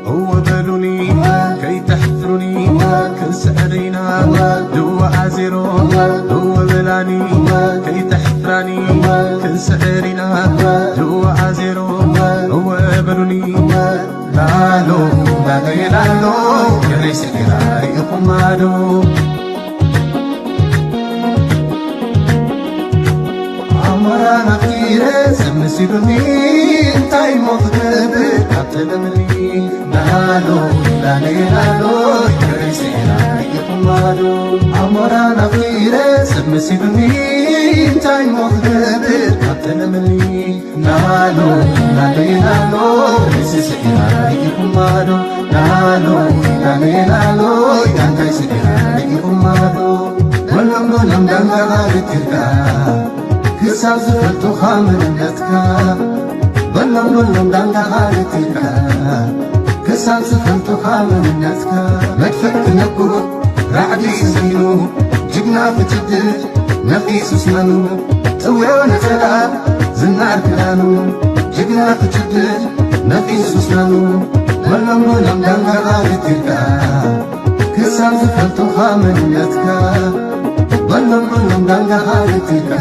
እወ በሉኒ ከይተሕፍሩኒ ክንስዕር ኢና ድዋ ኣዜሮ እወ በላኒ ከይተሕፍራኒ ክንስዕር ኢና ድዋ ኣዜሮ እወ በሉኒ ላሎ ላሎ ላሎ ገሬ ስግራ ርኢኹማ ዶ ኣሞራ ናፍቂረ ሰብ መሲሉኒ እንታይ እሞ ክገብር ካብ ጠለምኒ ላሎ ላሎ ላሎ ገሬ ስግራ ርኢኹማ ዶ ኣሞራ ናፍቂረ ሰብ መሲሉኒ እንታይ እሞ ክገብር ካብ ጠለምኒ ናሎ ናለይ ናሎ ንስስዒና ርኢኹማ ዶ ናሎ ናለይ ናሎ እንታይ ስዒና ርኢኹማ ዶ በሎም በሎም ዳንጋ ቃልትካ ክሳብ ዝፈልጡኻ መንነትካ በሎም በሎም ዳንጋ ቃልትካ ክሳብ ዝፈልጡኻ መንነትካ መድፍዕ ክነኩ ራዕዲ ስዚኑ ጅግና ክጭድድ ነፊሱ ስናኑ ጥውዮ ነጸላ ዝናር ክዳኑ ጅግና ክጭድድ ነፊሱ ስናኑ በሎም በሎም ዳንጋ ቃልትካ ክሳብ ዝፈልጡኻ መንነትካ በሎም በሎም ዳንጋ ቃልትካ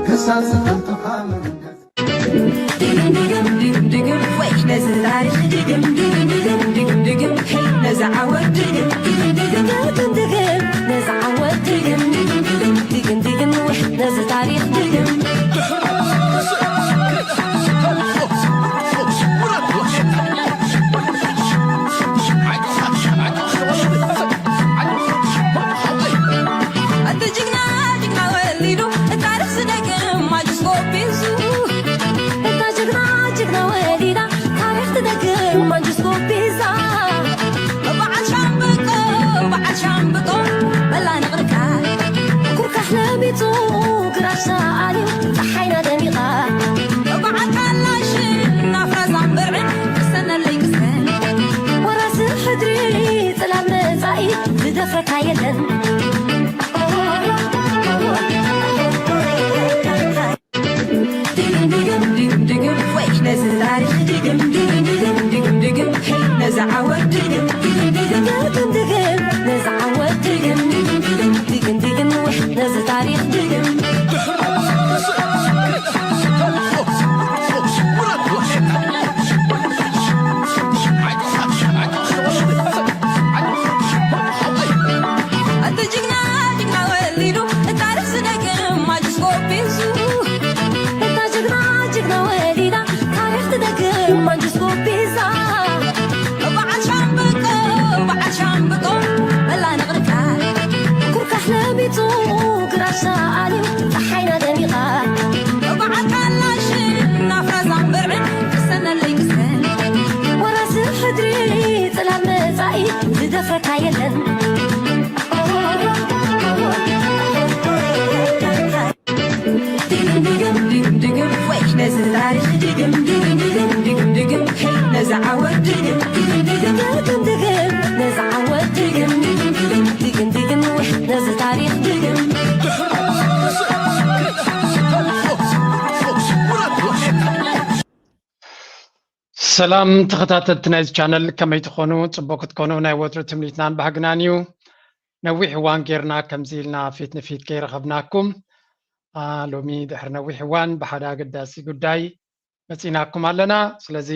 ክሳብ ዝፈልጡኻ መንነት ድግም ድግም ድግም ድግም ወይ ነዚ ታሪኽ ድግም ድግም ድግም ድግም ድግም ሄይ ነዚ ዓወት ድግም ድግም ድግም ድግም ድግም ነዚ ዓወት ድግም ድግም ድግም ድግም ድግም ወይ ነዚ ታሪኽ ድግም እቲ ጅግና ጅግና ወሊዱ ታሪኽ ዝደግም ማጅስኮፕ ሒዙ እታ ጅግና ጅግና ወሊዳ ታሪኽ ትደግም ማንጅስኮፕ ሒዛ በዓል ሻምብቆ በዓል ሻምብቆ በላ ንቕርካ ኩርካሕ ለቢጡ ግራሽ ሰኣልዩ ፀሓይና ደሚቓ በዓል ካላሽን ናፍራ ዛምበርዕን ቅሰነለይ ቅሰን ወራሲ ሕድሪ ጽላል መጻኢ ዝደፍረካ የለን ድግም ድግም ድግም ድግም ወይ ነዚ ታሪኽ ድግም ድግም ድግም ድግም ድግም ሄይ ነዚ ዓወት ድግም ድግም ድግም ድግም ድግም ነዚ ዓወት ድግም ድግም ድግም ድግም ድግም ወይ ነዚ ታሪኽ ድግም እቲ ጅግና ጅግና ወሊዱ ታሪኽ ዝደግም ማጅስኮፕ ሒዙ እታ ጅግና ጅግና ወሊዳ ታሪኽ ትደግም ማንጅስኮፕ ሒዛ በዓል ሻምብቆ በዓል ሻምብቆ በላ ንቕርካ ኩርካሕ ለቢጡ ግራሽ ሰኣልዩ ፀሓይና ደሚቓ በዓል ካላሽን ናፍራ ዛምበርዕን ቅሰነለይ ቅሰን ወራሲ ሕድሪ ጽላል መጻኢ ዝደፍረካ የለን ድግም ድግም ድግም ድግም ወይ ነዚ ታሪኽ ድግም ድግም ድግም ድግም ድግም ሄይ ነዚ ዓወት ድግም ድግም ድግም ድግም ድግም ነዚ ዓወት ድግም ድግም ድግም ድግም ድግም ወይ ነዚ ታሪኽ ድግም ሰላም ተኸታተልቲ ናይዚ ቻነል ከመይ ትኾኑ? ጽቡቕ ክትኮኑ ናይ ወትሩ ትምኒትናን ባህግናን እዩ። ነዊሕ እዋን ጌርና ከምዚ ኢልና ፊት ንፊት ከይረኸብናኩም ሎሚ ድሕሪ ነዊሕ እዋን ብሓደ ኣገዳሲ ጉዳይ መፂናኩም ኣለና። ስለዚ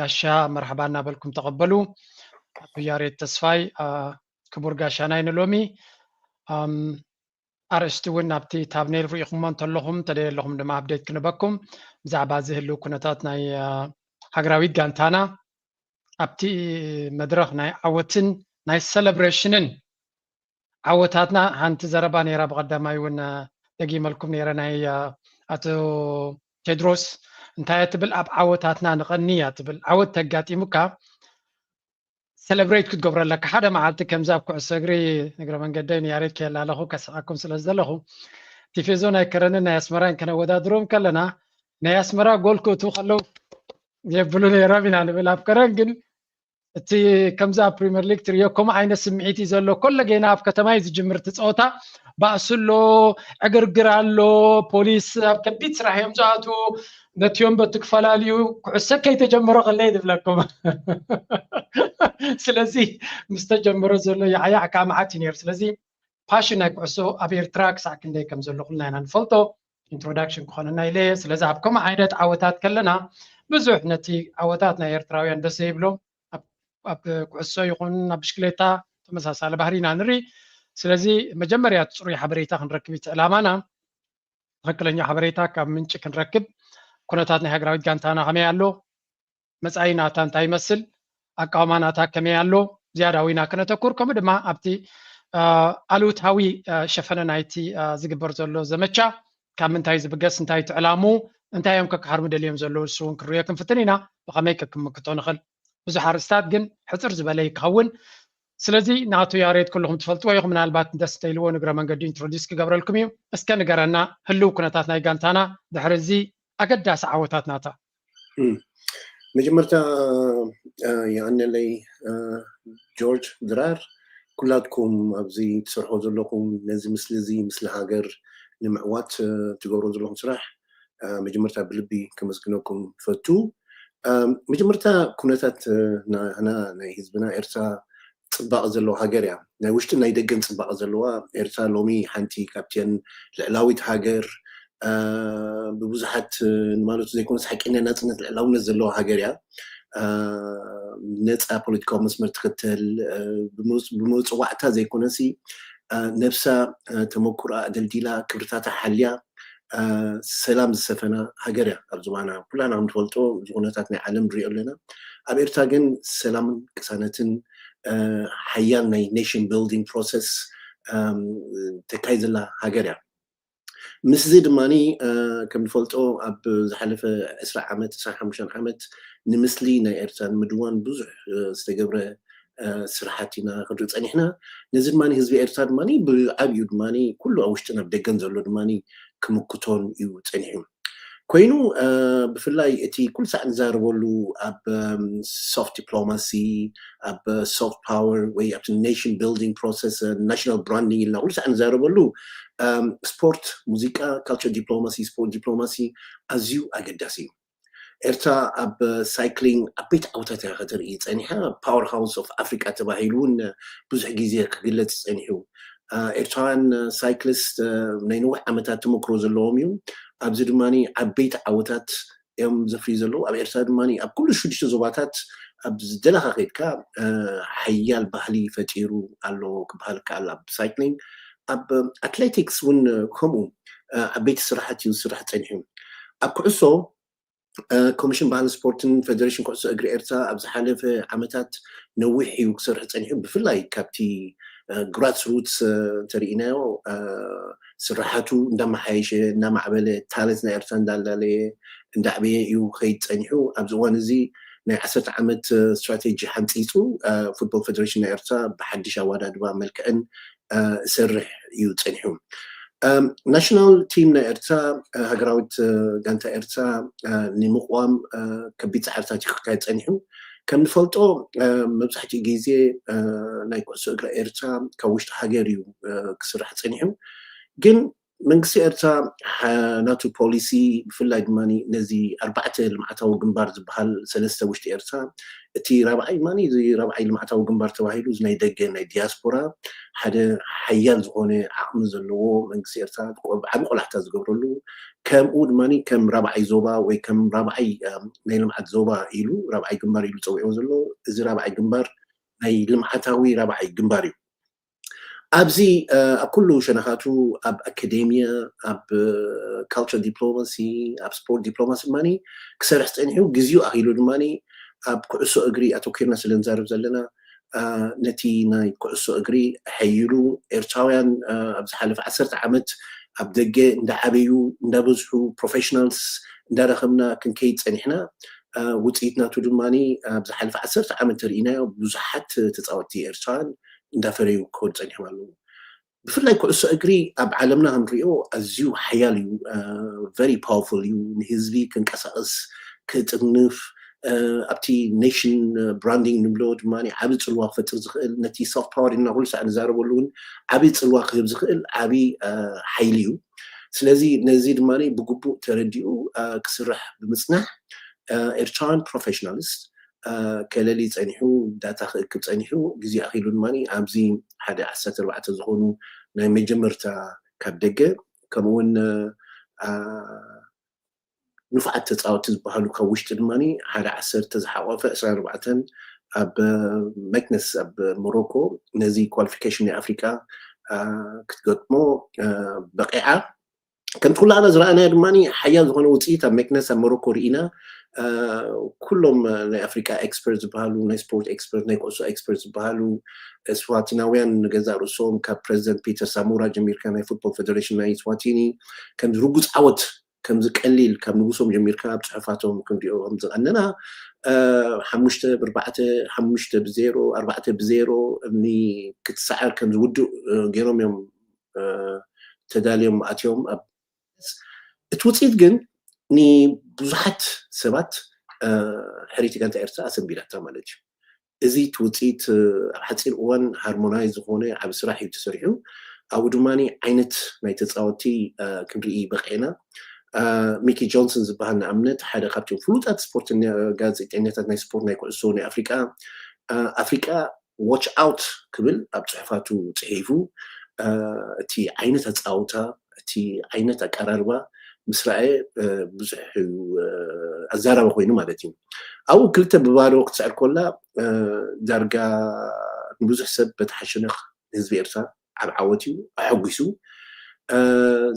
ጋሻ መርሓባ እናበልኩም ተቐበሉ። ኣቶ ያሬድ ተስፋይ ክቡር ጋሻናይ ንሎሚ ኣርእስቲ እውን ኣብቲ ታብኔል ርኢኹሞ እንተለኹም ተደለኹም ድማ ኣፕዴት ክንበኩም ብዛዕባ እዚ ህልው ኩነታት ናይ ሃገራዊት ጋንታና ኣብቲ መድረኽ ናይ ዓወትን ናይ ሰለብሬሽንን ዓወታትና ሓንቲ ዘረባ ነይራ ብቐዳማይ እውን ደጊመልኩም ነይረ ናይ ኣቶ ቴድሮስ እንታይ ትብል ኣብ ዓወታትና ንቐኒ እያ ትብል ዓወት ተጋጢሙካ ሰለብሬት ክትገብሮ ኣለካ ሓደ መዓልቲ ከምዚ ኣብ ኩዕሶ እግሪ እግረ መንገደይ ንያሬድ ከየላለኹ ከስሓኩም ስለ ዘለኹ ቲፌዞ ናይ ከረንን ናይ ኣስመራን ከነወዳድሮም ከለና ናይ ኣስመራ ጎል ክእትዉ ከለዉ የብሉ ነይሮም ኢና ንብል ኣብ ከረን ግን እቲ ከምዚ ኣብ ፕሪምየር ሊግ ትሪኦ ከምኡ ዓይነት ስምዒት እዩ ዘሎ። ኮሎ ጌና ኣብ ከተማ እዩ ዝጅምር እቲ ፀወታ። ባእሲ ኣሎ፣ ዕግርግር ኣሎ፣ ፖሊስ ኣብ ከቢድ ስራሕ እዮም ዝኣትዉ። ነቲኦም በቲ ክፈላልዩ ኩዕሶ ከይተጀመረ ከለይ ዝብለኩም። ስለዚ ምስ ተጀመረ ዘሎ ያዕያዕ ከዓ መዓት እዩ ነይሩ። ስለዚ ፓሽን ናይ ኩዕሶ ኣብ ኤርትራ ክሳዕ ክንደይ ከም ዘሎ ኩልና ኢና ንፈልጦ። ኢንትሮዳክሽን ክኾነና ኢለ እየ። ስለዚ ኣብ ከምኡ ዓይነት ዓወታት ከለና ብዙሕ ነቲ ዓወታት ናይ ኤርትራውያን ደስ ዘይብሎም፣ ኣብ ኩዕሶ ይኹን ኣብ ብሽክሌታ ተመሳሳሊ ባህሪ ኢና ንርኢ። ስለዚ መጀመርያ እቲ ፅሩይ ሓበሬታ ክንረክብ እቲ ዕላማና። ትኽክለኛ ሓበሬታ ካብ ምንጪ ክንረክብ፣ ኩነታት ናይ ሃገራዊት ጋንታና ከመይ ኣሎ፣ መጻኢ ናታ እንታይ ይመስል፣ ኣቃውማ ናታ ከመይ ኣሎ፣ ዝያዳ ዊና ከነተኩር፣ ከምኡ ድማ ኣብቲ ኣሉታዊ ሸፈነ ናይቲ ዝግበር ዘሎ ዘመቻ ካብ ምንታይ ዝብገስ፣ እንታይ ትዕላሙ፣ እንታይ እዮም ከካሃርሙ ደልዮም ዘለዉ፣ እሱ እውን ክንሪኦ ክንፍትን ኢና። ብኸመይ ከክምክቶ ንኽእል፣ ብዙሕ ኣርስታት ግን ሕፅር ዝበለ ይከውን። ስለዚ ናቱ ያሬድ ኩልኹም ትፈልጥዎ ኢኹም፣ ምናልባት ደስ ተይልዎ ንግረ መንገዲ ኢንትሮዲስ ክገብረልኩም እዩ። እስከ ንገረና ህልው ኩነታት ናይ ጋንታና ድሕሪ እዚ ኣገዳሲ ዓወታት ናታ። መጀመርታ የቐነለይ ጆርጅ ድራር፣ ኩላትኩም ኣብዚ ትሰርሖ ዘለኹም ነዚ ምስሊ እዚ፣ ምስሊ ሃገር ንምዕዋት ትገብሮ ዘለኹም ስራሕ መጀመርታ ብልቢ ከመስግነኩም ፈቱ። መጀመርታ ኩነታት ናህና ናይ ህዝብና ኤርትራ ጽባቐ ዘለዎ ሃገር እያ። ናይ ውሽጥን ናይ ደገን ጽባቐ ዘለዋ ኤርትራ ሎሚ ሓንቲ ካብተን ልዕላዊት ሃገር፣ ብብዙሓት ንማለቱ ዘይኮነስ ሓቀኛ ናጽነት ልዕላውነት ዘለዋ ሃገር እያ። ነጻ ፖለቲካዊ መስመር ትኽተል፣ ብመጽዋዕታ ዘይኮነሲ ነብሳ ተመኩራ ኣደልዲላ ክብርታታ ሓልያ ሰላም ዝሰፈና ሃገር እያ። ኣብ ዝባና ኩላና ከም ትፈልጦ እዚ ኩነታት ናይ ዓለም ንሪኦ ኣለና። ኣብ ኤርትራ ግን ሰላምን ቅሳነትን ሓያል ናይ ኔሽን ቢልዲንግ ፕሮሰስ ተካይድ ዘላ ሃገር እያ። ምስዚ ድማ ከም ንፈልጦ ኣብ ዝሓለፈ ዕስራ ዓመት፣ ዕስራን ሓሙሽተን ዓመት ንምስሊ ናይ ኤርትራ ንምድዋን ብዙሕ ዝተገብረ ስራሓት ኢና ክንርኢ ጸኒሕና። ነዚ ድማ ህዝቢ ኤርትራ ድማ ብዓብዩ ድማ ኩሉ ኣብ ውሽጥን ኣብ ደገን ዘሎ ድማ ክምክቶን እዩ ጸኒሑ። ኮይኑ ብፍላይ እቲ ኩሉ ሳዕ ንዛረበሉ ኣብ ሶፍት ዲፕሎማሲ፣ ኣብ ሶፍት ፓወር ወይ ኣብቲ ኔሽን ቢልዲንግ ፕሮሰስ፣ ናሽናል ብራንዲንግ ኢልና ኩሉ ሳዕ ንዛረበሉ ስፖርት፣ ሙዚቃ፣ ካልቸር ዲፕሎማሲ፣ ስፖርት ዲፕሎማሲ ኣዝዩ ኣገዳሲ እዩ። ኤርትራ ኣብ ሳይክሊንግ ዓበይቲ ዓወታት እያ ከተርኢ ጸኒሓ። ፓወር ሃውስ ኦፍ ኣፍሪቃ ተባሂሉ እውን ብዙሕ ግዜ ክግለጽ ጸኒሑ። ኤርትራውያን ሳይክሊስት ናይ ነዊሕ ዓመታት ተመክሮ ዘለዎም እዩ። ኣብዚ ድማ ዓበይቲ ዓወታት እዮም ዘፍርዩ ዘለዉ። ኣብ ኤርትራ ድማ ኣብ ኩሉ ሽዱሽተ ዞባታት ኣብ ዝደለኻ ከይድካ ሓያል ባህሊ ፈጢሩ ኣሎ ክበሃል ይከኣል። ኣብ ሳይክሊንግ፣ ኣብ ኣትሌቲክስ እውን ከምኡ ዓበይቲ ስራሓት እዩ ዝስራሕ ጸኒሑ። ኣብ ኩዕሶ ኮሚሽን ባህልን ስፖርትን ፌደሬሽን ኩዕሶ እግሪ ኤርትራ ኣብ ዝሓለፈ ዓመታት ነዊሕ እዩ ክሰርሕ ጸኒሑ። ብፍላይ ካብቲ ግራስ ሩትስ እንተርኢናዮ ስራሓቱ እንዳመሓየሸ፣ እንዳማዕበለ፣ ታለንት ናይ ኤርትራ እንዳላለየ እንዳዕበየ እዩ ከይድ ጸኒሑ። ኣብዚ እዋን እዚ ናይ ዓሰርተ ዓመት ስትራቴጂ ሓንፂፁ ፉትቦል ፌደሬሽን ናይ ኤርትራ ብሓድሽ ኣዋዳድባ መልክዕን እሰርሕ እዩ ጸኒሑ። ናሽናል ቲም ናይ ኤርትራ፣ ሃገራዊት ጋንታ ኤርትራ ንምቕዋም ከቢድ ጻዕርታት እዩ ክካየድ ጸኒሑ። ከም ንፈልጦ መብዛሕትኡ ግዜ ናይ ኩዕሶ እግሪ ኤርትራ ካብ ውሽጢ ሃገር እዩ ክስራሕ ጸኒሑ። ግን መንግስቲ ኤርትራ ናቱ ፖሊሲ ብፍላይ ድማ ነዚ ኣርባዕተ ልምዓታዊ ግንባር ዝበሃል ሰለስተ ውሽጢ ኤርትራ፣ እቲ ራብዓይ ድማ እዚ ራብዓይ ልምዓታዊ ግንባር ተባሂሉ እዚ ናይ ደገ ናይ ዲያስፖራ ሓደ ሓያል ዝኾነ ዓቕሚ ዘለዎ መንግስቲ ኤርትራ ዓቢ ቆላሕታ ዝገብረሉ፣ ከምኡ ድማ ከም ራብዓይ ዞባ ወይ ከም ራብዓይ ናይ ልምዓት ዞባ ኢሉ ራብዓይ ግንባር ኢሉ ጸዊዕዎ ዘሎ፣ እዚ ራብዓይ ግንባር ናይ ልምዓታዊ ራብዓይ ግንባር እዩ። ኣብዚ ኣብ ኩሉ ሸነኻቱ ኣብ ኣካዴሚያ፣ ኣብ ካልቸር ዲፕሎማሲ፣ ኣብ ስፖርት ዲፕሎማሲ ድማ ክሰርሕ ጸኒሑ፣ ግዜኡ ኣኺሉ ድማ ኣብ ኩዕሶ እግሪ ኣተኪርና ስለ ንዛረብ ዘለና ነቲ ናይ ኩዕሶ እግሪ ኣሐይሉ ኤርትራውያን ኣብ ዝሓለፈ ዓሰርተ ዓመት ኣብ ደገ እንዳዓበዩ እንዳበዝሑ ፕሮፌሽናልስ እንዳረኸብና ክንከይድ ጸኒሕና። ውፅኢት ናቱ ድማ ኣብ ዝሓለፈ ዓሰርተ ዓመት ተርኢናዮ ብዙሓት ተፃወትቲ ኤርትራውያን እንዳፈረዩ ክኸዱ ጸኒሖም ኣለዉ። ብፍላይ ኩዕሶ እግሪ ኣብ ዓለምና ክንሪኦ ኣዝዩ ሓያል እዩ፣ ቨሪ ፓወርፉል እዩ። ንህዝቢ ክንቀሳቐስ ክጥርንፍ ኣብቲ ኔሽን ብራንዲንግ ንብሎ ድማ ዓብዪ ፅልዋ ክፈጥር ዝኽእል፣ ነቲ ሶፍት ፓወር ኢልና ኩሉ ሳዕ ንዛረበሉ እውን ዓብዪ ፅልዋ ክህብ ዝኽእል ዓብዪ ሓይሊ እዩ። ስለዚ ነዚ ድማ ብግቡእ ተረዲኡ ክስራሕ ብምፅናሕ ኤርትራውያን ፕሮፌሽናልስ ከለሊ ፀኒሑ፣ ዳታ ክእክብ ፀኒሑ፣ ግዜ ኣኺሉ ድማ ኣብዚ ሓደ ዓሰርተ ኣርባዕተ ዝኾኑ ናይ መጀመርታ ካብ ደገ ከምኡውን ንፉዓት ተፃወቲ ዝበሃሉ ካብ ውሽጢ ድማ ሓደ ዓሰርተ ዝሓቆፈ ዕስራን ኣርባዕተን ኣብ መክነስ ኣብ ሞሮኮ ነዚ ኳሊፊኬሽን ናይ ኣፍሪቃ ክትገጥሞ በቂዓ። ከምቲ ኩላና ዝረኣናዮ ድማ ሓያል ዝኾነ ውፅኢት ኣብ መክነስ ኣብ ሞሮኮ ርኢና። ኩሎም ናይ ኣፍሪቃ ኤክስፐርት ዝበሃሉ፣ ናይ ስፖርት ኤክስፐርት፣ ናይ ኩዕሶ ኤክስፐርት ዝበሃሉ፣ ስዋቲናውያን ንገዛእ ርእሶም ካብ ፕረዚደንት ፒተር ሳሙራ ጀሚርካ ናይ ፉትቦል ፌደሬሽን ናይ ስዋቲኒ ከምዚ ርጉፅ ዓወት ከምዚ ቀሊል ካብ ንጉሶም ጀሚርካ ኣብ ፅሑፋቶም ክንሪኦ ከምዝቐነና ሓሙሽተ ብርባዕተ ሓሙሽተ ብዜሮ ኣርባዕተ ብዜሮ እምኒ ክትሰዓር ከምዚ ውዱእ ገይሮም እዮም ተዳልዮም ኣትዮም። ኣብ እቲ ውፅኢት ግን ንብዙሓት ሰባት ሕሪቲ ጋንታ ኤርትራ ኣሰንቢዳታ ማለት እዩ። እዚ እቲ ውፅኢት ኣብ ሓፂር እዋን ሃርሞናይዝ ዝኾነ ዓብ ስራሕ እዩ ተሰሪሑ። ኣብኡ ድማ ዓይነት ናይ ተፃወቲ ክንርኢ በቂዕና። ሚኪ ጆንሰን ዝበሃል ንኣብነት ሓደ ካብቶም ፍሉጣት ስፖርት ጋዜጠኛታት ናይ ስፖርት ናይ ኩዕሶ ናይ ኣፍሪቃ ኣፍሪቃ ዋች ኣውት ክብል ኣብ ፅሑፋቱ ፅሒፉ። እቲ ዓይነት ኣፃውታ፣ እቲ ዓይነት ኣቀራርባ ምስ ረኣየ ብዙሕ ኣዛራቢ ኮይኑ ማለት እዩ። ኣብኡ ክልተ ብባዶ ክትስዕር ኮላ ዳርጋ ንብዙሕ ሰብ በተሓሸነኽ ንህዝቢ ኤርትራ ዓብ ዓወት እዩ ኣሐጒሱ።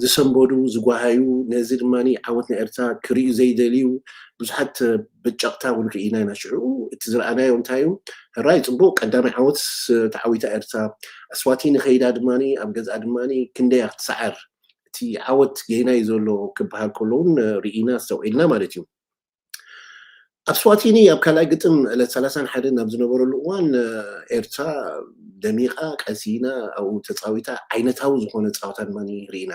ዝሰንበዱ ዝጓሃዩ፣ ነዚ ድማ ዓወት ናይ ኤርትራ ክርእዩ ዘይደልዩ ብዙሓት ብጨቕታ እውን ርኢና ኢና። ሽዑ እቲ ዝረኣናዮ እንታይ እዩ? ሕራይ ፅቡቅ ቀዳማይ ዓወት ተዓዊታ ኤርትራ። ኣስዋቲኒ ከይዳ ድማ ኣብ ገዝኣ ድማ ክንደያ ክትሰዓር፣ እቲ ዓወት ገይና እዩ ዘሎ ክበሃል ከሎ እውን ርኢና ኣስተውዒልና ማለት እዩ። ኣብ ስዋቲኒ ኣብ ካልኣይ ግጥም ዕለት ሰላሳን ሓደን ኣብ ዝነበረሉ እዋን ኤርትራ ደሚቓ ቀሲና ኣብኡ ተፃዊታ ዓይነታዊ ዝኾነ ፀዋታ ድማ ርኢና።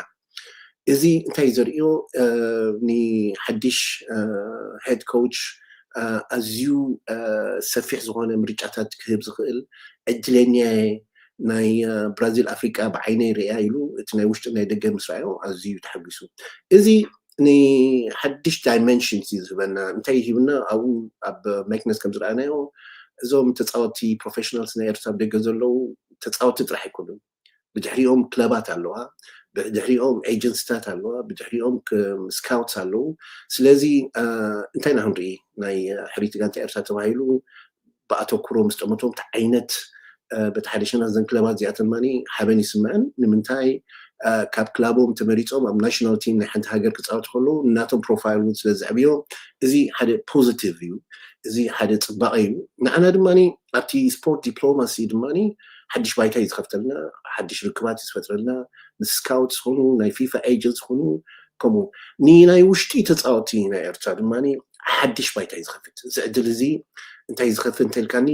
እዚ እንታይ ዘርእዮ ንሓድሽ ሄድ ኮች ኣዝዩ ሰፊሕ ዝኾነ ምርጫታት ክህብ ዝኽእል ዕድለኛ ናይ ብራዚል ኣፍሪቃ ብዓይነይ ርያ ኢሉ እቲ ናይ ውሽጢ ናይ ደገ ምስ ረኣዮ ኣዝዩ ተሓጒሱ። እዚ ንሓድሽ ዳይመንሽን እዩ ዝህበና። እንታይ ይህብና? ኣብኡ ኣብ ማይክነስ ከም ዝረኣናዮ እዞም ተፃወቲ ፕሮፌሽናልስ ናይ ኤርትራ ኣብ ደገ ዘለዉ ተፃወቲ ጥራሕ ኣይኮኑን። ብድሕሪኦም ክለባት ኣለዋ፣ ብድሕሪኦም ኤጀንሲታት ኣለዋ፣ ብድሕሪኦም ስካውትስ ኣለዉ። ስለዚ እንታይ ኢና ክንርኢ? ናይ ሕሪቲ ጋንታ ኤርትራ ተባሂሉ ብኣተኩሮ ምስ ጠመቶም እቲ ዓይነት በቲ ሓደ ሸነኽ ዘን ክለባት እዚኣተን ማኒ ሓበን ይስምዐን። ንምንታይ ካብ ክላቦም ተመሪፆም ኣብ ናሽናል ቲም ናይ ሓንቲ ሃገር ክፃወቱ ከለዉ ናቶም ፕሮፋይል እውን ስለ ዘዕብዮ እዚ ሓደ ፖዚቲቭ እዩ። እዚ ሓደ ፅባቐ እዩ። ንዓና ድማ ኣብቲ ስፖርት ዲፕሎማሲ ድማ ሓድሽ ባይታ እዩ ዝኸፍተልና፣ ሓድሽ ርክባት እዩ ዝፈጥረልና። ምስ ስካውት ዝኾኑ ናይ ፊፋ ኤጀንት ዝኾኑ ከምኡ ንናይ ውሽጢ ተፃወቲ ናይ ኤርትራ ድማ ሓድሽ ባይታ እዩ ዝኸፍት። እዚ ዕድል እዚ እንታይ ዝኸፍት እንተልካኒ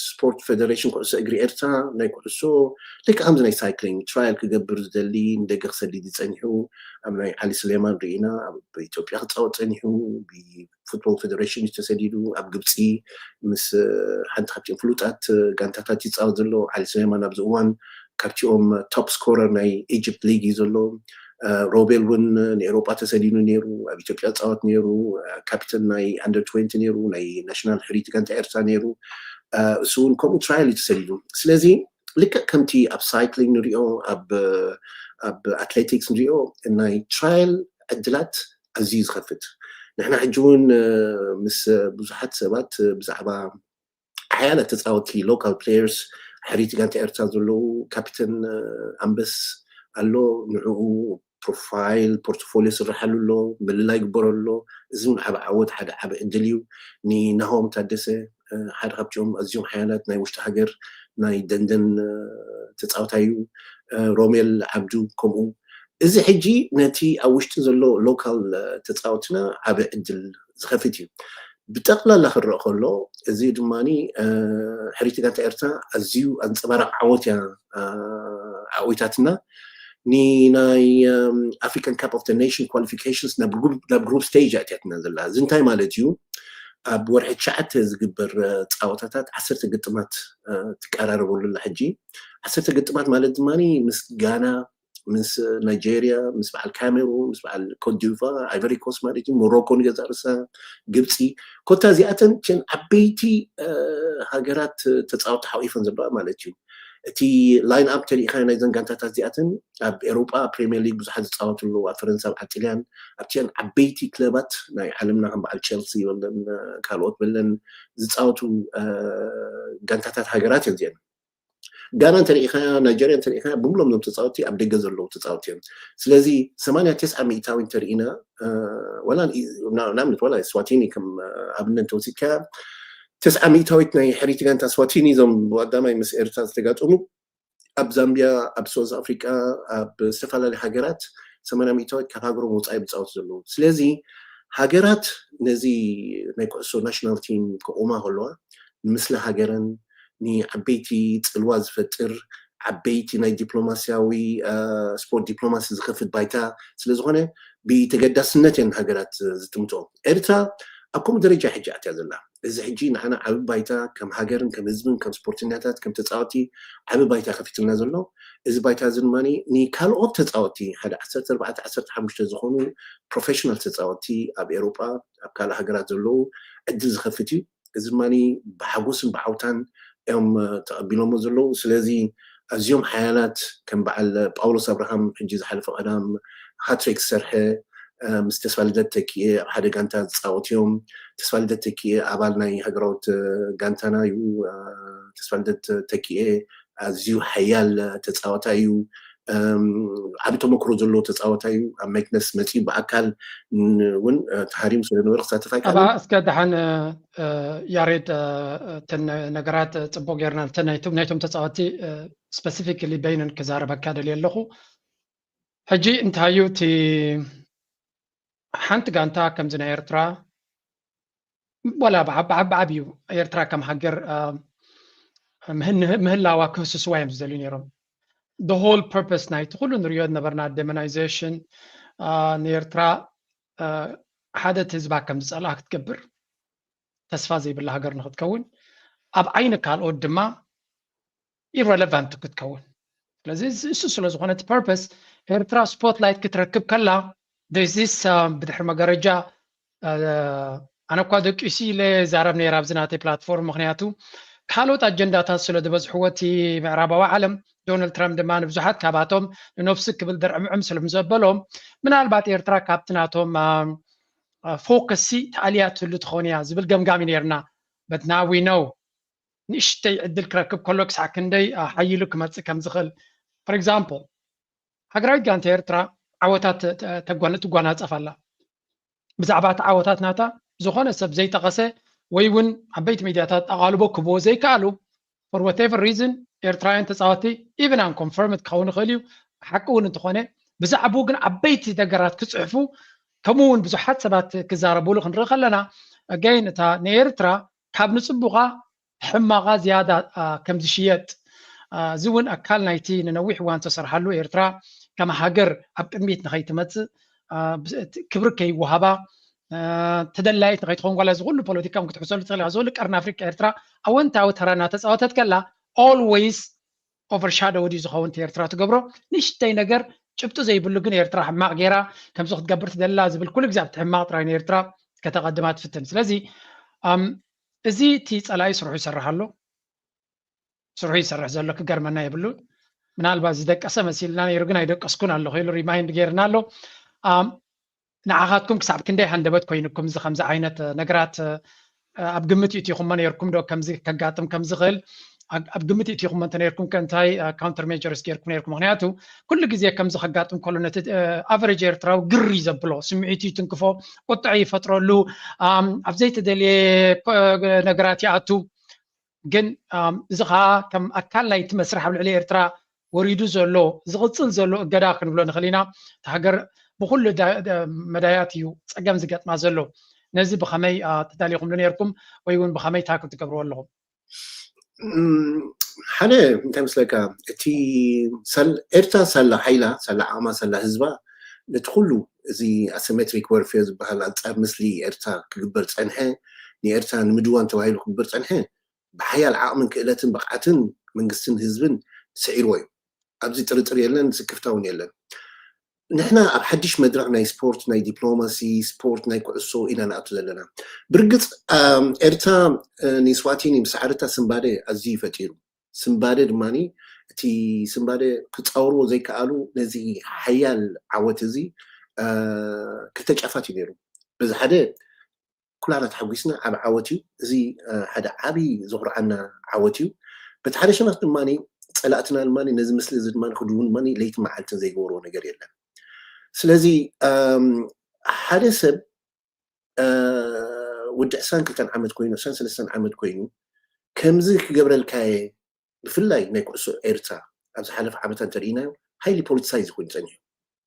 ስፖርት ፌደሬሽን ኩዕሶ እግሪ ኤርትራ ናይ ኩዕሶ ልክዕ ከምዚ ናይ ሳይክሊንግ ትራያል ክገብር ዝደሊ ንደገ ክሰድድ ይፀኒሑ ኣብ ናይ ዓሊ ስሌማን ርኢና ኣብ ኢትዮጵያ ክፃወት ፀኒሑ ብፉትቦል ፌደሬሽን እዩ ተሰዲዱ ኣብ ግብፂ ምስ ሓንቲ ካብቲኦም ፍሉጣት ጋንታታት ይፃወት ዘሎ ዓሊ ስሌማን ኣብዚ እዋን ካብቲኦም ቶፕ ስኮረር ናይ ኢጅፕት ሊግ እዩ ዘሎ። ሮቤል እውን ንኤሮጳ ተሰዲዱ ነይሩ ኣብ ኢትዮጵያ ፃወት ነይሩ ካፒተን ናይ ኣንደር ትወንቲ ነይሩ ናይ ናሽናል ሕሪቲ ጋንታ ኤርትራ ነይሩ። እሱ እውን ከምኡ ትራያል እዩ ተሰዲዱ። ስለዚ ልክዕ ከምቲ ኣብ ሳይክሊንግ ንሪኦ ኣብ ኣትሌቲክስ ንሪኦ ናይ ትራያል ዕድላት ኣዝዩ ዝኸፍት። ንሕና ሕጂ እውን ምስ ብዙሓት ሰባት ብዛዕባ ሓያለ ተፃወቲ ሎካል ፕሌየርስ ሕሪቲ ጋንታ ኤርትራ ዘለዉ ካፒተን ኣንበስ ኣሎ። ንዕኡ ፕሮፋይል ፖርትፎሊዮ ስርሓሉ ኣሎ፣ ምልላይ ይግበረሉ ኣሎ። እዚ እውን ዓብ ዓወት ሓደ ዓብ ዕድል እዩ። ንናሆም ታደሰ ሓደ ካብቲኦም ኣዝዮም ሓያላት ናይ ውሽጢ ሃገር ናይ ደንደን ተፃወታይ እዩ። ሮሜል ዓብዱ ከምኡ። እዚ ሕጂ ነቲ ኣብ ውሽጢ ዘሎ ሎካል ተፃወትና ዓብ ዕድል ዝኸፍት እዩ። ብጠቕላላ ክረአ ከሎ እዚ ድማ ሕሪቲ ጋንታ ኤርትራ ኣዝዩ ኣንፀባራቕ ዓወት እያ ዓዊታትና። ንናይ ኣፍሪካን ካፕ ኦፍ ኔሽን ኳሊፊኬሽንስ ናብ ግሩፕ ስቴጅ ኣእትያትና ዘላ። እዚ እንታይ ማለት እዩ? ኣብ ወርሒ ትሽዓተ ዝግበር ፃወታታት ዓሰርተ ግጥማት ትቀራረበሉ ኣላ። ሕጂ ዓሰርተ ግጥማት ማለት ድማ ምስ ጋና፣ ምስ ናይጄርያ፣ ምስ በዓል ካሜሩን፣ ምስ በዓል ኮትዲቫር፣ ኣይቨሪ ኮስት ማለት እዩ፣ ሞሮኮ ንገዛ ርእሳ፣ ግብፂ፣ ኮታ እዚኣተን ቸን ዓበይቲ ሃገራት ተፃወቲ ሓቂፈን ዘለዋ ማለት እዩ። እቲ ላይን ኣፕ ተሪኢኻ ናይዘን ጋንታታት እዚኣተን ኣብ ኤሮጳ ፕሪሚየር ሊግ ብዙሓት ዝፃወትሉ፣ ኣብ ፈረንሳ፣ ኣብ ጥልያን፣ ኣብቲአን ዓበይቲ ክለባት ናይ ዓለምና ከም በዓል ቸልሲ በለን ካልኦት በለን ዝፃወቱ ጋንታታት ሃገራት እየን እዚአን። ጋና እንተሪኢኻ፣ ናይጀርያ እንተሪኢኻ፣ ብምሎም ዞም ተፃወቲ ኣብ ደገ ዘለዉ ተፃወቲ እዮም። ስለዚ ሰማንያ ተስዓ ሚእታዊ እንተሪኢና፣ ዋላ ንኣብነት ዋላ ስዋቲኒ ከም ኣብነት እንተወሲድካ፣ ተስዓ ሚእታዊት ናይ ሕሪቲ ጋንታ ስዋቲኒ እዞም ብቀዳማይ ምስ ኤርትራ ዝተጋጠሙ ኣብ ዛምቢያ፣ ኣብ ሳውዝ ኣፍሪቃ፣ ኣብ ዝተፈላለዩ ሃገራት ሰማንያ ሚእታዊት ካብ ሃገሮም ወፃኢ ብፃወት ዘለዉ። ስለዚ ሃገራት ነዚ ናይ ኩዕሶ ናሽናል ቲም ክቑማ ከለዋ ንምስሊ ሃገረን ንዓበይቲ ፅልዋ ዝፈጥር ዓበይቲ ናይ ዲፕሎማሲያዊ ስፖርት ዲፕሎማሲ ዝኸፍት ባይታ ስለዝኾነ ብተገዳስነት እየን ሃገራት ዝጥምትኦ። ኤርትራ ኣብ ከምኡ ደረጃ ሕጂ ኣትያ ዘላ። እዚ ሕጂ ንዓና ዓቢ ባይታ ከም ሃገርን ከም ህዝብን ከም ስፖርተኛታት ከም ተፃወቲ ዓቢ ባይታ ከፊትልና ዘሎ። እዚ ባይታ እዚ ድማ ንካልኦት ተፃወቲ ሓደ ዓሰርተ ኣርባዕተ ዓሰርተ ሓሙሽተ ዝኾኑ ፕሮፌሽናል ተፃወቲ ኣብ ኤሮጳ ኣብ ካልእ ሃገራት ዘለዉ ዕድል ዝኸፍት እዩ። እዚ ድማ ብሓጎስን ብዓውታን እዮም ተቐቢሎሞ ዘለዉ። ስለዚ ኣዝዮም ሓያላት ከም በዓል ጳውሎስ ኣብርሃም ሕጂ ዝሓለፈ ቀዳም ሃትሪክ ዝሰርሐ ምስ ተስፋልደት ተኪኤ ኣብ ሓደ ጋንታ ዝፃወት እዮም። ተስፋልደት ተኪኤ ኣባል ናይ ሃገራዊት ጋንታና እዩ። ተስፋልደት ተኪኤ ኣዝዩ ሓያል ተፃወታይ እዩ። ዓቢ ተመክሮ ዘለዎ ተፃወታይ እዩ። ኣብ ሜክነስ መፂኡ ብኣካል እውን ተሃሪሙ ስለዝነበረ ክሳተፍ ኣይከኣለን። እስከ ደሓን ያሬድ እተን ነገራት ፅቡቅ ጌርና ናይቶም ተፃወቲ ስፐሲፊክሊ በይነን ክዛረበካ ደልየ ኣለኹ። ሕጂ እንታዩ እቲ ሓንቲ ጋንታ ከምዚ ናይ ኤርትራ ዋላ ብዓቢ ዓቢ እዩ ኤርትራ ከም ሃገር ምህላዋ ክህስስዋ እዮም ዝደልዩ ነይሮም። The whole purpose ናይቲ ኩሉ ንሪኦ ዝነበርና ዴሞናይዜሽን ንኤርትራ ሓደ እቲ ህዝባ ከም ዝፀልኣ ክትገብር ተስፋ ዘይብላ ሃገር ንክትከውን ኣብ ዓይኒ ካልኦት ድማ ኢረለቫንት ክትከውን። ስለዚ እሱ ስለዝኾነ እቲ ፐርፐስ ኤርትራ ስፖትላይት ክትረክብ ከላ ዚስ ብድሕሪ መጋረጃ ኣነ እኳ ደቂሱ ኢለ ዛረብ ነይረ ኣብዚ ናተይ ፕላትፎርም ምክንያቱ ካልኦት ኣጀንዳታት ስለ ዝበዝሕዎ እቲ ምዕራባዊ ዓለም ዶናልድ ትራምፕ ድማ ንብዙሓት ካባቶም ንነብሱ ክብል ደርዕምዕም ስለ ዘበሎም ምናልባት ኤርትራ ካብቲ ናቶም ፎከስ ሲ ተኣልያ ትህሉ ትኸውን እያ ዝብል ገምጋም እዩ ነይርና። But now we know ንእሽተይ ዕድል ክረክብ ከሎ ክሳዕ ክንደይ ሓይሉ ክመፅእ ከም ዝኽእል። For example ሃገራዊት ጋንታ ኤርትራ ዓወታት ትጓናፀፍ ኣላ። ብዛዕባ እቲ ዓወታት ናታ ዝኾነ ሰብ ዘይጠቐሰ ወይ እውን ዓበይቲ ሚድያታት ኣቓልቦ ክህብዎ ዘይከኣሉ for whatever reason ኤርትራውያን ተፃወቲ even unconfirmed ክኸውን ይኽእል እዩ። ሓቂ እውን እንተኾነ ብዛዕባኡ ግን ዓበይቲ ነገራት ክፅሕፉ ከምኡ እውን ብዙሓት ሰባት ክዛረብሉ ክንርኢ ከለና again እታ ንኤርትራ ካብ ንፅቡቓ ሕማቓ ዝያዳ ከም ዝሽየጥ እዚ እውን ኣካል ናይቲ ንነዊሕ እዋን ዝተሰርሓሉ ኤርትራ ከም ሃገር ኣብ ቅድሚት ንኸይትመፅእ ክብሪ ከይወሃባ ተደላይት ንኸይትኸውን ጓላ እዚ ኩሉ ፖለቲካ ክትሕሰሉ ትኽእል እዚ ኩሉ ቀርኒ ኣፍሪካ ኤርትራ ኣወንታዊ ተራ እናተፃወተት ከላ always overshadowed እዩ ዝኸውን ኤርትራ ትገብሮ ንእሽተይ ነገር ጭብጢ ዘይብሉ ግን ኤርትራ ሕማቕ ገይራ ከምዚ ክትገብር ትደላ ዝብል ኩሉ ግዜ ኣብቲ ሕማቕ ጥራይ ንኤርትራ ከተቐድማ ትፍትን። ስለዚ እዚ እቲ ፀላኢ ስርሑ ይሰርሕ ኣሎ። ስርሑ ይሰርሕ ዘሎ ክገርመና የብሉን። ምናልባት ዝደቀሰ መሲልና ነይሩ ግን ኣይደቀስኩን ኣለኹ ኢሉ ሪማይንድ ገይርና ኣሎ። ንዓኻትኩም ክሳብ ክንደይ ሃንደበት ኮይኑኩም እዚ ከምዚ ዓይነት ነገራት ኣብ ግምት ይእትኹሞ ነይርኩም ዶ ከምዚ ከጋጥም ከም ዝኽእል ኣብ ግምት ይእትኹሞ እንተ ነይርኩም ከ እንታይ ካውንተር ሜጀርስ ገይርኩም ነይርኩም? ምክንያቱ ኩሉ ግዜ ከምዚ ከጋጥም ከሎ ነቲ ኣቨሬጅ ኤርትራዊ ግር እዩ ዘብሎ፣ ስምዒቱ ይትንክፎ፣ ቁጥዐ ይፈጥረሉ፣ ኣብ ዘይተደልየ ነገራት ይኣቱ። ግን እዚ ከዓ ከም ኣካል ናይቲ መስርሕ ኣብ ልዕሊ ኤርትራ ወሪዱ ዘሎ ዝቕፅል ዘሎ እገዳ ክንብሎ ንኽእል ኢና። እቲ ሃገር ብኩሉ መዳያት እዩ ፀገም ዝገጥማ ዘሎ። ነዚ ብኸመይ ተዳሊኹምሉ ነይርኩም ወይ እውን ብኸመይ ታክል ትገብርዎ ኣለኹም? ሓደ እንታይ ምስለካ እቲ ኤርትራ ሳላ ሓይላ ሳላ ዓቕማ ሳላ ህዝባ ነቲ ኩሉ እዚ ኣሲሜትሪክ ወርፌር ዝበሃል ኣንፃር ምስሊ ኤርትራ ክግበር ፀንሐ ንኤርትራ ንምድዋን ተባሂሉ ክግበር ጸንሐ ብሓያል ዓቕምን ክእለትን ብቕዓትን መንግስትን ህዝብን ስዒርዎ እዩ። ኣብዚ ጥርጥር የለን፣ ስክፍታ እውን የለን። ንሕና ኣብ ሓድሽ መድረኽ ናይ ስፖርት፣ ናይ ዲፕሎማሲ፣ ስፖርት፣ ናይ ኩዕሶ ኢና ንኣቱ ዘለና። ብርግጽ ኤርትራ ንስዋቲኒ ምስ ዓርታ ስምባደ ኣዝዩ ፈጢሩ። ስምባደ ድማ እቲ ስምባደ ክጻወርዎ ዘይከኣሉ ነዚ ሓያል ዓወት እዚ ክልተ ጫፋት እዩ ነይሩ። በዚ ሓደ ኩላና ተሓጒስና ዓብ ዓወት እዩ። እዚ ሓደ ዓብዪ ዘኹርዓና ዓወት እዩ። በቲ ሓደ ሸነኽ ድማ ጸላእትና ድማ ነዚ ምስሊ እዚ ድማ ክድውን ድማ ለይቲ መዓልትን ዘይገበርዎ ነገር የለን። ስለዚ ሓደ ሰብ ወዲ ዕስራን ክልተን ዓመት ኮይኑ፣ ዕስራን ሰለስተን ዓመት ኮይኑ ከምዚ ክገብረልካየ ብፍላይ ናይ ኩዕሶ ኤርትራ ኣብ ዝሓለፈ ዓመታት እንተርኢናዮ ሃይሊ ፖለቲሳይዝ ኮይኑ ጸኒሑ።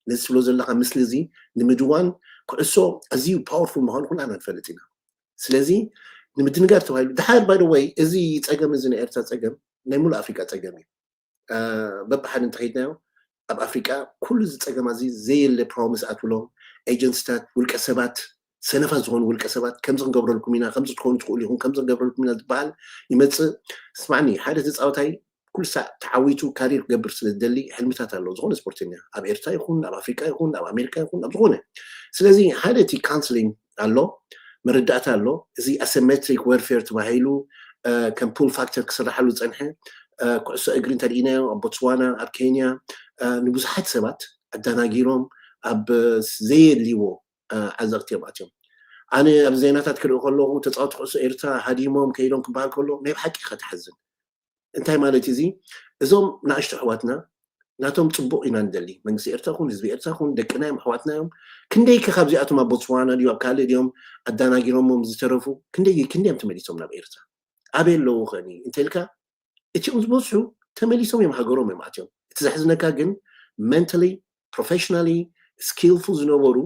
ነዚ ትብሎ ዘለካ ምስሊ እዚ ንምድዋን ኩዕሶ ኣዝዩ ፓወርፉል ምዃኑ ኩላና ንፈልጥ ኢና። ስለዚ ንምድንጋር ተባሂሉ ድሓር ባይ ወይ እዚ ጸገም እዚ ናይ ኤርትራ ጸገም ናይ ሙሉእ ኣፍሪቃ ጸገም እዩ። በብሓደ እንተኸይድናዮ ኣብ ኣፍሪቃ ኩሉ እዚ ጸገም እዚ ዘየለ ፕሮሚስ ኣትብሎም ኤጀንሲታት ውልቀ ሰባት ሰነፋት ዝኾኑ ውልቀ ሰባት ከምዚ ክንገብረልኩም ኢና፣ ከምዚ ክትኮኑ ትኽእሉ ኢኹም፣ ከምዚ ክንገብረልኩም ኢና ዝበሃል ይመጽእ። ስማዕኒ ሓደ ተጻወታይ ኩሉ ሳዕ ተዓዊቱ ካሪር ክገብር ስለ ዝደሊ ሕልምታት ኣለዎ ዝኾነ ስፖርተኛ ኣብ ኤርትራ ይኹን ኣብ ኣፍሪቃ ይኹን ኣብ ኣሜሪካ ይኹን ኣብ ዝኾነ። ስለዚ ሓደ እቲ ካውንስሊንግ ኣሎ፣ መረዳእታ ኣሎ። እዚ ኣሰሜትሪክ ወርፌር ተባሂሉ ከም ፑል ፋክተር ክስራሓሉ ዝጸንሐ ኩዕሶ እግሪ እንተርኢናዮ ኣብ ቦትስዋና ኣብ ኬንያ ንብዙሓት ሰባት ኣዳናጊሮም ኣብ ዘየድልይዎ ዓዘቕቲ እዮም ኣትዮም። ኣነ ኣብ ዜናታት ክርኢ ከለኹ ተፃወቲ ኩዕሶ ኤርትራ ሃዲሞም ከይዶም ክበሃል ከሎ ናይ ብሓቂ ኢኻ ትሓዝን። እንታይ ማለት እዚ? እዞም ንኣሽቱ ኣሕዋትና ናቶም ፅቡቕ ኢና ንደሊ። መንግስቲ ኤርትራ ኹን ህዝቢ ኤርትራ ኹን ደቅና እዮም ኣሕዋትና እዮም። ክንደይ ከ ካብዚኣቶም ኣብ ቦትስዋና ድዩ ኣብ ካልእ ድዮም ኣዳናጊሮሞም ዝተረፉ? ክንደይ ክንደይ እዮም ተመሊሶም ናብ ኤርትራ? ኣበይ ኣለዉ ኸኒ እንተልካ እቲኦም ዝበዝሑ ተመሊሶም እዮም ሃገሮም እዮም ኣትዮም። እቲ ዘሕዝነካ ግን mentally professionally skillful ዝነበሩ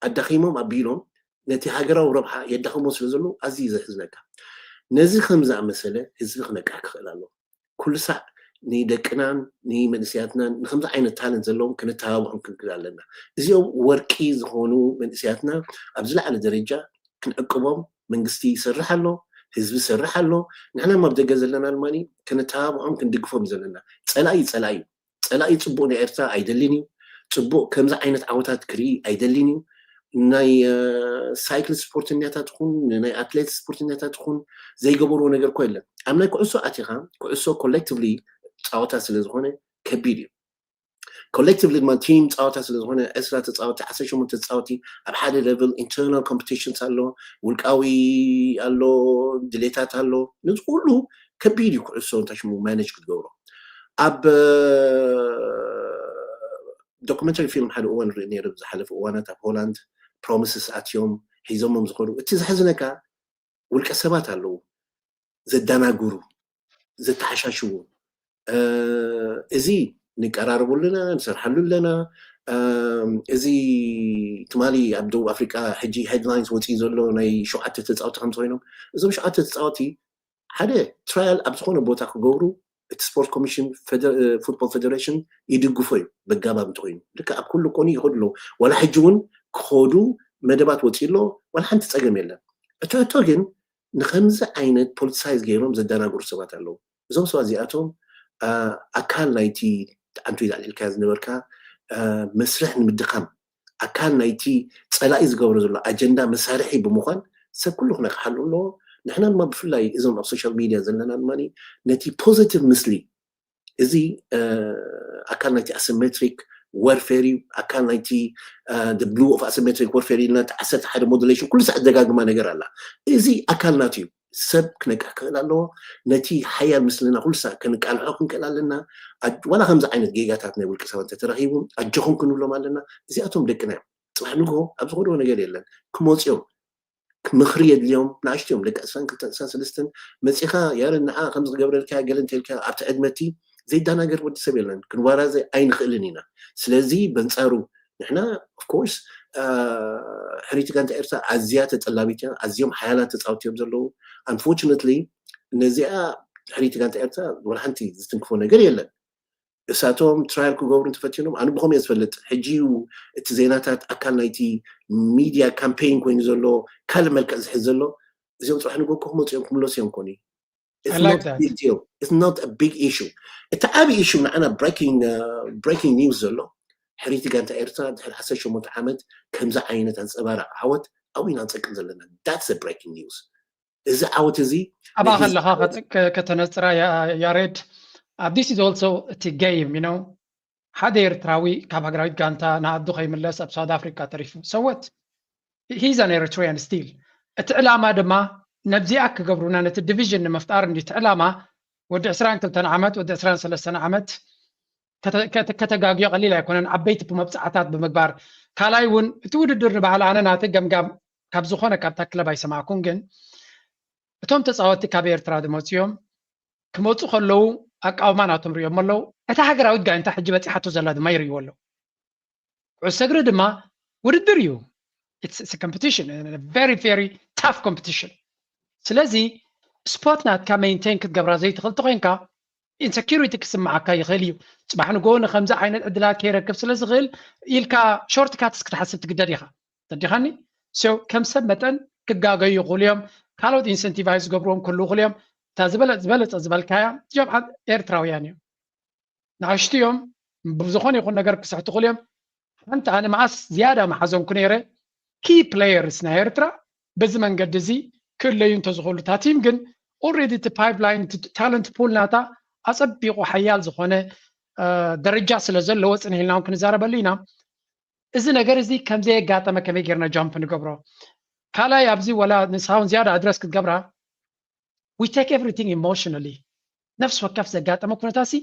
ኣዳኺሞም ኣቢሎም ነቲ ሃገራዊ ረብሓ የዳኽሞ ስለ ዘለዉ ኣዝዩ ዘሕዝነካ። ነዚ ከም ዝኣመሰለ ህዝቢ ክነቅሕ ክኽእል ኣለዎ። ኩሉ ሳዕ ንደቅናን ንመንእሰያትናን ንከምዚ ዓይነት ታለንት ዘለዎም ክነተባብዖም ክንክእል ኣለና። እዚኦም ወርቂ ዝኾኑ መንእሰያትና ኣብ ዝለዓለ ደረጃ ክንዕቅቦም መንግስቲ ይሰርሕ ኣሎ፣ ህዝቢ ይሰርሕ ኣሎ። ንሕና ኣብ ደገ ዘለና ድማ ከነተባብዖም ክንድግፎም ዘለና። ፀላኢ ፀላኢ እዩ። ፀላኢ ፅቡቕ ንኤርትራ ኣይደልን እዩ። ፅቡቕ ከምዚ ዓይነት ዓወታት ክርኢ ኣይደልን እዩ። ናይ ሳይክል ስፖርተኛታት ይኹን ናይ ኣትሌት ስፖርተኛታት ይኹን ዘይገበርዎ ነገር እኮ የለን። ኣብ ናይ ኩዕሶ ኣቲኻ ኩዕሶ ኮሌክቲቭሊ ፃወታ ስለ ዝኾነ ከቢድ እዩ። ኮሌክቲቭሊ ድማ ቲም ፃወታ ስለ ዝኾነ ዕስራ ተፃወቲ ዓሰርተ ሸሞንተ ተፃወቲ ኣብ ሓደ ሌቭል ኢንተርናል ኮምፒቲሽንስ ኣሎ፣ ውልቃዊ ኣሎ፣ ድሌታት ኣሎ። ነዚ ኩሉ ከቢድ እዩ ኩዕሶ እንታይ ሽሙ ማኔጅ ክትገብሮ። ኣብ ዶኩመንተሪ ፊልም ሓደ እዋን ርኢ ነይረ ዝሓለፈ እዋናት ኣብ ሆላንድ ፕሮሚስስ ኣትዮም ሒዞሞም ዝኸዱ። እቲ ዘሕዝነካ ውልቀ ሰባት ኣለዉ ዘዳናግሩ ዘተሓሻሽዉ። እዚ ንቀራረቡ ኣለና ንሰርሓሉ ኣለና። እዚ ትማሊ ኣብ ደቡብ ኣፍሪቃ ሕጂ ሄድላይንስ ወፅኢ ዘሎ ናይ ሸውዓተ ተፃወቲ ከም ዝኾይኖም እዞም ሸውዓተ ተፃወቲ ሓደ ትራያል ኣብ ዝኾነ ቦታ ክገብሩ እቲ ስፖርት ኮሚሽን ፉትቦል ፌደሬሽን ይድግፎ እዩ። በጋባብ እንተኮይኑ ልካ ኣብ ኩሉ ኮኑ ይኸዱ ኣለዉ ዋላ ሕጂ እውን ክኸዱ መደባት ወፂኡ ኣሎ። ዋላ ሓንቲ ፀገም የለን። እቲ ሕቶ ግን ንከምዚ ዓይነት ፖለቲሳይዝ ገይሮም ዘደናግሩ ሰባት ኣለዉ። እዞም ሰባት እዚኣቶም ኣካል ናይቲ ኣንቱ ኢዛ ልዕልካያ ዝነበርካ መስርሕ ንምድኻም ኣካል ናይቲ ፀላኢ ዝገብሮ ዘሎ ኣጀንዳ መሳርሒ ብምዃን ሰብ ኩሉ ክነቅሓሉ ኣለዎ። ንሕና ድማ ብፍላይ እዞም ኣብ ሶሻል ሚድያ ዘለና ድማ ነቲ ፖዚቲቭ ምስሊ እዚ ኣካል ናይቲ ኣሲሜትሪክ ወርፌር እዩ። ኣካል ናይቲ ብሉ ኦፍ ኣሲሜትሪክ ወርፌር ኢልና ዓሰርተ ሓደ ሞዱሌሽን ኩሉ ሳዕ ደጋግማ ነገር ኣላ። እዚ ኣካል ናቱ እዩ። ሰብ ክነቅሕ ክኽእል ኣለዎ። ነቲ ሓያል ምስልና ኩሉ ሳዕ ክንቃልሖ ክንክእል ኣለና። ዋላ ከምዚ ዓይነት ጌጋታት ናይ ውልቂ ሰባት እንተተረኺቡ ኣጆኹም ክንብሎም ኣለና። እዚኣቶም ደቅና እዮም። ፅባሕ ንግሆ ኣብ ዝኸድዎ ነገር የለን ክመፅኦም ምኽሪ የድልዮም። ንኣሽትዮም ደቂ ዕስራን ክልተን ዕስራን ሰለስተን መፂኻ ያረ ንዓ ከምዚ ክገብረልካ ገለ እንተልካ ኣብቲ ዕድመቲ ዘይዳናገር ወዲ ሰብ የለን። ክንዋራዘ ኣይንኽእልን ኢና። ስለዚ በንፃሩ ንሕና ኦፍኮርስ ሕሪቲ ጋንታ ኤርትራ ኣዝያ ተጠላቢት እያ። ኣዝዮም ሓያላት ተፃወቲ እዮም ዘለዉ። ኣንፎርችነትሊ ነዚኣ ሕሪቲ ጋንታ ኤርትራ ወላ ሓንቲ ዝትንክፎ ነገር የለን። እሳቶም ትራያል ክገብሩ እንተፈቲኖም ኣነ ብኸም እየ ዝፈልጥ። ሕጂ እዩ እቲ ዜናታት ኣካል ናይቲ ሚድያ ካምፔይን ኮይኑ ዘሎ ካልእ መልክዕ ዝሕዝ ዘሎ። እዚኦም ፅባሕ ንጎ ክመፁ እዮም፣ ክምለሱ እዮም። ኮኒ I like that. It's not a big issue። እቲ ዓብዪ issue ንዓና breaking news ዘሎ ሕሪቲ ጋንታ ኤርትራ ድሕሪ ዓሰርተ ሸሞንተ ዓመት ከምዚ ዓይነት ኣንፀባራቕ ዓወት ኣብኡ ኢና ንፀቅጥ ዘለና። That's the breaking news። እዚ ዓወት እዚ ኣብኣ ከለኻ ከተነፅራ ያሬድ፣ this is also እቲ game you know ሓደ ኤርትራዊ ካብ ሃገራዊት ጋንታ ንኣዱ ከይምለስ ኣብ ሳውት ኣፍሪካ ተሪፉ ሰወት he's an Eritrean still። እቲ ዕላማ ድማ ነብዚኣ ክገብሩና ነቲ ዲቪዥን ንምፍጣር እንዲ እቲ ዕላማ ወዲ ዕስራን ክልተን ዓመት ወዲ ዕስራን ሰለስተን ዓመት ከተጋግዮ ቀሊል ኣይኮነን። ዓበይቲ መብፃዕታት ብምግባር ካልኣይ እውን እቲ ውድድር ንባዕሉ ኣነ ናተ ገምጋም ካብ ዝኾነ ካብታ ክለብ ኣይሰማዕኩን፣ ግን እቶም ተፃወቲ ካብ ኤርትራ ዝመፅኡ እዮም። ክመፁ ከለዉ ኣቃውማ ናቶም ሪኦም ኣለዉ። እታ ሃገራዊት ጋንታ ሕጂ በፂሓቶ ዘላ ድማ ይርእይዎ ኣለዉ። ኩዕሶ እግሪ ድማ ውድድር እዩ። It's a competition, very very tough competition። ስለዚ ስፖት ናትካ maintain ክትገብራ ዘይትኽእል ተኮይንካ insecurity ክስምዓካ ይኽእል እዩ። ፅባሕ ንጎ ንከምዚ ዓይነት ዕድላት ከይረክብ ስለ ዝኽእል ኢልካ short cuts ክትሓስብ ትግደድ ኢኻ። ተዲኻኒ? So ከም ሰብ መጠን ክጋገዩ ይኽእሉ እዮም። ካልኦት incentivize ዝገብርዎም ክህልዉ ይኽእሉ እዮም። እታ ዝበለፀ ዝበለፀ ዝበልካያ እዚኦም ኤርትራውያን እዮም። ንኣሽቱ እዮም። ብዝኾነ ይኹን ነገር ክስሕቱ ይኽእሉ እዮም። ሓንቲ ኣነ መኣስ ዝያዳ መሓዘንኩ ነይረ key players ናይ ኤርትራ በዚ መንገዲ እዚ ክእለዩ እንተዝኽእሉ እታ ቲም ግን already እቲ pipeline talent pool ናታ ኣፀቢቑ ሓያል ዝኾነ ደረጃ ስለ ዘለዎ ፅንሕ ኢልና እውን ክንዛረበሉ ኢና። እዚ ነገር እዚ ከምዘየጋጠመ ከመይ ጌርና jump ንገብሮ? ካልኣይ ኣብዚ ወላ ንስኻ እውን ዝያዳ address ክትገብራ we take everything emotionally። ነፍሲ ወከፍ ዘጋጠመ ኩነታት ሲ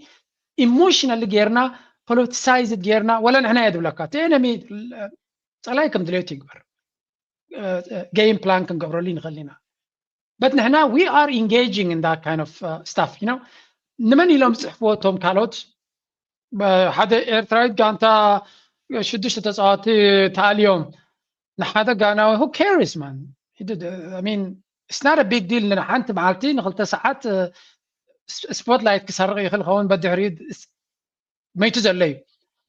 emotionally ጌርና politicized ጌርና ወላ ንሕና እየ ዝብለካ እቲ enemy ፀላይ ከም ድልየቱ ይግበር game plan ክንገብረሉ ንኽእል ኢና። But ንሕና we are engaging in that kind of stuff you know። ንመን ኢሎም ዝፅሕፍዎ እቶም ካልኦት ሓደ ኤርትራዊት ጋንታ ሽዱሽተ ተፃወቲ ተኣልዮም ንሓደ ጋናዊ who cares man? I mean it's not a big deal። ንሓንቲ መዓልቲ ንክልተ ሰዓት spotlight ክሰርቕ ይኽእል ኸውን በድሕሪኡ መይቱ ዘሎ እዩ።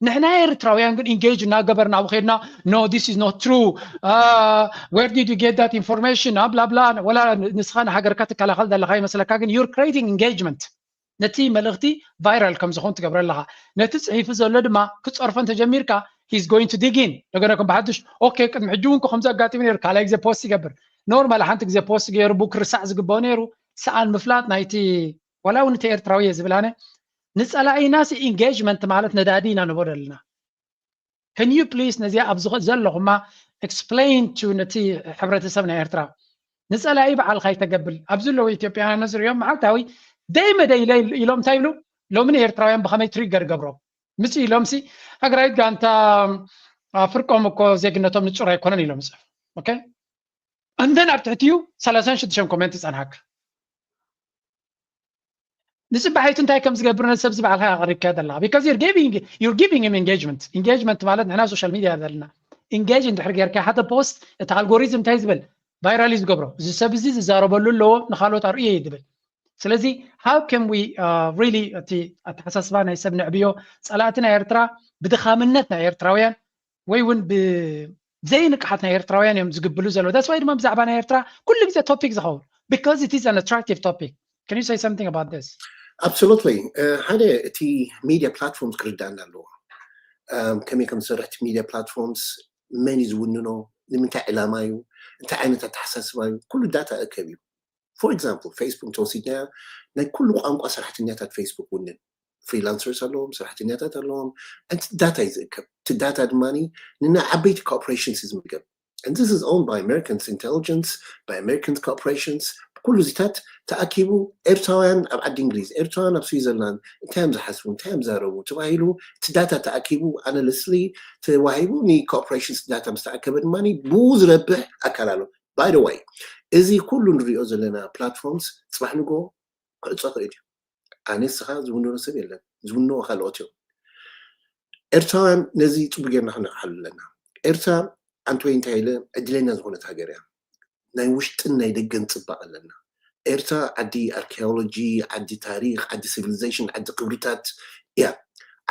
ንሕና ኤርትራውያን ግን engage እናገበርና ኣብኡ ከድና no this is not true where did you get that information ኣብላብላ ወላ ንስኻ ንሃገርካ ትከላኸል ዘለኻ ይመስለካ ግን you're creating engagement ነቲ መልእኽቲ viral ከም ዝኾን ትገብረ ኣለኻ። ነቲ ፅሒፉ ዘሎ ድማ ክፀርፎ እንተጀሚርካ he's going to dig in። እንደገና ከም ብሓዱሽ okay ቅድሚ ሕጂ እውን ከምዚ ኣጋጢሙ ነይሩ ካልኣይ ግዜ post ይገብር። Normal ሓንቲ ግዜ post ገይሩ book ርሳዕ ዝግበኦ ነይሩ። ሰኣን ምፍላጥ ናይቲ ዋላ እውን እቲ ኤርትራዊ እየ ዝብል ኣነ ንፀላኢና ሲ engagement ማለት ነዳዲ ኢና ንቦ ዘለና። Can you please ነዚኣ ኣብ ዘለኹማ explain to ነቲ ሕብረተሰብ ናይ ኤርትራ ንፀላኢ በዓልካ ይተገብር ኣብዚ ዘለዉ ኢትዮጵያውያን ዝሪኦም መዓልታዊ ደይ መደይ ኢሎም እንታይ ይብሉ? ሎሚ ንኤርትራውያን ብኸመይ trigger ገብሮም ምፅ ኢሎም ሲ ሃገራዊት ጋንታ ፍርቆም እኮ ዜግነቶም ንፁር ኣይኮነን ኢሎም ይፅሕፉ። Okay and then ኣብ ትሕቲኡ ሰላሳን ሽዱሽተን comment ይፀንሓካ። ንፅባሒቱ እንታይ ከም ዝገብር ነቲ ሰብ ዝበዓልካ ኣቕሪብካዮ ዘለኻ because you're giving him engagement። Engagement ማለት ንሕና social media ዘለና engage እንድሕር ጌርካ ሓደ post እቲ algorithm እንታይ ዝብል viral እዩ ዝገብሮ። እዚ ሰብ እዚ ዝዛረበሉ ኣለዎ ንካልኦት ኣርእዮ እዩ ዝብል። ስለዚ how can we really እቲ ኣተሓሳስባ ናይ ሰብ ንዕብዮ ፀላእቲ ናይ ኤርትራ ብድኻምነት ናይ ኤርትራውያን ወይ እውን ብዘይንቅሓት ናይ ኤርትራውያን እዮም ዝግብሉ ዘለዉ። That's why ድማ ብዛዕባ ናይ ኤርትራ ኩሉ ግዜ topic ዝኸውን because it is an attractive topic። Can you say something about this? Absolutely። ሓደ እቲ media platforms ክርዳእና ኣለዎ። ከመይ ከም ዝሰርሕ እቲ media platforms መን እዩ ዝውንኖ፣ ንምንታይ ዕላማ እዩ፣ እንታይ ዓይነት ኣተሓሳስባ እዩ፣ ኩሉ data እከብ እዩ። For example Facebook እንተወሲድናያ ናይ ኩሉ ቋንቋ ሰራሕተኛታት Facebook ውንን freelancers ኣለዎም፣ ሰራሕተኛታት ኣለዎም። እቲ data እዩ ዝእከብ። እቲ data ድማ ንናይ ዓበይቲ corporations እዩ ዝምገብ። And this is owned by Americans intelligence, by American corporations። ኩሉ እዚታት ተኣኪቡ ኤርትራውያን ኣብ ዓዲ እንግሊዝ፣ ኤርትራውያን ኣብ ስዊዘርላንድ እንታይ እዮም ዝሓስቡ፣ እንታይ እዮም ዝዛረቡ ተባሂሉ እቲ data ተኣኪቡ analystሊ ተዋሂቡ ን corporations data ምስ ተኣከበ ድማ ብኡ ዝረብሕ ኣካል ኣሎ። By the way እዚ ኩሉ ንሪኦ ዘለና platforms ፅባሕ ንጎ ክዕፆ ክእል እዩ። ኣነ ንስኻ ዝውንኖ ሰብ የለን፣ ዝውንዎ ካልኦት እዮም። ኤርትራውያን ነዚ ፅቡቅ ጌርና ክንነቕሓሉ ኣለና። ኤርትራ ኣንትወይ እንታይ ኢለ ዕድለኛ ዝኾነት ሃገር እያ። ናይ ውሽጥን ናይ ደገን ፅባቅ ኣለና። ኤርትራ ዓዲ archaeology፣ ዓዲ ታሪክ፣ ዓዲ civilization፣ ዓዲ ክብርታት እያ።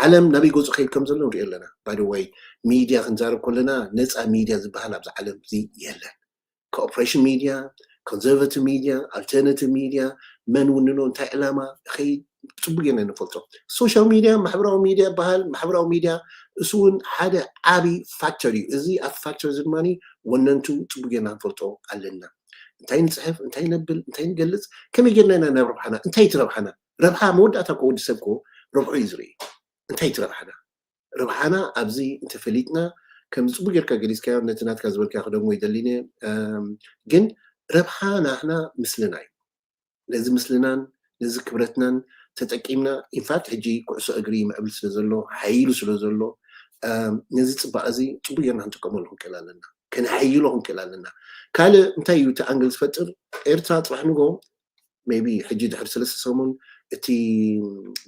ዓለም ናበይ ገፁ ከይድ ከም ዘሎ ንሪኦ ኣለና። By the way media ክንዛረብ ከለና ነፃ media ዝበሃል ኣብዚ ዓለም እዚ የለን። Cooperation media፣ conservative media, alternative media፣ መን ውንኖ፣ እንታይ ዕላማ፣ ኸይ ጽቡቅ ጌርና ንፈልጦ። ሶሻል ሚድያ፣ ማሕበራዊ ሚድያ ይበሃል። ማሕበራዊ ሚድያ እሱ እውን ሓደ ዓቢ ፋክተር እዩ። እዚ ኣብ ፋክተር እዚ ድማ ወነንቱ ጽቡቅ ጌርና ንፈልጦ ኣለና። እንታይ ንጽሕፍ፣ እንታይ ነብል፣ እንታይ ንገልጽ፣ ከመይ ጌርና ኢና ናብ ረብሓና፣ እንታይ እቲ ረብሓና? ረብሓ መወዳእታ እኮ ወዲ ሰብ እኮ ረብሑ እዩ ዝርኢ። እንታይ እቲ ረብሓና? ረብሓና ኣብዚ እንተፈሊጥና፣ ከም ጽቡቅ ጌርካ ገሊጽካዮ፣ ነቲ ናትካ ዝበልካ ክደግሞ ይደሊነ። ግን ረብሓ ናህና ምስልና እዩ። ነዚ ምስልናን ነዚ ክብረትናን ተጠቂምና፣ ኢንፋክት ሕጂ ኩዕሶ እግሪ ይምዕብል ስለ ዘሎ፣ ሓይሉ ስለ ዘሎ፣ ነዚ ጽባቐ እዚ ጽቡቅ ጌርና ክንጥቀመሉ ክንክእል ኣለና፣ ከነሓይሎ ክንክእል ኣለና። ካልእ እንታይ እዩ እቲ ኣንግል ዝፈጥር? ኤርትራ ጽባሕ ንጎ ሜቢ ሕጂ ድሕሪ ሰለስተ ሰሙን እቲ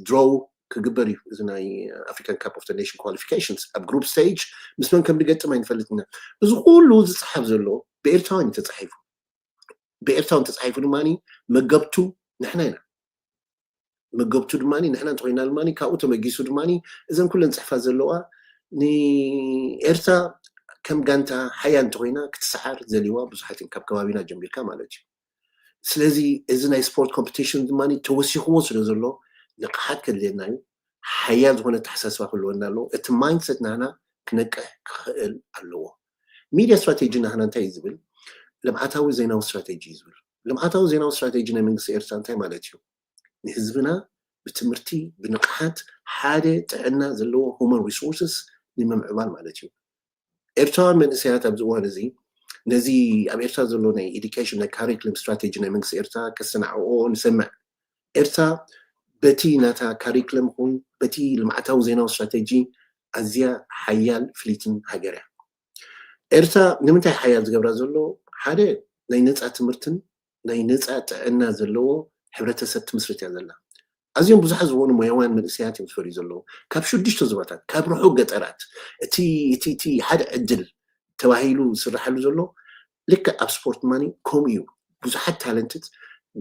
ድሮው ክግበር እዩ። እዚ ናይ ኣፍሪካን ካፕ ኦፍ ኔሽን ኳሊፊኬሽንስ ኣብ ግሩፕ ስቴጅ ምስ መን ከም ንገጥም ኣይንፈልጥና። እዚ ኩሉ ዝፀሓፍ ዘሎ ብኤርትራውያን እዩ ተፃሒፉ። ብኤርትራውያን ተፃሒፉ ድማ መገብቱ ንሕና ኢና። መገብቱ ድማ ንሕና እንተኮይና ድማ ካብኡ ተበጊሱ ድማ እዘን ኩለን ፅሕፋት ዘለዋ ንኤርትራ ከም ጋንታ ሓያል እንተኮይና ክትሰዓር ዘልዋ ብዙሓት ካብ ከባቢና ጀሚርካ ማለት እዩ። ስለዚ እዚ ናይ ስፖርት ኮምፒቲሽን ድማ ተወሲኽዎ ስለ ዘሎ ንቕሓት ከድልየና እዩ። ሓያል ዝኾነ ኣተሓሳስባ ክህልወና ኣለዎ። እቲ ማይንድሰት ናህና ክነቅሕ ክኽእል ኣለዎ። ሚድያ ስትራቴጂ ናህና እንታይ እዩ ዝብል? ልምዓታዊ ዜናዊ ስትራቴጂ እዩ ዝብል። ልምዓታዊ ዜናዊ ስትራቴጂ ናይ መንግስቲ ኤርትራ እንታይ ማለት እዩ? ንህዝብና ብትምህርቲ ብንቕሓት ሓደ ጥዕና ዘለዎ ሁማን ሪሶርስስ ንምምዕባል ማለት እዩ። ኤርትራውያን መንእሰያት ኣብዚ እዋን እዚ ነዚ ኣብ ኤርትራ ዘሎ ናይ ኤዱኬሽን ናይ ካሪክለም ስትራቴጂ ናይ መንግስቲ ኤርትራ ከሰናዕኦ ንሰምዕ። ኤርትራ በቲ ናታ ካሪክለም ኹን በቲ ልምዓታዊ ዜናዊ ስትራቴጂ ኣዝያ ሓያል ፍሊትን ሃገር እያ። ኤርትራ ንምንታይ ሓያል ዝገብራ ዘሎ? ሓደ ናይ ነፃ ትምህርትን ናይ ነፃ ጥዕና ዘለዎ ሕብረተሰብ ትምስርት እያ ዘላ። ኣዝዮም ብዙሓት ዝኾኑ ሞያውያን መንእሰያት እዮም ዝፈርዩ ዘለዉ። ካብ ሽዱሽተ ዞባታት፣ ካብ ርሑቕ ገጠራት፣ እቲ እቲ እቲ ሓደ ዕድል ተባሂሉ ዝስራሓሉ ዘሎ ልክዕ ኣብ ስፖርት ማኒ ከምኡ እዩ። ብዙሓት ታለንትት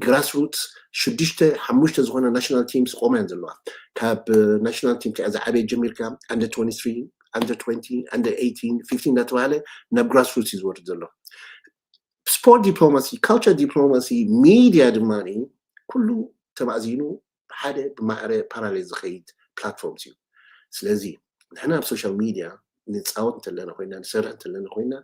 ግራስሩትስ ሽዱሽተ ሓሙሽተ ዝኾና ናሽናል ቲምስ ቆማ እየን ዘለዋ። ካብ ናሽናል ቲም እቲኣ ዝዓበየት ጀሚርካ ኣንደር ትወንቲ ትሪ፣ ኣንደር ትወንቲ፣ ኣንደር ኤይቲን፣ ፊፍቲን እናተባሃለ ናብ ግራስሩትስ እዩ ዝወርድ ዘሎ። ስፖርት ዲፕሎማሲ፣ ካልቸር ዲፕሎማሲ፣ ሚድያ ድማ ኩሉ ተማእዚኑ ሓደ ብማዕረ ፓራሌል ዝኸይድ ፕላትፎርም እዩ። ስለዚ ንሕና ኣብ ሶሻል ሚድያ ንፃወት እንተለና ኮይና ንሰርሕ እንተለና ኮይና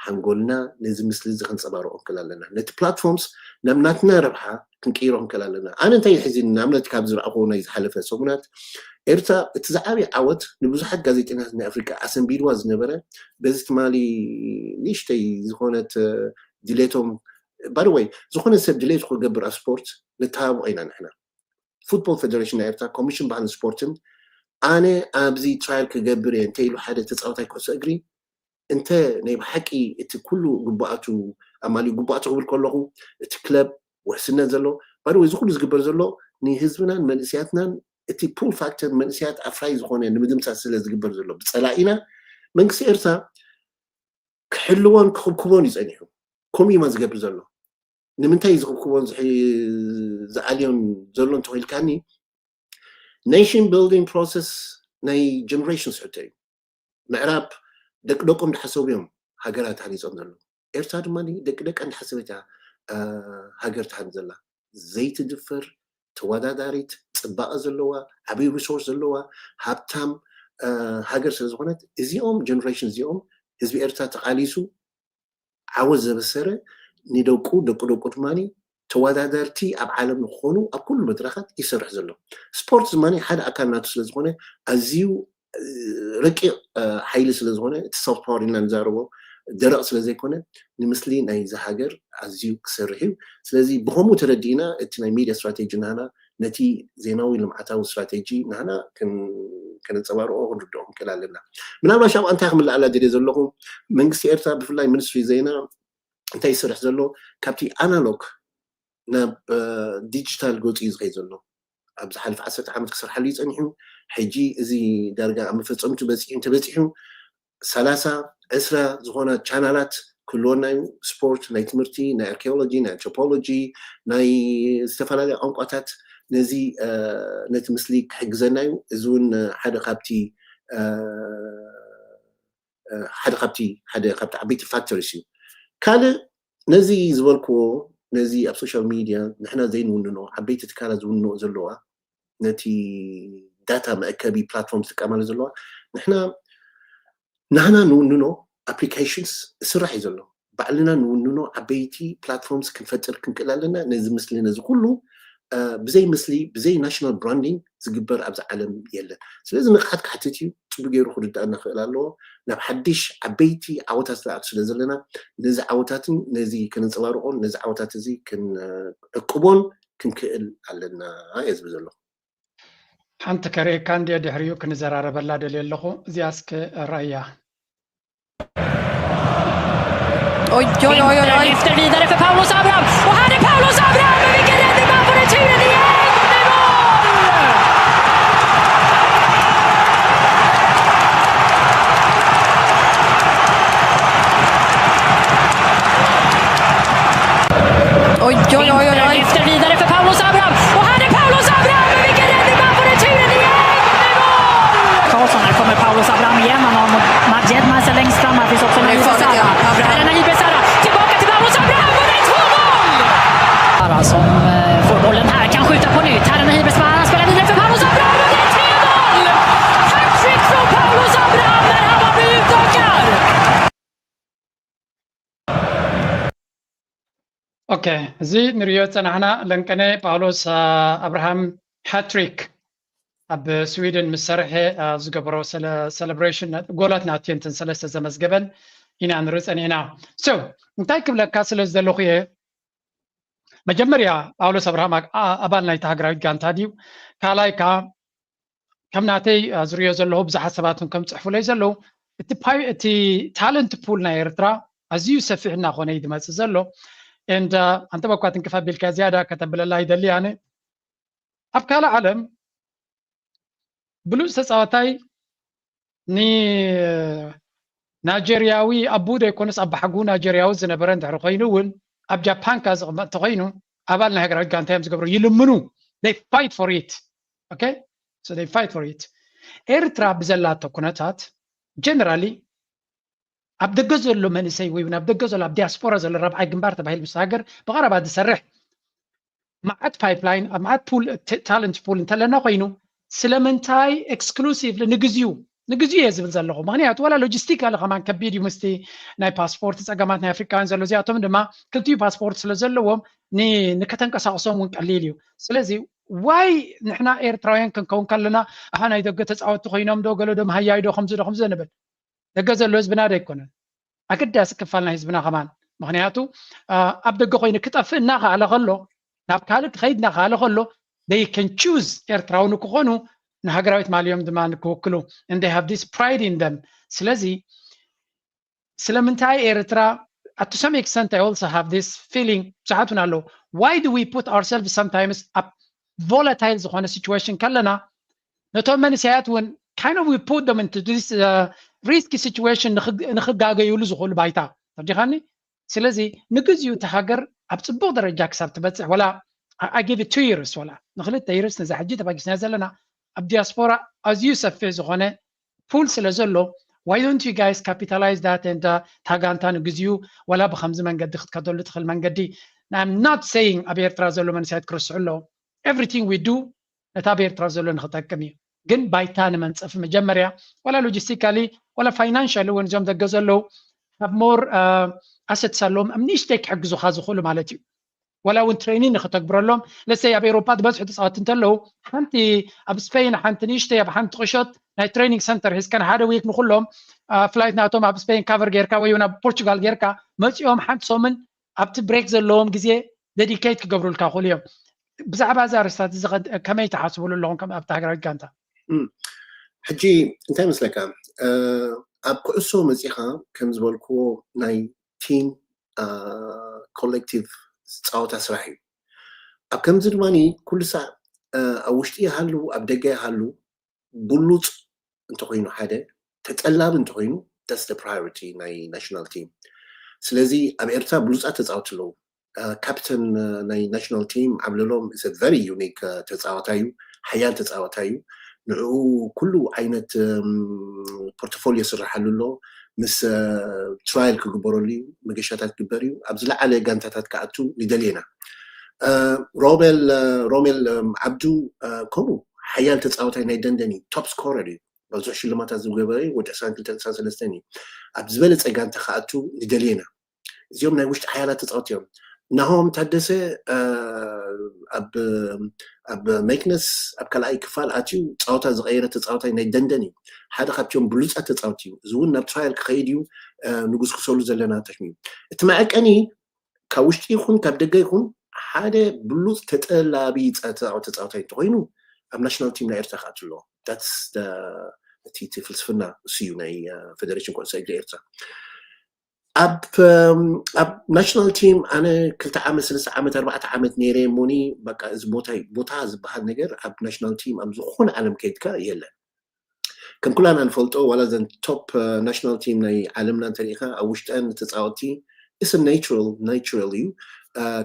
ሓንጎልና ነዚ ምስሊ እዚ ከንፀባርቆ ክል ኣለና። ነቲ ፕላትፎርምስ ናብ ናትና ረብሓ ክንቅይሮ ክንክእል ኣለና። ኣነ እንታይ ይሕዝኒ ንኣብነት ካብ ዝረኣኹ ናይ ዝሓለፈ ሰሙናት ኤርትራ እቲ ዝዓበየ ዓወት ንብዙሓት ጋዜጠኛታት ናይ ኣፍሪቃ ኣሰንቢድዋ ዝነበረ በዚ ትማሊ ንእሽተይ ዝኾነት ድሌቶም ባይወይ ዝኾነ ሰብ ድሌት ክገብር ኣብ ስፖርት ንተባብዖ ኢና ንሕና። ፉትቦል ፌደሬሽን ናይ ኤርትራ ኮሚሽን ባህልን ስፖርትን ኣነ ኣብዚ ትራይል ክገብር እየ እንተ ኢሉ ሓደ ተፃወታይ ኩዕሶ እግሪ እንተ ናይ ብሓቂ እቲ ኩሉ ግቡኣቱ ኣማሊኡ ግቡኣቱ ክብል ከለኹ እቲ ክለብ ውሕስነት ዘሎ ባይወይ እዚ ኩሉ ዝግበር ዘሎ ንህዝብናን መንእስያትናን እቲ ፑል ፋክተር መንእስያት ኣፍራይ ዝኾነ ንምድምሳስ ስለ ዝግበር ዘሎ ብፀላኢና መንግስቲ ኤርትራ ክሕልዎን ክኽብክቦን እዩ ፀኒሑ። ከምኡ እዩማ ዝገብር ዘሎ። ንምንታይ እዩ ዝኽብክቦን ዝኣልዮን ዘሎ እንተኮይልካኒ ኔሽን ቢልዲንግ ፕሮሰስ ናይ ጀነሬሽንስ ሕቶ እዩ። ምዕራብ ደቂ ደቆም ዝሓሰቡ እዮም ሃገራት ሃኒፆም ዘለዉ። ኤርትራ ድማ ደቂ ደቃ እንዳሓሰበት እያ ሃገር ትሃኒ ዘላ። ዘይትድፈር ተወዳዳሪት ፅባቐ ዘለዋ ዓብዪ ሪሶርስ ዘለዋ ሃብታም ሃገር ስለ ዝኾነት እዚኦም ጀነሬሽን እዚኦም ህዝቢ ኤርትራ ተቓሊሱ ዓወት ዘበሰረ ንደቁ ደቁ ደቁ ድማ ተወዳደርቲ ኣብ ዓለም ንክኾኑ ኣብ ኩሉ መድረኻት ይሰርሕ ዘሎ። ስፖርት ድማ ሓደ ኣካል ናቱ ስለ ዝኾነ ኣዝዩ ረቂቕ ሓይሊ ስለ ዝኾነ እቲ ሶፍት ፓወር ኢልና ንዛረቦ ደረቕ ስለ ዘይኮነ ንምስሊ ናይዚ ሃገር ኣዝዩ ክሰርሕ እዩ። ስለዚ ብኸምኡ ተረዲእና እቲ ናይ ሚድያ ስትራቴጂ ናህና ነቲ ዜናዊ ልምዓታዊ ስትራቴጂ ናህና ከነንፀባርቆ ክንርድኦ ክንክእል ኣለና። ምናልባሽ ኣብኣ እንታይ ክምልኣላ ደልየ ዘለኹ መንግስቲ ኤርትራ ብፍላይ ሚኒስትሪ ዜና እንታይ ይሰርሕ ዘሎ ካብቲ ኣናሎግ ናብ ዲጂታል ገፁ እዩ ዝኸይ ዘሎ። ኣብ ዝሓለፈ ዓሰርተ ዓመት ክሰርሓሉ እዩ ፀኒሑ። ሕጂ እዚ ዳርጋ ኣብ መፈፀምቱ በፂሑ እንተበፂሑ ሰላሳ ዕስራ ዝኾና ቻናላት ክህልወና እዩ። ስፖርት፣ ናይ ትምህርቲ፣ ናይ ኣርኪኦሎጂ፣ ናይ ኣንትሮፖሎጂ፣ ናይ ዝተፈላለዩ ቋንቋታት ነዚ ነቲ ምስሊ ክሕግዘና እዩ። እዚ እውን ሓደ ካብቲ ሓደ ካብቲ ሓደ ካብቲ ዓበይቲ ፋክተርስ እዩ። ካልእ ነዚ ዝበልክዎ ነዚ ኣብ social media ንሕና ዘይንውንኖ ዓበይቲ ትካላት ዝውንኖ ዘለዋ ነቲ data መእከቢ platform ዝጥቀማሉ ዘለዋ ንሕና ናህና ንውንኖ applications ስራሕ እዩ ዘሎ። ባዕልና ንውንኖ ዓበይቲ platforms ክንፈጥር ክንክእል ኣለና። ነዚ ምስሊ ነዚ ኩሉ ብዘይ ምስሊ ብዘይ national branding ዝግበር ኣብዚ ዓለም የለን። ስለዚ ንቕሓት ክሓትት እዩ። ፅቡቅ ገይሩ ክርዳእና ክእል ኣለዎ። ናብ ሓድሽ ዓበይቲ ዓወታት ዝኣቱ ስለ ዘለና ነዚ ዓወታትን ነዚ ከነንፀባርቆን ነዚ ዓወታት እዚ ክንዕቅቦን ክንክእል ኣለና እየ ዝብል ዘለኹ። ሓንቲ ከርእየካ እንድየ ድሕሪኡ ክንዘራረበላ ደልየ ኣለኹ። እዚኣ እስከ ራእያ። Oj, oj, oj, oj, oj. Lyfter vidare för Paulus Abraham. Och här är Paulus Abraham med vilken räddning man får returen igen. Oj, oj, oj, oj, oj. Lyfter vidare för Paulus Abraham. Och här är Paulus Abraham med vilken räddning man får returen igen. Karlsson, här kommer Paulus Abraham igen. Han har Majed med sig längst fram. Här finns också Nahir Besara. Här är Nahir Besara. Tillbaka till Paulus Abraham och det är två noll! Besara som eh, får bollen här, kan skjuta på nytt. Här är Nahir Besara, spelar vidare för Paulus Abraham och det är tre noll! Hattrick från Paulus Abraham när han var med utökar! ኦኬ፣ እዚ ንሪኦ ዝፀናሕና ለንቀነ ጳውሎስ ኣብርሃም ሃትሪክ ኣብ ስዊድን ምስ ሰርሐ ዝገበሮ ሰለብሬሽን ጎላት ናትዮ እንትን ሰለስተ ዘመዝገበን ኢና ንርኢ ፀኒሕና። So እንታይ ክብለካ ስለ ዝደለኹ እየ፣ መጀመርያ ጳውሎስ ኣብርሃም ኣባል ናይቲ ሃገራዊት ጋንታ ድዩ? ካልኣይ ከዓ ከም ናተይ ዝሪኦ ዘለኹ ብዙሓት ሰባት እውን ከም ፅሕፉለይ ዘለዉ እቲ talent pool ናይ ኤርትራ ኣዝዩ ሰፊሕ እናኾነ እዩ ዝመፅእ ዘሎ። And ኣንተ በኳ ትንክፍ ኣቢልካ ዝያዳ ከተብለላ ይደሊ ኣነ ኣብ ካልእ ዓለም ብሉፅ ተፃዋታይ ንናይጀርያዊ ኣቡ ዘይኮነስ ኣባሓጉ ናይጀርያዊ ዝነበረ እንድሕር ኮይኑ እውን ኣብ ጃፓንካ ዝቕመጥ ተኮይኑ ኣባል ናይ ሃገራዊት ጋንታ እዮም ዝገብሩ ይልምኑ። They fight for it. Okay? So they fight for it. ኤርትራ ብዘላቶ ኩነታት generally ኣብ ደገ ዘሎ መንእሰይ ወይ ኣብ ደገ ዘሎ ኣብ ዲያስፖራ ዘሎ ረብዓይ ግንባር ተባሂሉ ምስ ሃገር ብቐረባ ዝሰርሕ መዓት pipeline ኣብ መዓት pool talent pool እንተለና ኮይኑ ስለምንታይ exclusively ንግዚኡ ንግዚኡ እየ ዝብል ዘለኹ። ምክንያቱ ዋላ logistically ከማን ከቢድ እዩ ምስቲ ናይ ፓስፖርት ፀገማት ናይ ኣፍሪካውያን ዘሎ እዚኣቶም ድማ ክልቲኡ ፓስፖርት ስለ ዘለዎም ንከተንቀሳቅሶም እውን ቀሊል እዩ። ስለዚ why ንሕና ኤርትራውያን ክንከውን ከለና ኣሃ ናይ ደገ ተፃወትቲ ኮይኖም ዶ ገለ ዶ መሃያይ ዶ ከምዚ ዶ ከምዚ ንብል። ደገ ዘሎ ህዝብና ዶ ኣይኮነን ኣገዳሲ ክፋል ናይ ህዝብና ከማን። ምክንያቱ ኣብ ደገ ኮይኑ ክጠፍእ እናኸኣለ ከሎ ናብ ካልእ ክኸይድ እናኸኣለ ከሎ they can choose ኤርትራዊ ንክኾኑ ንሃገራዊት ማልዮም ድማ ንክውክሉ and they have this pride in them። ስለዚ ስለምንታይ ኤርትራ to some extent I also have this feeling ብዙሓት እውን ኣለዉ why do we put ourselves sometimes ኣብ volatile ዝኾነ situation ከለና ነቶም መንእሰያት እውን kind of we put them into this uh, risky situation ንክጋገዩሉ ዝኽእሉ ባይታ ተርዲኻኒ። ስለዚ ንግዚኡ እቲ ሃገር ኣብ ፅቡቅ ደረጃ ክሳብ ትበፅሕ ወላ I give it two years ወላ ንክልተ years ነዛ ሕጂ ተባጊስና ዘለና ኣብ ዲያስፖራ ኣዝዩ ሰፊሕ ዝኾነ pool ስለ ዘሎ why don't you guys capitalize that and እታ ጋንታ ንግዚኡ ወላ ብከምዚ መንገዲ ክትከደሉ ትኽእል መንገዲ I'm not saying ኣብ ኤርትራ ዘሎ መንእሰያት ክርስዑ ኣለዎም everything we do ነታ ኣብ ኤርትራ ዘሎ ንክጠቅም እዩ። ግን ባይታ ንመንፀፊ መጀመርያ ዋላ logistically ዋላ financially እውን እዞም ደገ ዘለዉ have more assets ኣለዎም ኣብ ንእሽተይ ክሕግዙኻ ዝኽእሉ ማለት እዩ። ዋላ እውን training ንክተግብረሎም let's say ኣብ ኤውሮጳ ዝበዝሑ ተፃወትቲ እንተለዉ ሓንቲ ኣብ ስፔን ሓንቲ ንእሽተይ ኣብ ሓንቲ ቁሸት ናይ training center ሒዝካ ንሓደ week ንኩሎም flight ናቶም ኣብ ስፔን cover ጌርካ ወይ እውን ኣብ ፖርቹጋል ጌርካ መፂኦም ሓንቲ ሰሙን ኣብቲ break ዘለዎም ግዜ dedicate ክገብሩልካ ይኽእሉ እዮም። ብዛዕባ እዛ ኣርእስታት እዚ ከመይ ትሓስብሉ ኣለኹም ከም ኣብቲ ሃገራዊት ጋንታ? ሕጂ እንታይ መስለካ ኣብ ኩዕሶ መፂኻ ከም ዝበልክዎ ናይ team collective ዝፃወታ ስራሕ እዩ። ኣብ ከምዚ ድማ ኩሉ ሳዕ ኣብ ውሽጢ ይሃሉ ኣብ ደገ ይሃሉ ብሉፅ እንተኮይኑ ሓደ ተጠላቢ እንተኮይኑ that's the priority ናይ national team። ስለዚ ኣብ ኤርትራ ብሉፃት ተፃወቲ ኣለዉ። ካፕተን ናይ national team ዓብለሎም is a very unique ተፃዋታይ እዩ፣ ሓያል ተፃዋታይ እዩ። ንዕኡ ኩሉ ዓይነት portfolio ይስርሓሉ ኣሎ። ምስ ትራይል ክግበረሉ እዩ፣ መገሻታት ክግበር እዩ። ኣብ ዝለዓለ ጋንታታት ክኣቱ ንደልየና። ሮቤል ሮሜል ዓብዱ ከምኡ ሓያል ተፃወታይ ናይ ደንደን እዩ፣ ቶፕ ስኮረር እዩ፣ ብዙሕ ሽልማታት ዝገበረ ወዲ ዕስራን ክልተን ዕስራን ሰለስተን እዩ። ኣብ ዝበለፀ ጋንታ ክኣቱ ንደልየና። እዚኦም ናይ ውሽጢ ሓያላት ተፃወቲ እዮም። ናሆም ታደሰ ኣብ ኣብ ሜክነስ ኣብ ካልኣይ ክፋል ኣትዩ ፀወታ ዝቀየረ ተፃወታይ ናይ ደንደን እዩ። ሓደ ካብቲኦም ብሉፃት ተፃወቲ እዩ። እዚ እውን ናብ ትራያል ክኸይድ እዩ። ንጉስ ክሰሉ ዘለና ተሽሚ እቲ መዐቀኒ ካብ ውሽጢ ይኹን ካብ ደገ ይኹን ሓደ ብሉፅ ተጠላቢ ተፃወታይ እንተኮይኑ ኣብ ናሽናል ቲም ናይ ኤርትራ ክኣቱ ኣለዎ። እቲ ፍልስፍና እሱ እዩ ናይ ፌደሬሽን ኩዕሶ እግሪ ኤርትራ። ኣብ ኣብ ናሽናል ቲም ኣነ ክልተ ዓመት ሰለስተ ዓመት ኣርባዕተ ዓመት ነይረ እሞኒ በቃ እዚ ቦታ ቦታ ዝበሃል ነገር ኣብ ናሽናል ቲም ኣብ ዝኾነ ዓለም ከይድካ የለን። ከም ኩላና ንፈልጦ ዋላ ዘን ቶፕ ናሽናል ቲም ናይ ዓለምና እንተሪኢካ ኣብ ውሽጠን ተፃወቲ it's natural natural እዩ።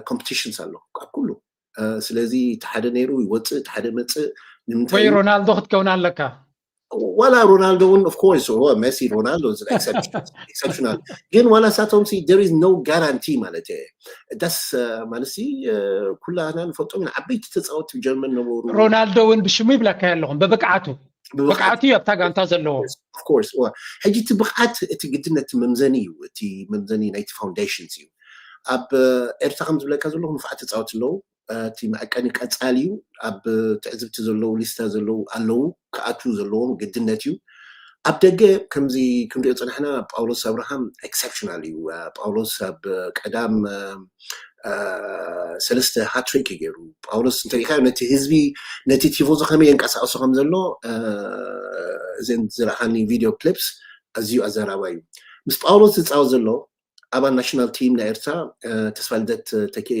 ኮምፒቲሽንስ ኣሎ ኣብ ኩሉ። ስለዚ እቲ ሓደ ነይሩ ይወፅእ፣ እቲ ሓደ መፅእ። ንምንታይ ሮናልዶ ክትከውን ኣለካ። ዋላ ሮናልዶ እውን of course ሜሲ ሮናልዶ exceptional፣ ግን ዋላ ሳቶም there is no guarantee ማለት እየ። ዳስ ማለት ኩላና ንፈልጦም ኢና ዓበይቲ ተፃወቲ ጀርመን ነበሩ። ሮናልዶ እውን ብሽሙ ይብለካ ኣለኹም ብብቅዓቱ ብብቅዓቱ እዩ ኣብታ ጋንታ ዘለዎ። ሕጂ እቲ ብቕዓት እቲ ግድነት መምዘኒ እዩ፣ እቲ መምዘኒ ናይቲ ፋውንዴሽንስ እዩ። ኣብ ኤርትራ ከም ዝብለካ ዘለኹ ንፉዓት ተፃወቲ ኣለዉ። እቲ መዐቀኒ ቀፃሊ እዩ። ኣብ ትዕዝብቲ ዘለዉ ሊስታ ዘለዉ ኣለዉ ክኣትዉ ዘለዎም ግድነት እዩ። ኣብ ደገ ከምዚ ክንሪኦ ፀናሕና ጳውሎስ ኣብርሃም ኤክሰፕሽናል እዩ። ጳውሎስ ኣብ ቀዳም ሰለስተ ሃትሪክ እዩ ገይሩ። ጳውሎስ እንተሪኢካ ነቲ ህዝቢ ነቲ ቲፎዞ ከመይ የንቀሳቅሶ ከም ዘሎ እዘን ዝረኣኻኒ ቪድዮ ክሊፕስ ኣዝዩ ኣዘራባ እዩ። ምስ ጳውሎስ ዝፃወት ዘሎ ኣባል ናሽናል ቲም ናይ ኤርትራ ተስፋልደት ተኪኤ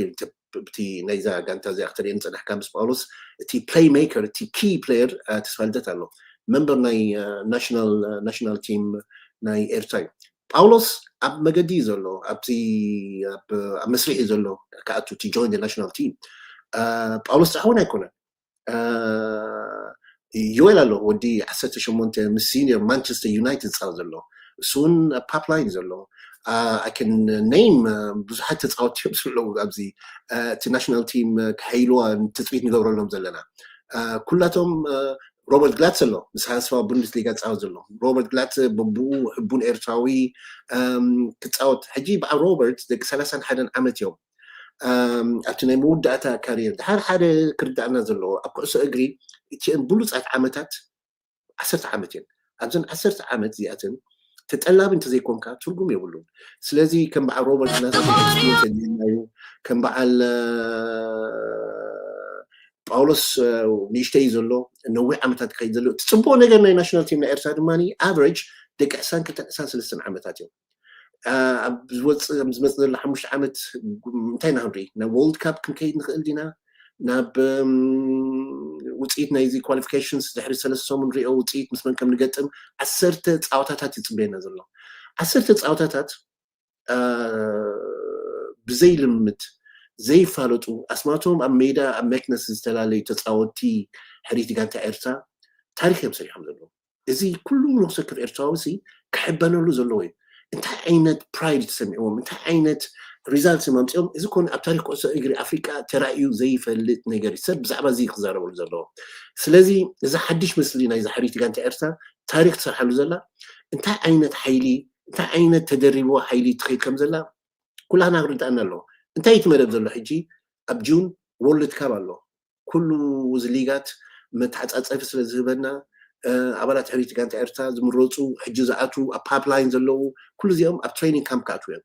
እቲ ናይዛ ጋንታ እዚኣ ክትርኢ ንፅናሕካ ምስ ጳውሎስ እቲ ፕሌይ ሜከር እቲ ኪ ፕሌየር ተስፋልደት ኣሎ መንበር ናይ ናሽናል ቲም ናይ ኤርትራ እዩ። ጳውሎስ ኣብ መገዲ እዩ ዘሎ ኣብቲ ኣብ መስርሕ እዩ ዘሎ ክኣቱ እቲ ጆይን ናሽናል ቲም። ጳውሎስ ጥራሕ እውን ኣይኮነን። ዮኤል ኣሎ ወዲ ዓሰርተ ሸሞንተ ምስ ሲኒየር ማንቸስተር ዩናይትድ ዝፃወት ዘሎ እሱ እውን ፓፕላይን ዘሎ። ኣክን ኔም ብዙሓት ተፃወቲ እዮም ዘለዉ ኣብዚ እቲ ናሽናል ቲም ክሓይልዋ ትፅቢት ንገብረሎም ዘለና ኩላቶም ሮበርት ግላትስ ኣሎ ምስ ሃስፋ ቡንደስሊጋ ዝፃወት ዘሎ ሮበርት ግላትስ በብኡ ሕቡን ኤርትራዊ ክፃወት ሕጂ በዓል ሮበርት ደቂ ሰላሳን ሓደን ዓመት እዮም። ኣብቲ ናይ መወዳእታ ካሪየር ድሓር ሓደ ክርዳእና ዘለዎ ኣብ ኩዕሶ እግሪ እቲአን ብሉፃት ዓመታት ዓሰርተ ዓመት እየን። ኣብዘን ዓሰርተ ዓመት እዚኣተን ተጠላቢ እንተዘይኮንካ ትርጉም የብሉን። ስለዚ ከም በዓል ሮበርት ናተናዩ ከም በዓል ጳውሎስ ንእሽተይ ዘሎ ነዊሕ ዓመታት ክኸይድ ዘሎ እቲ ፅቡቅ ነገር ናይ ናሽናል ቲም ናይ ኤርትራ ድማ ኣቨሬጅ ደቂ ዕስራን ክልተን ዕስራን ሰለስተን ዓመታት እዮም። ኣብ ዝመፅእ ዘሎ ሓሙሽተ ዓመት እንታይ ኢና ክንርኢ ናብ ወርልድ ካፕ ክንከይድ ንኽእል ዲና ናብ ውፅኢት ናይዚ ኳሊፊኬሽንስ ድሕሪ ሰለስተ ሰሙን ንሪኦ ውፅኢት ምስ መን ከም ንገጥም ዓሰርተ ፀወታታት ይፅበየና ዘሎ። ዓሰርተ ፀወታታት ብዘይ ልምምድ ዘይፋለጡ ኣስማቶም ኣብ ሜዳ ኣብ መክነስ ዝተፈላለዩ ተፃወቲ ሕሪት ጋንታ ኤርትራ ታሪክ እዮም ሰሪሖም ዘለዉ። እዚ ኩሉ ነፍሰ ወከፍ ኤርትራዊ ክሕበነሉ ዘለዎ እዩ። እንታይ ዓይነት ፕራይድ ተሰሚዕዎም እንታይ ዓይነት ሪዛልት እዮም ኣምፂኦም እዚ ኮነ ኣብ ታሪክ ኩዕሶ እግሪ ኣፍሪቃ ተራእዩ ዘይፈልጥ ነገር እዩ ሰብ ብዛዕባ እዚ ክዛረበሉ ዘለዎ። ስለዚ እዚ ሓድሽ ምስሊ ናይዛ ሕሪት ጋንታ ኤርትራ ታሪክ ትሰርሓሉ ዘላ እንታይ ዓይነት ሓይሊ እንታይ ዓይነት ተደሪብዎ ሓይሊ ትኸይድ ከም ዘላ ኩላህና ክርድኣና ኣለዎ። እንታይ እቲ መደብ ዘሎ ሕጂ ኣብ ጁን ወርልድ ካፕ ኣሎ ኩሉ እዚ ሊጋት መተሓፃፀፊ ስለ ዝህበና ኣባላት ሕሪት ጋንታ ኤርትራ ዝምረፁ ሕጂ ዝኣትዉ ኣብ ፓፕላይን ዘለዉ ኩሉ እዚኦም ኣብ ትሬኒንግ ካምፕ ክኣትዉ እዮም።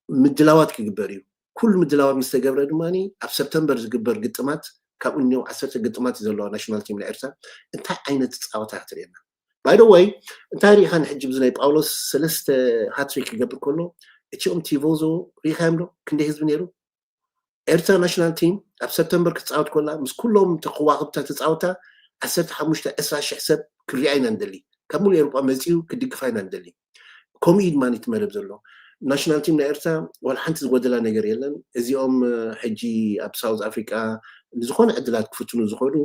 ምድላዋት ክግበር እዩ። ኩሉ ምድላዋት ምስ ተገብረ ድማ ኣብ ሰፕተምበር ዝግበር ግጥማት ካብኡ እኒው ዓሰርተ ግጥማት እዩ ዘለዋ ናሽናል ቲም ናይ ኤርትራ እንታይ ዓይነት ፃወታ ክትርእየና ባይ ወይ እንታይ ርኢኻ ንሕጂ ብዚ ናይ ጳውሎስ ሰለስተ ሃትሪክ ክገብር ከሎ እቲኦም ቲቮዞ ርኢኻዮም ዶ ክንደይ ህዝቢ ነይሩ? ኤርትራ ናሽናል ቲም ኣብ ሰፕተምበር ክትፃወት ኮላ ምስ ኩሎም ተከዋክብታ ተፃወታ ዓሰርተ ሓሙሽተ ዕስራ ሽሕ ሰብ ክሪኣ ኢና ንደሊ ካብ ሙሉ ኤሮጳ መፂኡ ክድግፋ ኢና ንደሊ። ከምኡ እዩ ድማ እቲ መደብ ዘሎ ናሽናል ቲም ናይ ኤርትራ ዋላ ሓንቲ ዝጎደላ ነገር የለን። እዚኦም ሕጂ ኣብ ሳውዝ ኣፍሪቃ ንዝኾነ ዕድላት ክፍትኑ ዝኽእሉ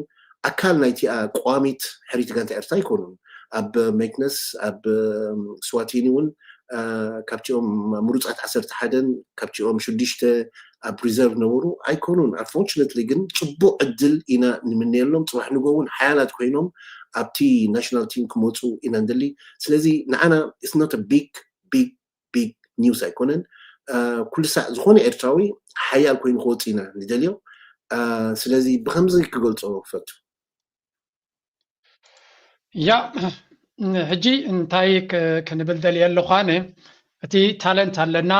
ኣካል ናይቲኣ ቋሚት ሕሪት ጋንታ ኤርትራ ኣይኮኑን። ኣብ ሜክነስ ኣብ ስዋቲኒ እውን ካብቲኦም ምሩፃት ዓሰርተ ሓደን ካብቲኦም ሽዱሽተ ኣብ ሪዘርቭ ነበሩ ኣይኮኑን። ኣንፎርቹነትሊ ግን ፅቡቅ ዕድል ኢና ንምነየሎም። ፅባሕ ንጎ እውን ሓያላት ኮይኖም ኣብቲ ናሽናል ቲም ክመፁ ኢና ንደሊ። ስለዚ ንዓና it's not a big big big news ኣይኮነን። ኩሉ ሳዕ ዝኾነ ኤርትራዊ ሓያል ኮይኑ ክወፅእ ኢና ንደልዮ። ስለዚ ብከምዚ ክገልፆ ክፈቱ። ያ ሕጂ እንታይ ክንብል ደልየ ኣለኹ ኣነ፣ እቲ ታለንት ኣለና።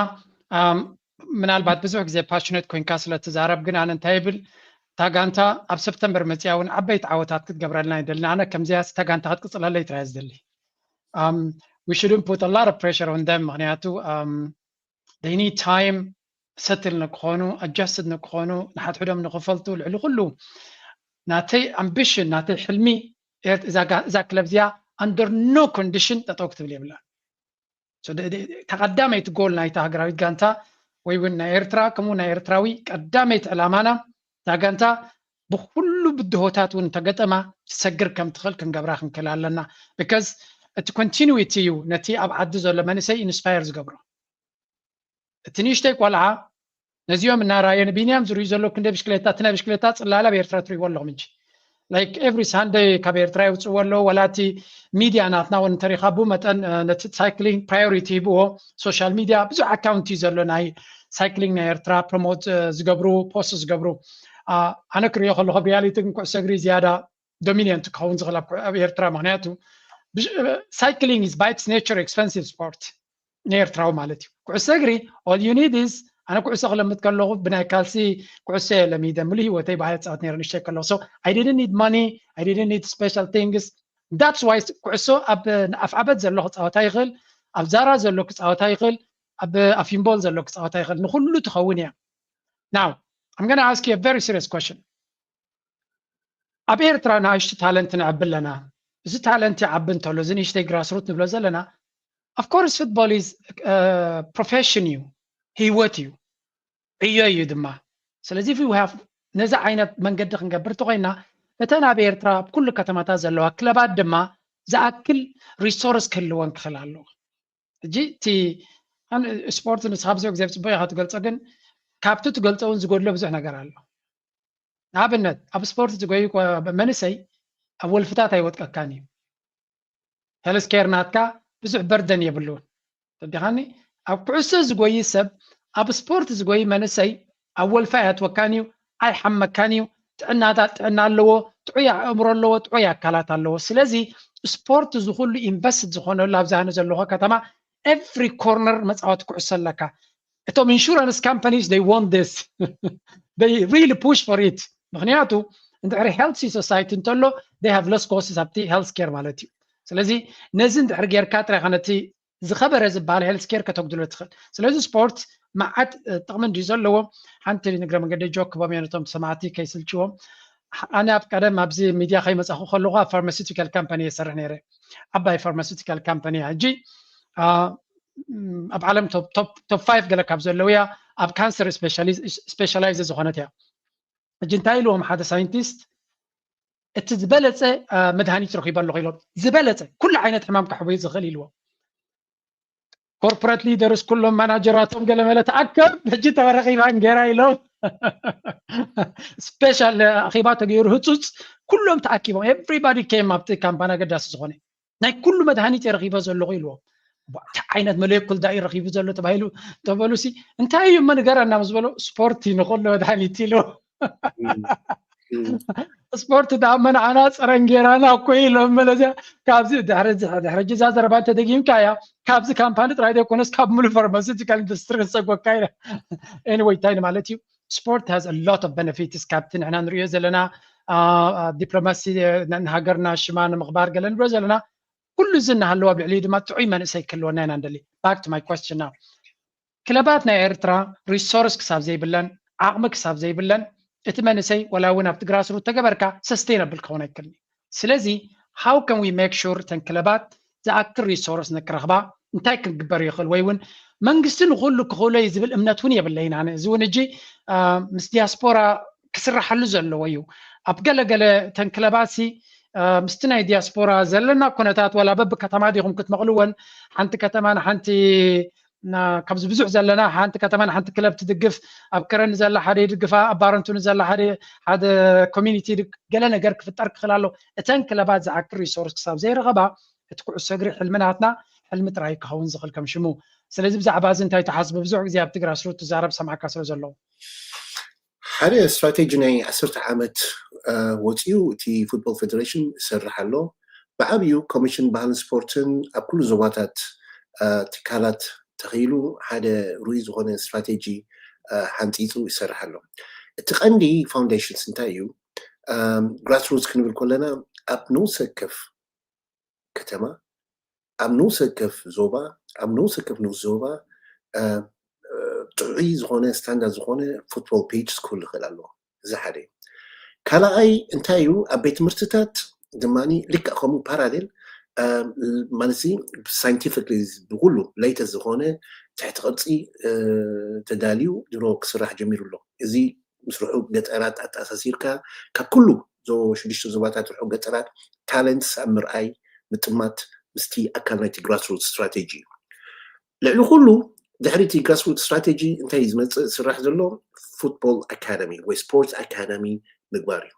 ምናልባት ብዙሕ ግዜ ፓሽነት ኮይንካ ስለ ትዛረብ፣ ግን ኣነ እንታይ ይብል፣ እታ ጋንታ ኣብ ሰፕተምበር መፅያ እውን ዓበይቲ ዓወታት ክትገብረልና ይደልና። ኣነ ከምዚያ እታ ጋንታ ክትቅፅለለይ ጥራይ ዝደሊ። We shouldn't put a lot of pressure on them፣ ምክንያቱ they need time ሰትል ንክኾኑ፣ ኣጃስትድ ንክኾኑ፣ ንሓድሕዶም ንክፈልጡ፣ ልዕሊ ኩሉ ናተይ ኣምቢሽን ናተይ ሕልሚ እዛ ክለብ እዚኣ under no condition ጠጠው ክትብል የብላን። ተቐዳመይቲ ጎል ናይታ ሃገራዊት ጋንታ ወይ እውን ናይ ኤርትራ ከምኡ ናይ ኤርትራዊ ቀዳመይቲ ዕላማና እታ ጋንታ ብኩሉ ብድሆታት እውን ተገጠማ ትሰግር ከም ትኽእል ክንገብራ ክንክእል ኣለና። Because እቲ continuity እዩ ነቲ ኣብ ዓዲ ዘሎ መንእሰይ ኢንስፓየር ዝገብሮ። እቲ ንእሽተይ ቆልዓ ነዚኦም እናራየ ንቢንያም ዝርእዩ ዘለዉ ክንደይ ብሽክሌታ፣ እቲ ናይ ብሽክሌታ ጽላለ ኣብ ኤርትራ ትርእይዎ ኣለኹም እንጂ። Like every Sunday ካብ ኤርትራ የውጽእዎ ኣለዉ። ወላ እቲ ሚድያ ናትና እውን እንተሪኻ ብኡ መጠን ነቲ ሳይክሊንግ ፕራዮሪቲ ሂብዎ። ሶሻል ሚድያ ብዙሕ ኣካውንት እዩ ዘሎ ናይ ሳይክሊንግ ናይ ኤርትራ ፕሮሞት ዝገብሩ፣ ፖስት ዝገብሩ። ኣነ ክርእዮ ከለኹ ኣብ ሪያሊቲ ግን ኩዕሶ እግሪ ዝያዳ ዶሚኒየንት ክኸውን ዝኽእል ኣብ ኤርትራ። ምክንያቱ ሳይክሊንግ is by its nature expensive sport ንኤርትራዊ ማለት እዩ። ኩዕሶ እግሪ all you need is፣ ኣነ ኩዕሶ ክለምድ ከለኹ ብናይ ካልሲ ኩዕሶ እየ ለሚደ፣ ሙሉ ህይወተይ ብኣየ ፃወት ነይረ ንእሽተይ ከለኹ። So I didn't need money, I didn't need special things. That's why ኩዕሶ ኣብ ኣፍዓበት ዘሎ ክፃወታ ይኽእል፣ ኣብ ዛራ ዘሎ ክፃወታ ይኽእል፣ ኣብ ኣፊምቦል ዘሎ ክፃወታ ይኽእል፣ ንኩሉ ትኸውን እያ። Now I'm gonna ask you a very serious question. ኣብ ኤርትራ ንኣሽቱ ታለንት ንዕቢ ኣለና። እዚ ታለንት ይዓቢ እንተሎ፣ እዚ ንእሽተይ ግራስሩት ንብሎ ዘለና፣ of course football is profession እዩ፣ ህይወት እዩ፣ ዕዮ እዩ ድማ። ስለዚ we have ነዚ ዓይነት መንገዲ ክንገብር እንተኮይና፣ እተን ኣብ ኤርትራ ኣብ ኩሉ ከተማታት ዘለዋ ክለባት ድማ ዝኣክል ሪሶርስ ክህልወን ክኽእል ኣለዎ። ሕጂ እቲ ስፖርት ንስኻ ብዙሕ ግዜ ብፅቡቅ ኢኻ ትገልፆ፣ ግን ካብቲ ትገልፆ እውን ዝጎድሎ ብዙሕ ነገር ኣሎ። ንኣብነት ኣብ ስፖርት ዝጎዩ መንእሰይ ኣብ ወልፍታት ኣይወጥቀካን እዩ። ሄልስኬር ናትካ ብዙሕ በርደን የብሉን። ተዲኻኒ ኣብ ኩዕሶ ዝጎይ ሰብ፣ ኣብ ስፖርት ዝጎይ መንእሰይ ኣብ ወልፊ ኣያትወካን እዩ፣ ኣይሓመካን እዩ። ጥዕናታት ጥዕና ኣለዎ፣ ጥዑይ ኣእምሮ ኣለዎ፣ ጥዑይ ኣካላት ኣለዎ። ስለዚ ስፖርት ዝኩሉ ኢንቨስት ዝኾነሉ ኣብዚ ኣነ ዘለኹ ከተማ every corner መፃወቲ ኩዕሶ ኣለካ። እቶም ኢንሹራንስ ካምፓኒስ they want this, they really push for it። ምክንያቱ እንድሕሪ ሄልቲ ሶሳይቲ እንተሎ they have less costs ኣብቲ ሄልት ኬር ማለት እዩ። ስለዚ ነዚ እንድሕሪ ጌርካ ጥራይ ኢኻ ነቲ ዝኸበረ ዝበሃል ሄልት ኬር ከተጉድሎ ትኽእል። ስለዚ ስፖርት መዓት ጥቕሚ እንድዩ ዘለዎ። ሓንቲ ንግረ መንገዲ ጆክ ክቦም እየ ነቶም ሰማዕቲ ከይስልችዎም። ኣነ ኣብ ቀደም ኣብዚ ሚድያ ከይመፃኹ ከለኹ ኣብ ፋርማሲውቲካል ካምፓኒ እየ ዝሰርሕ ነይረ። ዓባይ ፋርማሲውቲካል ካምፓኒ እያ። ሕጂ ኣብ ዓለም ቶፕ ፋይቭ ገለ ካብ ዘለዉ እያ። ኣብ ካንሰር ስፔሻላይዝ ዝኾነት እያ። ሕጂ እንታይ ኢልዎም ሓደ ሳይንቲስት፣ እቲ ዝበለፀ መድሃኒት ረኺበ ኣለኹ ኢሎም። ዝበለፀ ኩሉ ዓይነት ሕማም ከሕዊ ዝኽእል ኢልዎም። ኮርፖሬት ሊደርስ ኩሎም ማናጀራቶም ገለመለ ተኣከብ፣ ሕጂ ተረኺባ እንጌራ ኢሎም። ስፔሻል ኣኼባ ተገይሩ ህፁፅ ኩሎም ተኣኪቦም፣ everybody came ኣብቲ ካምፓኒ ኣገዳሲ ዝኾነ ናይ ኩሉ መድሃኒት እየ ረኺበ ዘለኹ ኢልዎም። እንታይ ዓይነት መለኩል ዳዩ ረኺቡ ዘሎ ተባሂሉ ተበሉሲ እንታይ እዩ እሞ ንገረና ምስ በሎ ስፖርት እዩ ንኹሉ መድሃኒት ኢልዎም። ስፖርት ደኣ መን ዓና ፀረ እንጌራና እኮ ኢሎም መለዚያ። ካብዚ ድሕሪ ሕጂ እዛ ዘረባ እንተደጊምካ እያ፣ ካብዚ ካምፓኒ ጥራይ ዘይኮነስ ካብ ሙሉእ ፋርማሲውቲካል ኢንዱስትሪ ክሰጎካ ኢለ። Anyway እንታይ ማለት እዩ፣ ስፖርት has a lot of benefits። ካብቲ ንሕና ንሪኦ ዘለና ዲፕሎማሲ ንሃገርና ሽማ ንምኽባር ገለ ንሪኦ ዘለና ኩሉ እዚ እናሃለወ ኣብ ልዕሊኡ ድማ ጥዑይ መንእሰይ ክህልወና ኢና ንደሊ። Back to my question now። ክለባት ናይ ኤርትራ ሪሶርስ ክሳብ ዘይብለን ዓቕሚ ክሳብ ዘይብለን እቲ መንእሰይ ወላ እውን ኣብቲ ግራስሩት ተገበርካ ሰስተይነብል ክኸውን ኣይክእልን እዩ። ስለዚ how can we make sure እተን ክለባት ዝኣክል ሪሶርስ ንክረኽባ እንታይ ክንግበር ይኽእል? ወይ እውን መንግስቲ ንኩሉ ክኽእሎ እዩ ዝብል እምነት እውን የብለይን ኣነ። እዚ እውን እጂ ምስ ዲያስፖራ ክስራሓሉ ዘለዎ እዩ። ኣብ ገለገለ እተን ክለባት ሲ ምስቲ ናይ ዲያስፖራ ዘለና ኩነታት ዋላ በብከተማ ዲኹም ክትመቕልወን ሓንቲ ከተማ ንሓንቲ ካብዚ ብዙሕ ዘለና ሓንቲ ከተማ ንሓንቲ ክለብ ትድግፍ ኣብ ከረን ዘላ ሓደ ይድግፋ ኣብ ባረንቱ ንዘላ ሓደ ሓደ ኮሚኒቲ ገለ ነገር ክፍጠር ክኽእል ኣሎ። እተን ክለባት ዝኣክል ሪሶርስ ክሳብ ዘይረኸባ እቲ ኩዕሶ እግሪ ሕልሚ ናትና ሕልሚ ጥራይ ክኸውን ዝኽእል ከም ሽሙ። ስለዚ ብዛዕባ እዚ እንታይ ትሓስብ? ብዙሕ ግዜ ኣብቲ ግራስሩት ትዛረብ ሰማዕካ ስለ ዘለዉ። ሓደ ስትራቴጂ ናይ ዓሰርተ ዓመት ወፂኡ እቲ ፉትቦል ፌደሬሽን ይሰርሕ ኣሎ። ብዓብዩ ኮሚሽን ባህልን ስፖርትን ኣብ ኩሉ ዞባታት ትካላት ተኽኢሉ ሓደ ርኡይ ዝኾነ ስትራቴጂ ሓንፂፁ ይሰርሕ ኣሎ። እቲ ቀንዲ ፋውንዴሽንስ እንታይ እዩ? ግራስሩትስ ክንብል ከለና ኣብ ንኡስ ወከፍ ከተማ ኣብ ንኡስ ወከፍ ዞባ ኣብ ንኡስ ወከፍ ንኡስ ዞባ ጥዑይ ዝኾነ ስታንዳርድ ዝኾነ ፉትቦል ፒች ክህሉ ይኽእል ኣለዎ። እዚ ሓደ እዩ። ካልኣይ እንታይ እዩ? ኣብ ቤት ትምህርትታት ድማ ልክዕ ከምኡ ፓራሌል ማለት ሳይንቲፊክሊ ብኩሉ ሌተስት ዝኾነ ትሕቲ ቅርፂ ተዳልዩ ድሮ ክስራሕ ጀሚሩ ኣሎ። እዚ ምስ ርሑቕ ገጠራት ኣተኣሳሲርካ ካብ ኩሉ ሽዱሽተ ዞባታት ርሑቕ ገጠራት ታለንትስ ኣብ ምርኣይ ምጥማት ምስቲ ኣካል ናይቲ ግራስሩት ስትራቴጂ እዩ። ልዕሊ ኩሉ ድሕሪ እቲ ግራስሩት ስትራቴጂ እንታይ ዝመፅእ ስራሕ ዘሎ ፉትቦል ኣካደሚ ወይ ስፖርት ኣካደሚ ምግባር እዩ።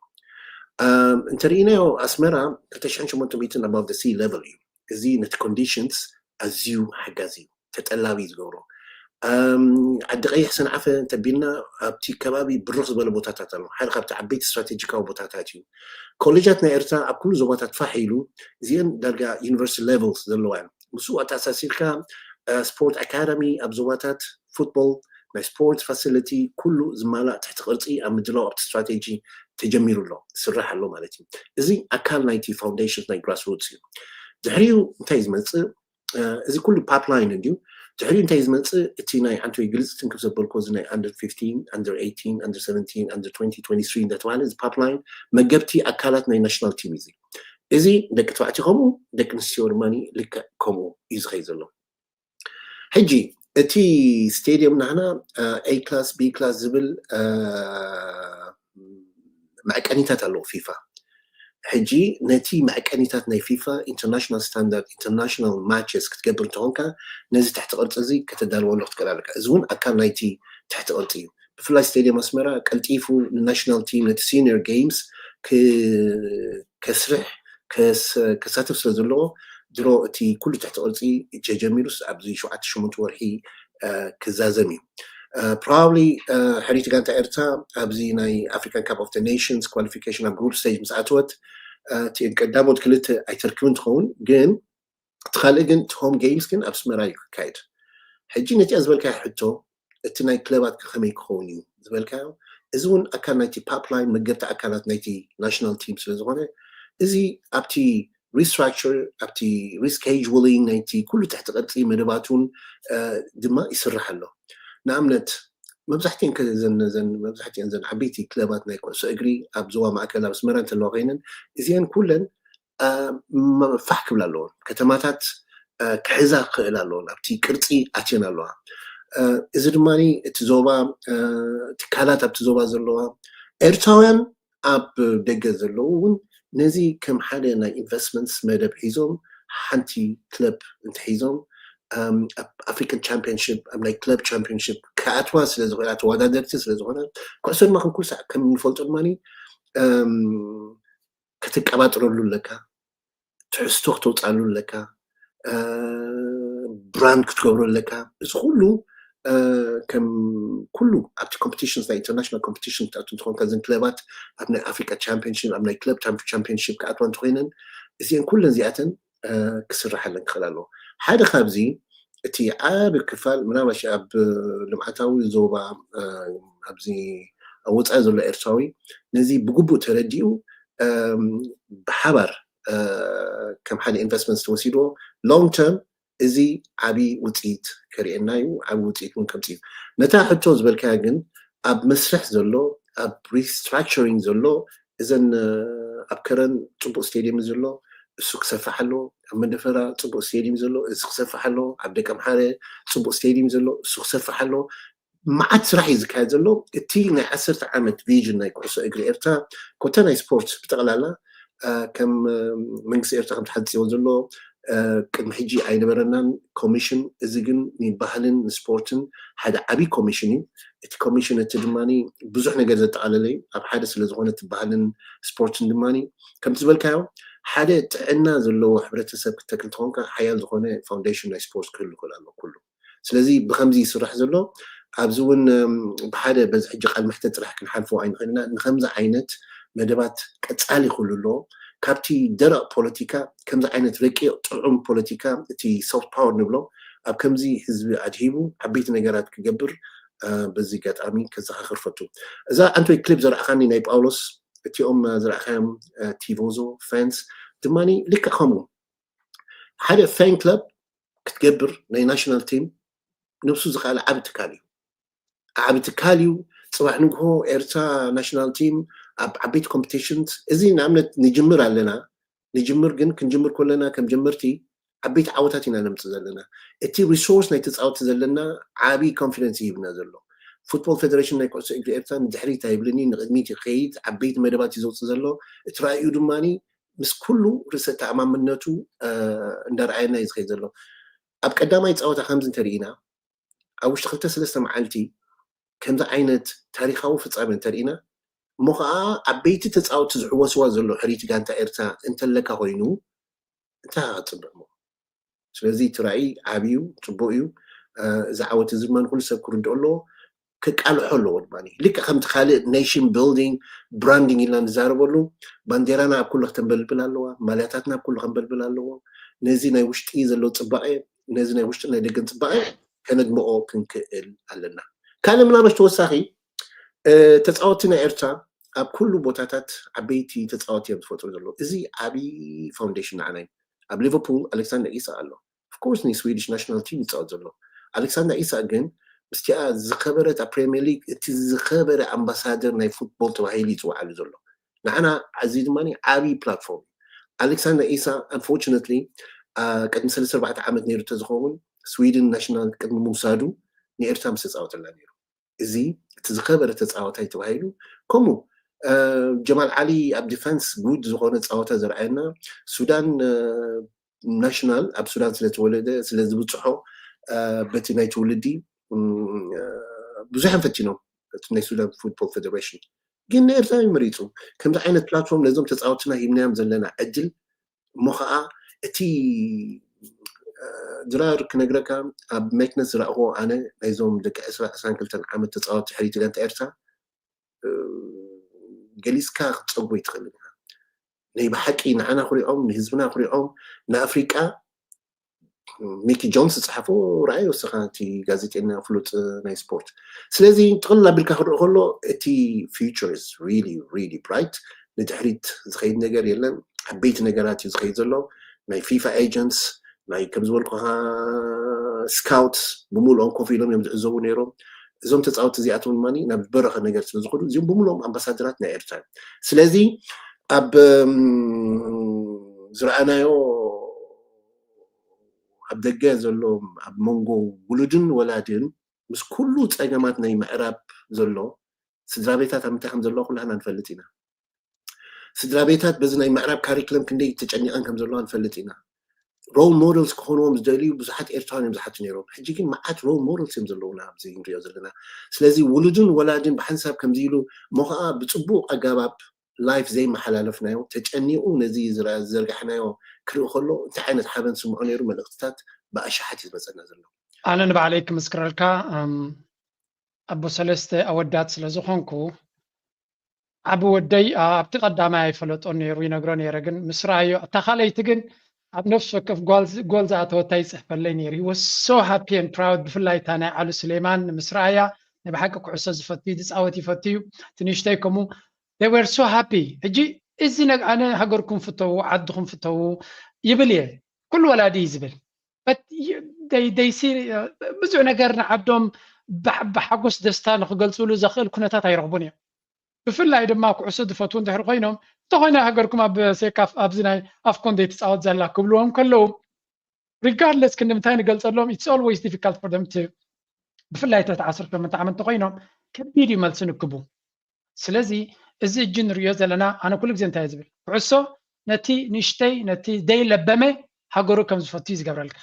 እንተርኢናዮ ኣስመራ ክልተ ሽሕን ሸሞንተ ሚእትን ኣባቭ ሲ ለቨል እዩ። እዚ ነቲ ኮንዲሽንስ ኣዝዩ ሓጋዚ እዩ፣ ተጠላቢ ዝገብሮ። ዓዲ ቀይሕ ሰንዓፈ እንተቢልና ኣብቲ ከባቢ ብርኽ ዝበለ ቦታታት ኣሎ። ሓደ ካብቲ ዓበይቲ ስትራቴጂካዊ ቦታታት እዩ። ኮሌጃት ናይ ኤርትራ ኣብ ኩሉ ዞባታት ፋሕ ኢሉ እዚአን ዳርጋ ዩኒቨርሲቲ ሌቨልስ ዘለዋ እየን። ምስኡ ኣተኣሳሲርካ ስፖርት ኣካዳሚ ኣብ ዞባታት ፉትቦል ናይ ስፖርት ፋሲሊቲ ኩሉ ዝማላእ ትሕቲ ቅርፂ ኣብ ምድላው ኣብቲ ስትራቴጂ ተጀሚሩ ኣሎ፣ ዝስራሕ ኣሎ ማለት እዩ። እዚ ኣካል ናይቲ ፋውንዴሽን ናይ ግራስሩትስ እዩ። ድሕሪኡ እንታይ ዝመፅእ? እዚ ኩሉ ፓፕላይን እንድዩ። ድሕሪኡ እንታይ ዝመፅእ? እቲ ናይ ዓንቶይ ግልፂ ትንክፍ ዘበልኮ እዚ ናይ ኣንደር ፊፍቲን ኣንደር ኤይቲን ኣንደር ሰቨንቲን ኣንደር ትወንቲ ትወንቲ ስሪ እንዳተባሃለ እዚ ፓፕላይን መገብቲ ኣካላት ናይ ናሽናል ቲም እዚ እዚ ደቂ ተባዕትዮ ከምኡ ደቂ ኣንስትዮ ድማ ልክዕ ከምኡ እዩ ዝኸይ ዘሎ። ሕጂ እቲ ስቴድየም ናህና ኤ ክላስ ቢ ክላስ ዝብል መዕቀኒታት ኣለዎ ፊፋ። ሕጂ ነቲ መዕቀኒታት ናይ ፊፋ ኢንተርናሽናል ስታንዳርድ ኢንተርናሽናል ማቸስ ክትገብር እንተኾንካ ነዚ ትሕቲ ቅርፂ እዚ ከተዳልወሉ ክትክእል ኣለካ። እዚ እውን ኣካል ናይቲ ትሕቲ ቅርፂ እዩ። ብፍላይ ስቴድየም ኣስመራ ቀልጢፉ ንናሽናል ቲም ነቲ ሲኒየር ጌምስ ከስርሕ ከሳተፍ ስለ ዘለዎ ድሮ እቲ ኩሉ ትሕቲ ቅርፂ ተጀሚሩስ ኣብዚ ሸውዓተ ሸሞንተ ወርሒ ክዛዘም እዩ። ፕሮባብሊ ሕሪቲ ጋንታ ኤርትራ ኣብዚ ናይ ኣፍሪካን ካፕ ኦፍ ኔሽንስ ኳሊፊኬሽን ኣብ ግሩፕ ስቴጅ ምስ ኣተወት እቲአን ቀዳሞት ክልተ ኣይተርክብን ትኸውን፣ ግን እቲ ካልእ ግን እቲ ሆም ጌምስ ግን ኣብ ኣስመራ እዩ ክካየድ። ሕጂ ነቲኣ ዝበልካዮ ሕቶ እቲ ናይ ክለባት ከ ከመይ ክኸውን እዩ ዝበልካዮ እዚ እውን ኣካል ናይቲ ፓፕላይን መገብቲ ኣካላት ናይቲ ናሽናል ቲም ስለ ዝኾነ እዚ ኣብቲ ሪስትራክቸር ኣብቲ ሪስኬጁሊንግ ናይቲ ኩሉ ትሕቲ ቅርፂ መደባቱን ድማ ይስራሕ ኣሎ። ንኣብነት መብዛሕትኤን መብዛሕትኤን ዘን ዓበይቲ ክለባት ናይ ኩዕሶ እግሪ ኣብ ዞባ ማእከል ኣብ ኣስመራ እንተለዋ ኮይነን እዚአን ኩለን ፋሕ ክብል ኣለዎን ከተማታት ክሕዛ ክኽእል ኣለዎን ኣብቲ ቅርፂ ኣትየን ኣለዋ። እዚ ድማ እቲ ዞባ ትካላት ኣብቲ ዞባ ዘለዋ ኤርትራውያን ኣብ ደገ ዘለዉ እውን ነዚ ከም ሓደ ናይ ኢንቨስትመንትስ መደብ ሒዞም ሓንቲ ክለብ እንተሒዞም ኣብ ኣፍሪካን ቻምፒዮንሽፕ ኣብ ናይ ክለብ ቻምፒዮንሽፕ ክኣትዋ ስለ ዝኽእላ ተወዳደርቲ ስለ ዝኾነ ኩዕሶ ድማ ከም ኩሉ ሳዕ ከም ንፈልጦ ድማ ከተቀባጥረሉ ኣለካ፣ ትሕዝቶ ክተውፅኣሉ ኣለካ፣ ብራንድ ክትገብሮ ኣለካ። እዚ ኩሉ ከም ኩሉ ኣብቲ ኮምፒቲሽንስ ናይ ኢንተርናሽናል ኮምፒቲሽን ክትኣቱ እንትኾንካ እዘን ክለባት ኣብ ናይ ኣፍሪካ ቻምፒዮንሽፕ ኣብ ናይ ክለብ ቻምፒዮንሽፕ ክኣትዋ እንተኮይነን እዚአን ኩለን እዚኣተን ክስርሓለን ክኽእል ኣለዎ። ሓደ ካብዚ እቲ ዓቢ ክፋል ምናልባሽ ኣብ ልምዓታዊ ዞባ ኣብዚ ኣብ ወፃኢ ዘሎ ኤርትራዊ ነዚ ብግቡእ ተረዲኡ ብሓባር ከም ሓደ ኢንቨስትመንት ዝተወሲድዎ ሎንግ ተርም እዚ ዓቢ ውፅኢት ከርእየና እዩ። ዓቢ ውፅኢት እውን ከምፅ እዩ። ነታ ሕቶ ዝበልካያ ግን ኣብ መስርሕ ዘሎ ኣብ ሪስትራክቸሪንግ ዘሎ እዘን ኣብ ከረን ፅቡቅ ስቴድየም ዘሎ እሱ ክሰፍሕ ኣሎ፣ ኣብ መንደፈራ ፅቡቅ ስቴድየም ዘሎ እዚ ክሰፍሕ ኣሎ፣ ኣብ ደቀምሓረ ፅቡቅ ስቴድየም ዘሎ እሱ ክሰፍሕ ኣሎ። መዓት ስራሕ እዩ ዝካየድ ዘሎ። እቲ ናይ ዓሰርተ ዓመት ቪዥን ናይ ኩዕሶ እግሪ ኤርትራ ኮተ ናይ ስፖርት ብጠቕላላ ከም መንግስቲ ኤርትራ ከም ተሓጽዎ ዘሎ ቅድሚ ሕጂ ኣይነበረናን ኮሚሽን። እዚ ግን ንባህልን ንስፖርትን ሓደ ዓብዪ ኮሚሽን እዩ። እቲ ኮሚሽን እቲ ድማ ብዙሕ ነገር ዘጠቓለለ እዩ። ኣብ ሓደ ስለ ዝኾነ እቲ ባህልን ስፖርትን ድማ ከምቲ ዝበልካዮ ሓደ ጥዕና ዘለዎ ሕብረተሰብ ክተክል ተኾንካ ሓያል ዝኾነ ፋውንዴሽን ናይ ስፖርት ክህሉ ይኽእል ኣሎ ኩሉ። ስለዚ ብከምዚ ይስራሕ ዘሎ ኣብዚ እውን ብሓደ በዚ ሕጂ ቃል መሕተት ጥራሕ ክንሓልፎ ኣይንኽእልና። ንከምዚ ዓይነት መደባት ቀጻሊ ክህሉ ኣለዎ። ካብቲ ደረቕ ፖለቲካ ከምዚ ዓይነት ረቂቕ ጥዑም ፖለቲካ እቲ ሶፍት ፓወር ንብሎ ኣብ ከምዚ ህዝቢ ኣድሂቡ ዓበይቲ ነገራት ክገብር በዚ ኣጋጣሚ ከዘኻኽር ፈቱ። እዛ ኣንቶይ ክሊፕ ዘርኣኻኒ ናይ ጳውሎስ እቲኦም ዝረኣኻዮም ቲቮዞ ፋንስ ድማ ልክዕ ከምኡ ሓደ ፋን ክለብ ክትገብር ናይ ናሽናል ቲም ንብሱ ዝኸኣለ ዓብ ትካል እዩ። ዓብ ትካል እዩ። ፅባሕ ንግሆ ኤርትራ ናሽናል ቲም ኣብ ዓበይቲ ኮምፒቲሽንስ እዚ ንኣብነት ንጅምር ኣለና። ንጅምር ግን ክንጅምር ከለና ከም ጀመርቲ ዓበይቲ ዓወታት ኢና ነምፅእ ዘለና። እቲ ሪሶርስ ናይ ተፃወቲ ዘለና ዓብዪ ኮንፊደንስ ይህብና ዘሎ። ፉትቦል ፌደሬሽን ናይ ኩዕሶ እግሪ ኤርትራ ንድሕሪት ኣይብልኒ፣ ንቅድሚት ይኸይድ፣ ዓበይቲ መደባት እዩ ዘውፅእ ዘሎ። እቲ ራእዩ ድማ ምስ ኩሉ ርእሰ ተኣማምነቱ እንዳረኣየና እዩ ዝኸይድ ዘሎ። ኣብ ቀዳማይ ፀወታ ከምዚ እንተርኢና ኣብ ውሽጢ ክልተ ሰለስተ መዓልቲ ከምዚ ዓይነት ታሪካዊ ፍፃመ እንተርኢና እሞ ከዓ ዓበይቲ ተፃወቲ ዝሕወስዋ ዘሎ ሕሪት ጋንታ ኤርትራ እንተለካ ኮይኑ እንታይ ክፅበ እሞ። ስለዚ እቲ ራእይ ዓብዩ ፅቡቅ እዩ። እዚ ዓወት እዚ ድማ ንኩሉ ሰብ ክርድኦ ኣለዎ። ክቃልሖ ኣለዎ ድማ ልክዕ ከምቲ ካልእ ኔሽን ቢልዲንግ ብራንዲንግ ኢልና ንዛረበሉ ባንዴራና ኣብ ኩሉ ክተንበልብል ኣለዋ። ማልያታትና ኣብ ኩሉ ከንበልብል ኣለዎ። ነዚ ናይ ውሽጢ ዘሎ ፅባቐ ነዚ ናይ ውሽጢ ናይ ደገን ፅባቐ ከነድምቆ ክንክእል ኣለና። ካልእ ምናልባሽ ተወሳኺ ተፃወቲ ናይ ኤርትራ ኣብ ኩሉ ቦታታት ዓበይቲ ተፃወቲ እዮም ዝፈጥሩ ዘለዉ። እዚ ዓብዪ ፋውንዴሽን ንዓና እዩ። ኣብ ሊቨርፑል ኣሌክሳንደር ኢሳቅ ኣሎ። ኦፍኮርስ ንስዊዲሽ ናሽናል ቲም ይፃወት ዘሎ ኣሌክሳንደር ኢሳቅ ግን ምስቲኣ ዝኸበረት ኣብ ፕሪምየር ሊግ እቲ ዝኸበረ ኣምባሳደር ናይ ፉትቦል ተባሂሉ ይፅዋዓሉ ዘሎ። ንዓና እዚ ድማ ዓብዪ ፕላትፎርም ኣሌክሳንደር ኢሳቅ ኣንፎርችነትሊ ቅድሚ ሰለስተ ኣርባዕተ ዓመት ነይሩ ተዝኸውን ስዊድን ናሽናል ቅድሚ ምውሳዱ ንኤርትራ ምስ ተፃወተላ ነይሩ። እዚ እቲ ዝኸበረ ተፃዋታይ ተባሂሉ ከምኡ ጀማል ዓሊ ኣብ ዲፈንስ ጉድ ዝኾነ ፃወታ ዘርኣየና ሱዳን ናሽናል ኣብ ሱዳን ስለተወለደ ስለዝብፅሖ በቲ ናይ ትውልዲ ብዙሕ ፈቲኖም ናይ ሱዳን ፉትቦል ፌደሬሽን ግን ንኤርትራ እዩ መሪፁ። ከምዚ ዓይነት ፕላትፎርም ነዞም ተፃወትና ሂብናዮም ዘለና ዕድል እሞ ከዓ እቲ ድራር ክነግረካ ኣብ ሜክነስ ዝረእኽዎ ኣነ ናይዞም ደቂ ዕስራ ዕስራን ክልተን ዓመት ተፃወቲ ሕሪት ጋንታ ኤርትራ ገሊፅካ ክትፀጉቦ ይትኽእል ኢኻ። ናይ ብሓቂ ንዓና ክሪኦም ንህዝብና ክሪኦም ንኣፍሪቃ ሚኪ ጆንስ ዝፅሓፎ ረኣይ ወሰኻ እቲ ጋዜጠኛ ፍሉጥ ናይ ስፖርት። ስለዚ ጥቕልል ኣቢልካ ክርኢ ከሎ እቲ future is really really bright። ንድሕሪት ዝኸይድ ነገር የለን። ዓበይቲ ነገራት እዩ ዝኸይድ ዘሎ። ናይ ፊፋ ኤጀንትስ ናይ ከም ዝበልኩኻ ስካውትስ ብምሉኦም ኮፍ ኢሎም እዮም ዝዕዘቡ ነይሮም። እዞም ተፃወቲ እዚኣቶም ድማ ናብ በረኸ ነገር ስለ ዝኾኑ እዚኦም ብምሉኦም ኣምባሳደራት ናይ ኤርትራ እዮም። ስለዚ ኣብ ዝረኣናዮ ኣብ ደገ ዘሎ ኣብ መንጎ ውሉድን ወላድን ምስ ኩሉ ፀገማት ናይ ምዕራብ ዘሎ ስድራ ቤታት ኣብ ምንታይ ከም ዘለዎ ኩላህና ንፈልጥ ኢና። ስድራ ቤታት በዚ ናይ ምዕራብ ካሪክለም ክንደይ ተጨኒቐን ከም ዘለዋ ንፈልጥ ኢና። ሮል ሞደልስ ክኾንዎም ዝደልዩ ብዙሓት ኤርትራውያን እዮም ዝሓቱ ነይሮም። ሕጂ ግን መዓት ሮል ሞደልስ እዮም ዘለውና ኣብዚ ንሪኦ ዘለና። ስለዚ ውሉድን ወላድን ብሓንሳብ ከምዚ ኢሉ እሞ ከዓ ብፅቡቅ ኣገባብ ላይፍ ዘይመሓላለፍናዮ ተጨኒቑ ነዚ ዝዘርጋሕናዮ ክርኢ ከሎ እንታይ ዓይነት ሓበን ስምዖ ነይሩ። መልእክትታት ብኣሽሓት እዩ ዝመፀና ዘሎ። ኣነ ንባዕለይ ክምስክረልካ ኣቦ ሰለስተ ኣወዳት ስለ ዝኾንኩ ዓቢ ወደይ ኣብቲ ቀዳማይ ኣይፈለጦን ነይሩ ይነግሮ ነይረ ግን ምስ ረኣዮ እታ ካልኣይቲ ግን ኣብ ነፍሲ ወከፍ ጎል ዝኣተወታ ይፅሕፈለይ ነይሩ። He was so happy and proud ብፍላይ እታ ናይ ዓሉ ስሌማን ምስ ረኣያ ናይ ብሓቂ ኩዕሶ ዝፈቱ እዩ ዝፃወት ይፈቱ እዩ እቲ ንእሽተይ ከምኡ they were so happy ሕጂ እዚ ኣነ ሃገርኩም ፍተዉ ዓድኹም ፍተዉ ይብል እየ ኩሉ ወላዲ እዩ ዝብል but they they see ብዙሕ ነገር ንዓዶም ብሓጎስ ደስታ ንክገልፅሉ ዘኽእል ኩነታት ኣይረኽቡን እዮም። ብፍላይ ድማ ኩዕሶ ዝፈትዉ እንድሕር ኮይኖም እንተኾይነ ሃገርኩም ኣብ ሴካፍ ኣብዚ ናይ ኣፍኮን ዘይትፃወት ዘላ ክብልዎም ከለዉ regardless ክንዲ ምንታይ ንገልፀሎም it's always difficult for them to ብፍላይ ትሕቲ ዓሰርተ ሸሞንተ ዓመት እንተኮይኖም ከቢድ እዩ መልሲ ንክቡ። ስለዚ እዚ እጂ ንሪኦ ዘለና ኣነ ኩሉ ግዜ እንታይ ዝብል ኩዕሶ ነቲ ንእሽተይ፣ ነቲ ደይለበመ ሃገሩ ከም ዝፈቱ እዩ ዝገብረልካ።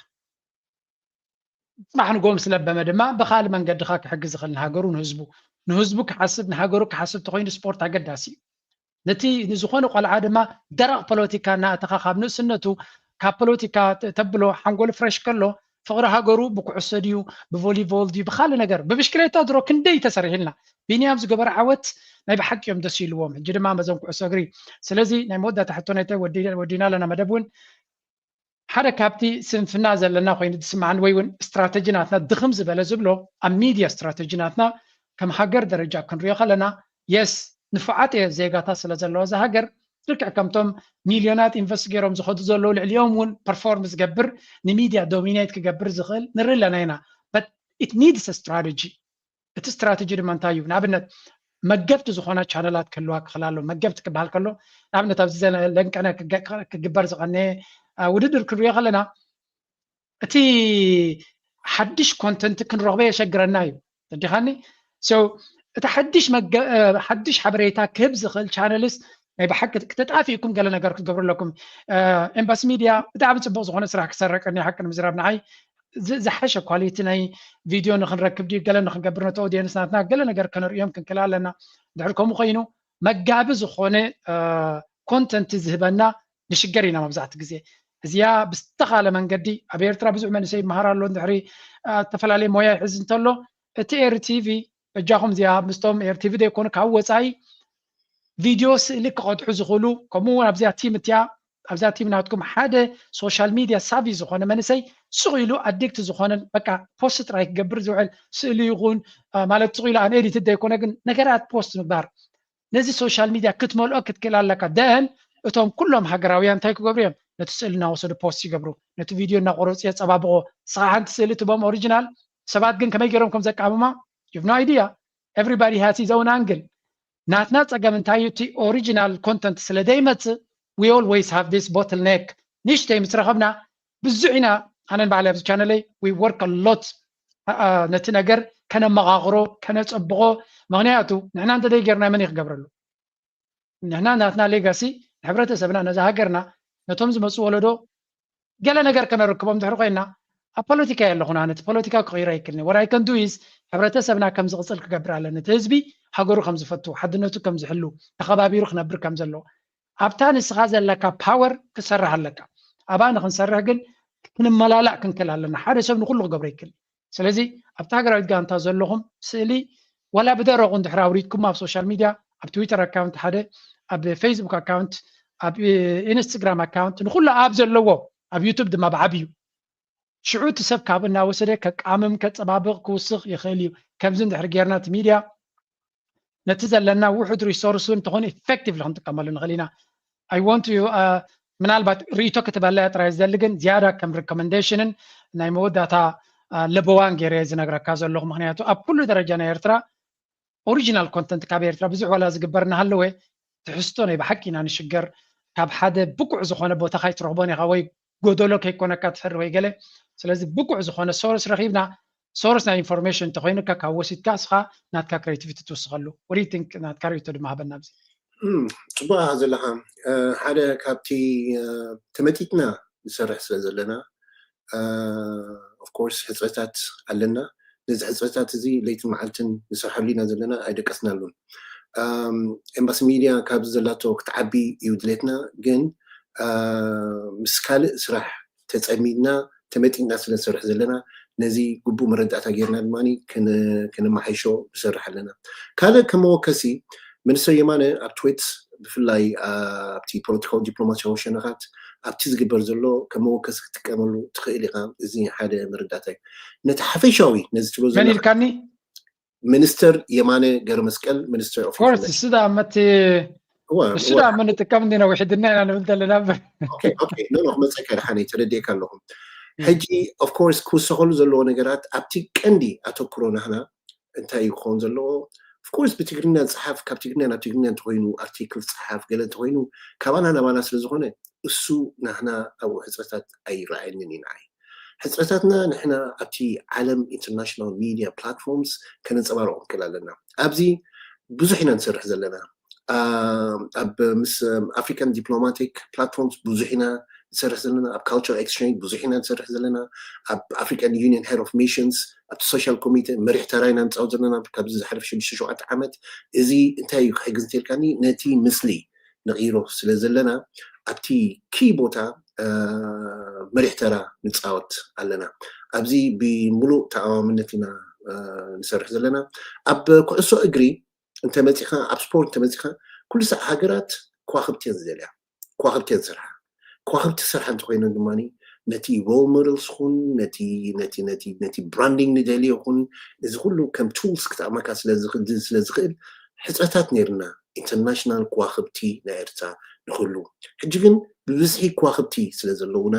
ጽባሕ ንግሆ ምስ ለበመ ድማ ብኻልእ መንገዲ ከኣ ክሕግዝ ዝኽእል ንሃገሩ፣ ንህዝቡ፣ ንህዝቡ ክሓስብ፣ ንሃገሩ ክሓስብ ተኾይኑ ስፖርት ኣገዳሲ እዩ። ነቲ ንዝኾነ ቆልዓ ድማ ደረቕ ፖለቲካ እናእተኻ ካብ ንእስነቱ ካብ ፖለቲካ ተ-፣ ተብሎ ሓንጎሉ ፍረሽ ከሎ ፍቕሪ ሃገሩ ብኩዕሶ ድዩ፣ ብቮሊቦል ድዩ፣ ብኻልእ ነገር፣ ብብሽክሌታ ድሮ ክንደይ ተሰሪሕልና። ቢንያም ዝገበረ ዓወት ናይ ብሓቂ እዮም ደስ ኢልዎም። ሕጂ ድማ መዘን ኩዕሶ እግሪ። ስለዚ ናይ መወዳእታ ሕቶ ናይታይ ወዲ-፣ ወዲና ኣለና መደብ እውን ሓደ ካብቲ ስንፍና ዘለና ኮይኑ ዝስምዓኒ ወይ እውን ስትራተጂ ናትና ድኽም ዝበለ ዝብሎ ኣብ ሚድያ ስትራተጂ ናትና ከም ሃገር ደረጃ ክንሪኦ ከለና የስ ንፉዓት እየ ዜጋታት ስለ ዘለዎ እዛ ሃገር ልክዕ ከምቶም ሚልዮናት ኢንቨስት ገይሮም ዝኸዱ ዘለዉ ልዕሊኦም እውን ፐርፎርም ዝገብር ንሚድያ ዶሚኔት ክገብር ዝኽእል ንርኢ ኣለና ኢና። But it needs a strategy። እቲ ስትራተጂ ድማ እንታይ እዩ? ንኣብነት መገብቲ ዝኾና ቻነላት ክህልዋ ክኽእል ኣሎ። መገብቲ ክበሃል ከሎ ንኣብነት ኣብዚ ዘለ-፣ ለንቀነ ክገ-፣ ክግበር ዝቐነየ፣ አ፣ ውድድር ክንሪኦ ከለና እቲ ሓድሽ ኮንተንት ክንረኽቦ የሸግረና እዩ። ተዲኻኒ? So እቲ ሓድሽ መገ-፣ አ፣ ሓድሽ ሓበሬታ ክህብ ዝኽእል ቻነልስ ናይ ብሓቂ ተጣፊእኩም ገለ ነገር ክትገብሩ ኣለኩም። አ፣ ኤምባሲ ሚድያ ብጣዕሚ ጽቡቕ ዝኾነ ስራሕ ክሰርሕ ቀኒ ሓቂ ንምዝራብ ንዓይ ዝ-፣ ዝሓሸ ኳሊቲ ናይ ቪድዮ ንኽንረክብ ድዩ ገለ ንኽንገብር ነቲ ኦዲየንስ ናትና ገለ ነገር ከነርእዮም ክንክእል ኣለና። ድሕሪ ከምኡ ኮይኑ መጋቢ ዝኾነ፣ አ፣ ኮንተንት ዝህበና ንሽገር ኢና መብዛሕትኡ ግዜ። እዚኣ ብዝተኻለ መንገዲ ኣብ ኤርትራ ብዙሕ መንእሰይ ይመሃር ኣሎ። እንድሕሪ፣ አ፣ ዝተፈላለየ ሞያ ይሕዝ እንተሎ እቲ ኤሪ ቲቪ በጃኹም እዚኣ ምስቶም ኤሪ ቲቪ ዘይኮኑ ካብ ወጻኢ ቪድዮ ስእሊ ክቐድሑ ዝኽእሉ፣ ከምኡ እውን ኣብዚኣ ቲም እቲኣ፣ ኣብዛ ቲም ናትኩም ሓደ ሶሻል ሚድያ ሳቪ ዝኾነ መንእሰይ ስቕ ኢሉ ኣዲክት ዝኾነን በቃ ፖስት ጥራይ ክገብር ዝውዕል ስእሊ ይኹን፣ አ፣ ማለት ስቕ ኢሉ ኣን ኤዲትድ ዘይኮነ ግን ነገራት ፖስት ምግባር። ነዚ ሶሻል ሚድያ ክትመልኦ ክትክእል ኣለካ። ደን እቶም ኩሎም ሃገራውያን እንታይ ክገብሩ እዮም? ነቲ ስእሊ እናወሰዱ ፖስት ይገብሩ። ነቲ ቪድዮ እናቆረጹ የጸባብቖ። ንስኻ ሓንቲ ስእሊ ትቦም ኦሪጂናል፣ ሰባት ግን ከመይ ገይሮም ከም ዘቃምማ you've no idea። Everybody has his own angle። ናትና ጸገም እንታይ እዩ? እቲ ኦሪጂናል ኮንተንት ስለ ዘይመጽእ we always have this bottleneck። ንእሽተይ ምስ ረኸብና ብዙሕ ኢና፣ ኣነን ባዕለይ ኣብዚ ቻነለይ we work a lot፣ አ፣ አ፣ ነቲ ነገር ከነመቓቕሮ፣ ከነጸብቖ። ምኽንያቱ ንሕና እንተ ዘይጌርና መን እዩ ክገብረሉ? ንሕና ናትና ሌጋሲ ንሕብረተሰብና፣ ነዛ ሃገርና፣ ነቶም ዝመጹ ወለዶ ገለ ነገር ከነርክቦም ድሕሪ ኮይና ኣብ ፖለቲካ እየ ኣለኹ። ኣነ እቲ ፖለቲካ ክቕይሮ ኣይክእልን። What I can do is ሕብረተሰብና ከም ዝቕጽል ክገብር ኣለኒ። እቲ ህዝቢ ሃገሩ ከም ዝፈቱ፣ ሓድነቱ ከም ዝሕሉ፣ ተኸባቢሩ ክነብር ከም ዘለዎ፣ ኣብታ ንስኻ ዘለካ ፓወር ክሰርሕ ኣለካ። ኣብኣ ንኽንሰርሕ ግን ክንመላላእ ክንክእል ኣለና። ሓደ ሰብ ንኹሉ ክገብሮ ይክእል። ስለዚ ኣብታ ሃገራዊት ጋንታ ዘለኹም ስእሊ ዋላ ብደረቑ እንድሕር ኣውሪድኩም ኣብ ሶሻል ሚድያ፣ ኣብ ትዊተር ኣካውንት ሓደ፣ ኣብ ፌስቡክ ኣካውንት፣ ኣብ ኢንስትግራም ኣካውንት፣ ንኹሉ ኣብ ዘለዎ፣ ኣብ ዩቱብ ድማ ብዓብዩ ሽዑ እቲ ሰብ ካብ እናወሰደ ከቃምም፣ ከጸባብቕ፣ ክውስኽ ይኽእል እዩ። ከምዚ እንድሕር ጌርና እቲ ሚድያ ነቲ ዘለና ውሑድ ሪሶርስ እውን እንተኾነ ኢፌክቲቭሊ ክንጥቀመሉ ንኽእል ኢና። I want to, uh, ምናልባት ርእይቶ ክትበላ እያ ጥራይ ዝደሊ፣ ግን ዝያዳ ከም ሪኮመንዴሽንን ናይ መወዳእታ፣ uh፣ ለበዋን ገይረ እየ ዝነግረካ ዘለኹ። ምኽንያቱ ኣብ ኩሉ ደረጃ ናይ ኤርትራ ኦሪጂናል ኮንተንት ካብ ኤርትራ ብዙሕ ዋላ ዝግበር እናሃለወ ትሕዝቶ ናይ ብሓቂ ኢና ንሽገር። ካብ ሓደ ብቁዕ ዝኾነ ቦታ ካይትረኽቦን ኢኻ ወይ ጎደሎ ከይኮነካ ትሕር ወይ ገለ። ስለዚ ብቁዕ ዝኾነ ሶርስ ረኺብና፣ ሶርስ ናይ ኢንፎርሜሽን እንተኾይኑካ ካብ ወሲድካ እስኻ ናትካ ክሬቲቪቲ ትውስኸሉ። What do you think? ናትካ ርእይቶ ድማ ሃበና ኣብዚ። እም፣ ጽቡቕ ኢኻ ዘለኻ። እ፣ ሓደ ካብቲ፣ እ፣ ተመጢጥና ንሰርሕ ስለ ዘለና፣ እ፣ of course ሕጽረታት ኣለና። ነዚ ሕጽረታት እዚ ለይትን መዓልትን ንሰርሐሉ ኢና ዘለና፣ ኣይደቀስናሉን። እም፣ ኤምባሲ ሚድያ ካብዚ ዘላቶ ክትዓቢ እዩ ድሌትና፣ ግን፣ እ፣ ምስ ካልእ ስራሕ ተጸሚድና፣ ተመጢጥና ስለ ንሰርሕ ዘለና፣ ነዚ ግቡእ መረዳእታ ጌርና ድማ ከነ-፣ ከነመሓይሾ ንሰርሕ ኣለና። ካልእ ከም መወከሲ፣ ሚኒስተር የማነ ኣብ ትዊት፣ ብፍላይ ኣብቲ ፖለቲካዊ ዲፕሎማሲያዊ ሸነኻት፣ ኣብቲ ዝግበር ዘሎ ከም መወከሲ ክትጥቀመሉ ትኽእል ኢኻ። እዚ ሓደ መረዳእታ እዩ። ነቲ ሓፈሻዊ፣ ነዚ ትብሎ መን ዘለኻ ኢልካኒ? ሚኒስተር የማነ ገብረመስቀል፣ ሚኒስተር ኦፍ ኮርስ፣ ኢንፎርሜሽን። እሱ ደኣ መቲ-፣ እዋ፣ እሱ እዋ። ደኣ መን ንጥቀም እንዲና ውሕድና ኢና ንብል ዘለና እምበር። ኦኬ፣ ኦኬ። ኖ፣ ኖ፣ ክመጸካ ኢለ ሓነይ ተረዲኤካ ኣለኹ። እም። ሕጂ፣ ኦፍ ኮርስ፣ ክውሰኸሉ ዘለዎ ነገራት ኣብቲ ቀንዲ ኣተኩሮ ናህና እንታይ እዩ ክኸውን ዘለዎ? ኦፍ ኮርስ፣ ብትግርኛ ጸሓፍ፣ ካብ ትግርኛ ናብ ትግርኛ እንተኾይኑ፣ ኣርቲክል ጸሓፍ፣ ገለ እንተኾይኑ፣ ካባና ናባና ስለ ዝኾነ፣ እሱ ናህና ኣብኡ ሕጽረታት ኣይረኣየንን እዩ ንዓይ። ሕጽረታትና ንሕና ኣብቲ ዓለም ኢንተርናሽናል ሚድያ ፕላትፎርምስ ከነንጸባርቖ ክንክእል ኣለና። ኣብዚ ብዙሕ ኢና ንሰርሕ ዘለና። ኣብ ምስ ኣፍሪካን ዲፕሎማቲክ ፕላትፎርምስ ብዙሕ ኢና ንሰርሕ ዘለና፣ ኣብ ካልቸራል ኤክስቸንጅ ብዙሕ ኢና ንሰርሕ ዘለና፣ ኣብ ኣፍሪካን ዩኒየን ሄድ ኦፍ ሚሽንስ ኣብቲ ሶሻል ኮሚቴ መሪሕ ተራ ኢና ንፃወት ዘለና ካብዚ ዝሓለፈ ሽዱሽተ ሸውዓተ ዓመት። እዚ እንታይ እዩ ክሕግዝ እንተልካኒ ነቲ ምስሊ ንቕይሮ ስለ ዘለና ኣብቲ ኪ ቦታ መሪሕ ተራ ንፃወት ኣለና። ኣብዚ ብምሉእ ተኣማምነት ኢና ንሰርሕ ዘለና። ኣብ ኩዕሶ እግሪ እንተመፂኻ ኣብ ስፖርት እንተመፂኻ ኩሉ ሳዕ ሃገራት ከዋክብቲ እየን ዝደልያ፣ ከዋክብቲ እየን ዝሰርሓ። ከዋክብቲ ዝሰርሓ እንተኮይነን ድማ ነቲ ሮል ሞደልስ ኹን ነቲ ነቲ ነቲ ነቲ ብራንዲንግ ንደልዮ ኹን እዚ ኩሉ ከም ቱልስ ክጠቕመካ ስለ ዝኽእል ሕፅረታት ነይርና ኢንተርናሽናል ከዋክብቲ ናይ ኤርትራ ንክህሉ። ሕጂ ግን ብብዝሒ ከዋክብቲ ስለ ዘለውና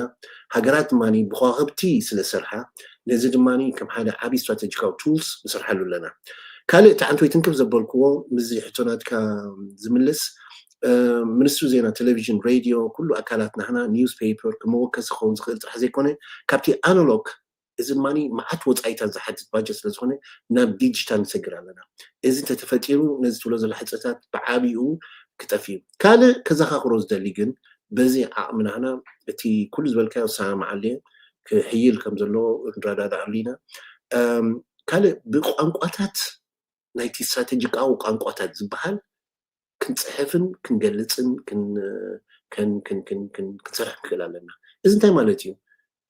ሃገራት ድማ ብከዋክብቲ ስለ ዝሰርሓ ነዚ ድማ ከም ሓደ ዓብዪ ስትራቴጂካዊ ቱልስ ንሰርሓሉ ኣለና። ካልእ እቲ ሓንቲ ወይ ትንክፍ ዘበልክዎ ምስዚ ሕቶ ናትካ ዝምልስ ሚኒስትሪ ዜና፣ ቴሌቪዥን፣ ሬድዮ ኩሉ ኣካላት ናህና ኒውስ ፔፐር ከመወከሲ ክኸውን ዝኽእል ጥራሕ ዘይኮነ ካብቲ ኣናሎግ እዚ ድማ መዓት ወፃኢታት ዝሓትት ባጀት ስለዝኾነ ናብ ዲጂታል ንሰግር ኣለና። እዚ እንተተፈጢሩ ነዚ ትብሎ ዘሎ ሕፅረታት ብዓብኡ ክጠፍ እዩ። ካልእ ከዘኻኽሮ ዝደሊ ግን በዚ ዓቕሚ ናህና እቲ ኩሉ ዝበልካዮ ሰማማዓሉ ክሕይል ከም ዘለዎ ንረዳዳኣሉ ኢና። ካልእ ብቋንቋታት ናይቲ ስትራቴጂካዊ ቋንቋታት ዝበሃል ክንፅሕፍን ክንገልፅን ክንሰርሕ ንክእል ኣለና። እዚ እንታይ ማለት እዩ?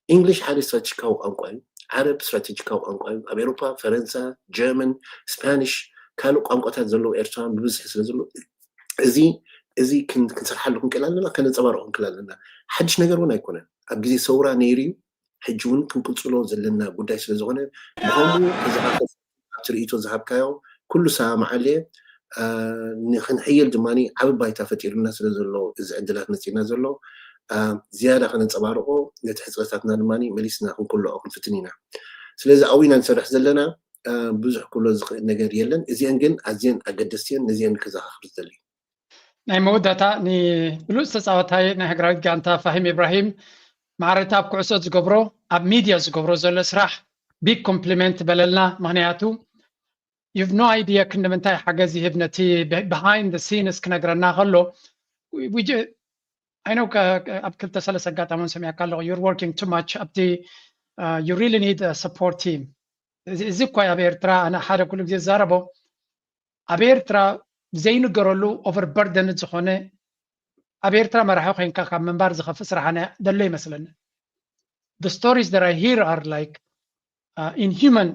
እንግሊሽ ሓደ ስትራቴጂካዊ ቋንቋ እዩ። ዓረብ ስትራቴጂካዊ ቋንቋ እዩ። ኣብ ኤሮፓ ፈረንሳ፣ ጀርመን፣ ስፓኒሽ፣ ካልእ ቋንቋታት ዘለዉ ኤርትራውያን ብብዝሒ ስለ ዘሎ እዚ እዚ ክንሰርሓሉ ክንክእል ኣለና፣ ከነንፀባርቆ ክንክእል ኣለና። ሓድሽ ነገር እውን ኣይኮነን። ኣብ ግዜ ሰውራ ነይሩ እዩ። ሕጂ እውን ክንቅፅሎ ዘለና ጉዳይ ስለ ዝኾነ ብኸምኡ ተዘኻኸር ኣብቲ ርእይቶ ዝሃብካዮ ኩሉ ሰማማዓሉ እየ። ንክንሕየል ድማ ዓቢ ባይታ ፈጢሩልና ስለ ዘሎ እዚ ዕድላት መፂእና ዘሎ ዝያዳ ከነንፀባርቆ ነቲ ሕፅረታትና ድማ መሊስና ክንኩልዖ ክንፍትን ኢና። ስለዚ ኣብኡ ኢና ንሰርሕ ዘለና። ብዙሕ ክብሎ ዝኽእል ነገር የለን። እዚአን ግን ኣዝየን ኣገደስቲ እየን። ነዚአን ከዘኻኽር ዝደሊ። ናይ መወዳእታ ንብሉፅ ተፃዋታይ ናይ ሃገራዊት ጋንታ ፋሂም ኢብራሂም ማዕረታ ኣብ ኩዕሶ ዝገብሮ ኣብ ሚድያ ዝገብሮ ዘሎ ስራሕ ቢግ ኮምፕሊመንት በለልና። ምክንያቱ you've no idea ክንዲ ምንታይ ሓገዝ ይህብ ነቲ ብሃይንድ ሲንስ ክነግረና ከሎ። I know ኣብ ክልተ ሰለስተ ኣጋጣሚ ሰሚዐካ ኣለኹ you're working too much ኣብቲ you really need support team። እዚ እኳ ኣብ ኤርትራ ኣነ ሓደ ኩሉ ግዜ ዝዛረቦ ኣብ ኤርትራ ዘይንገረሉ ኦቨር በርደን ዝኾነ ኣብ ኤርትራ መራሒ ኮይንካ ካብ ምንባር ዝኸፍእ ስራሕ ዘሎ ይመስለኒ። The stories that I hear are like inhuman።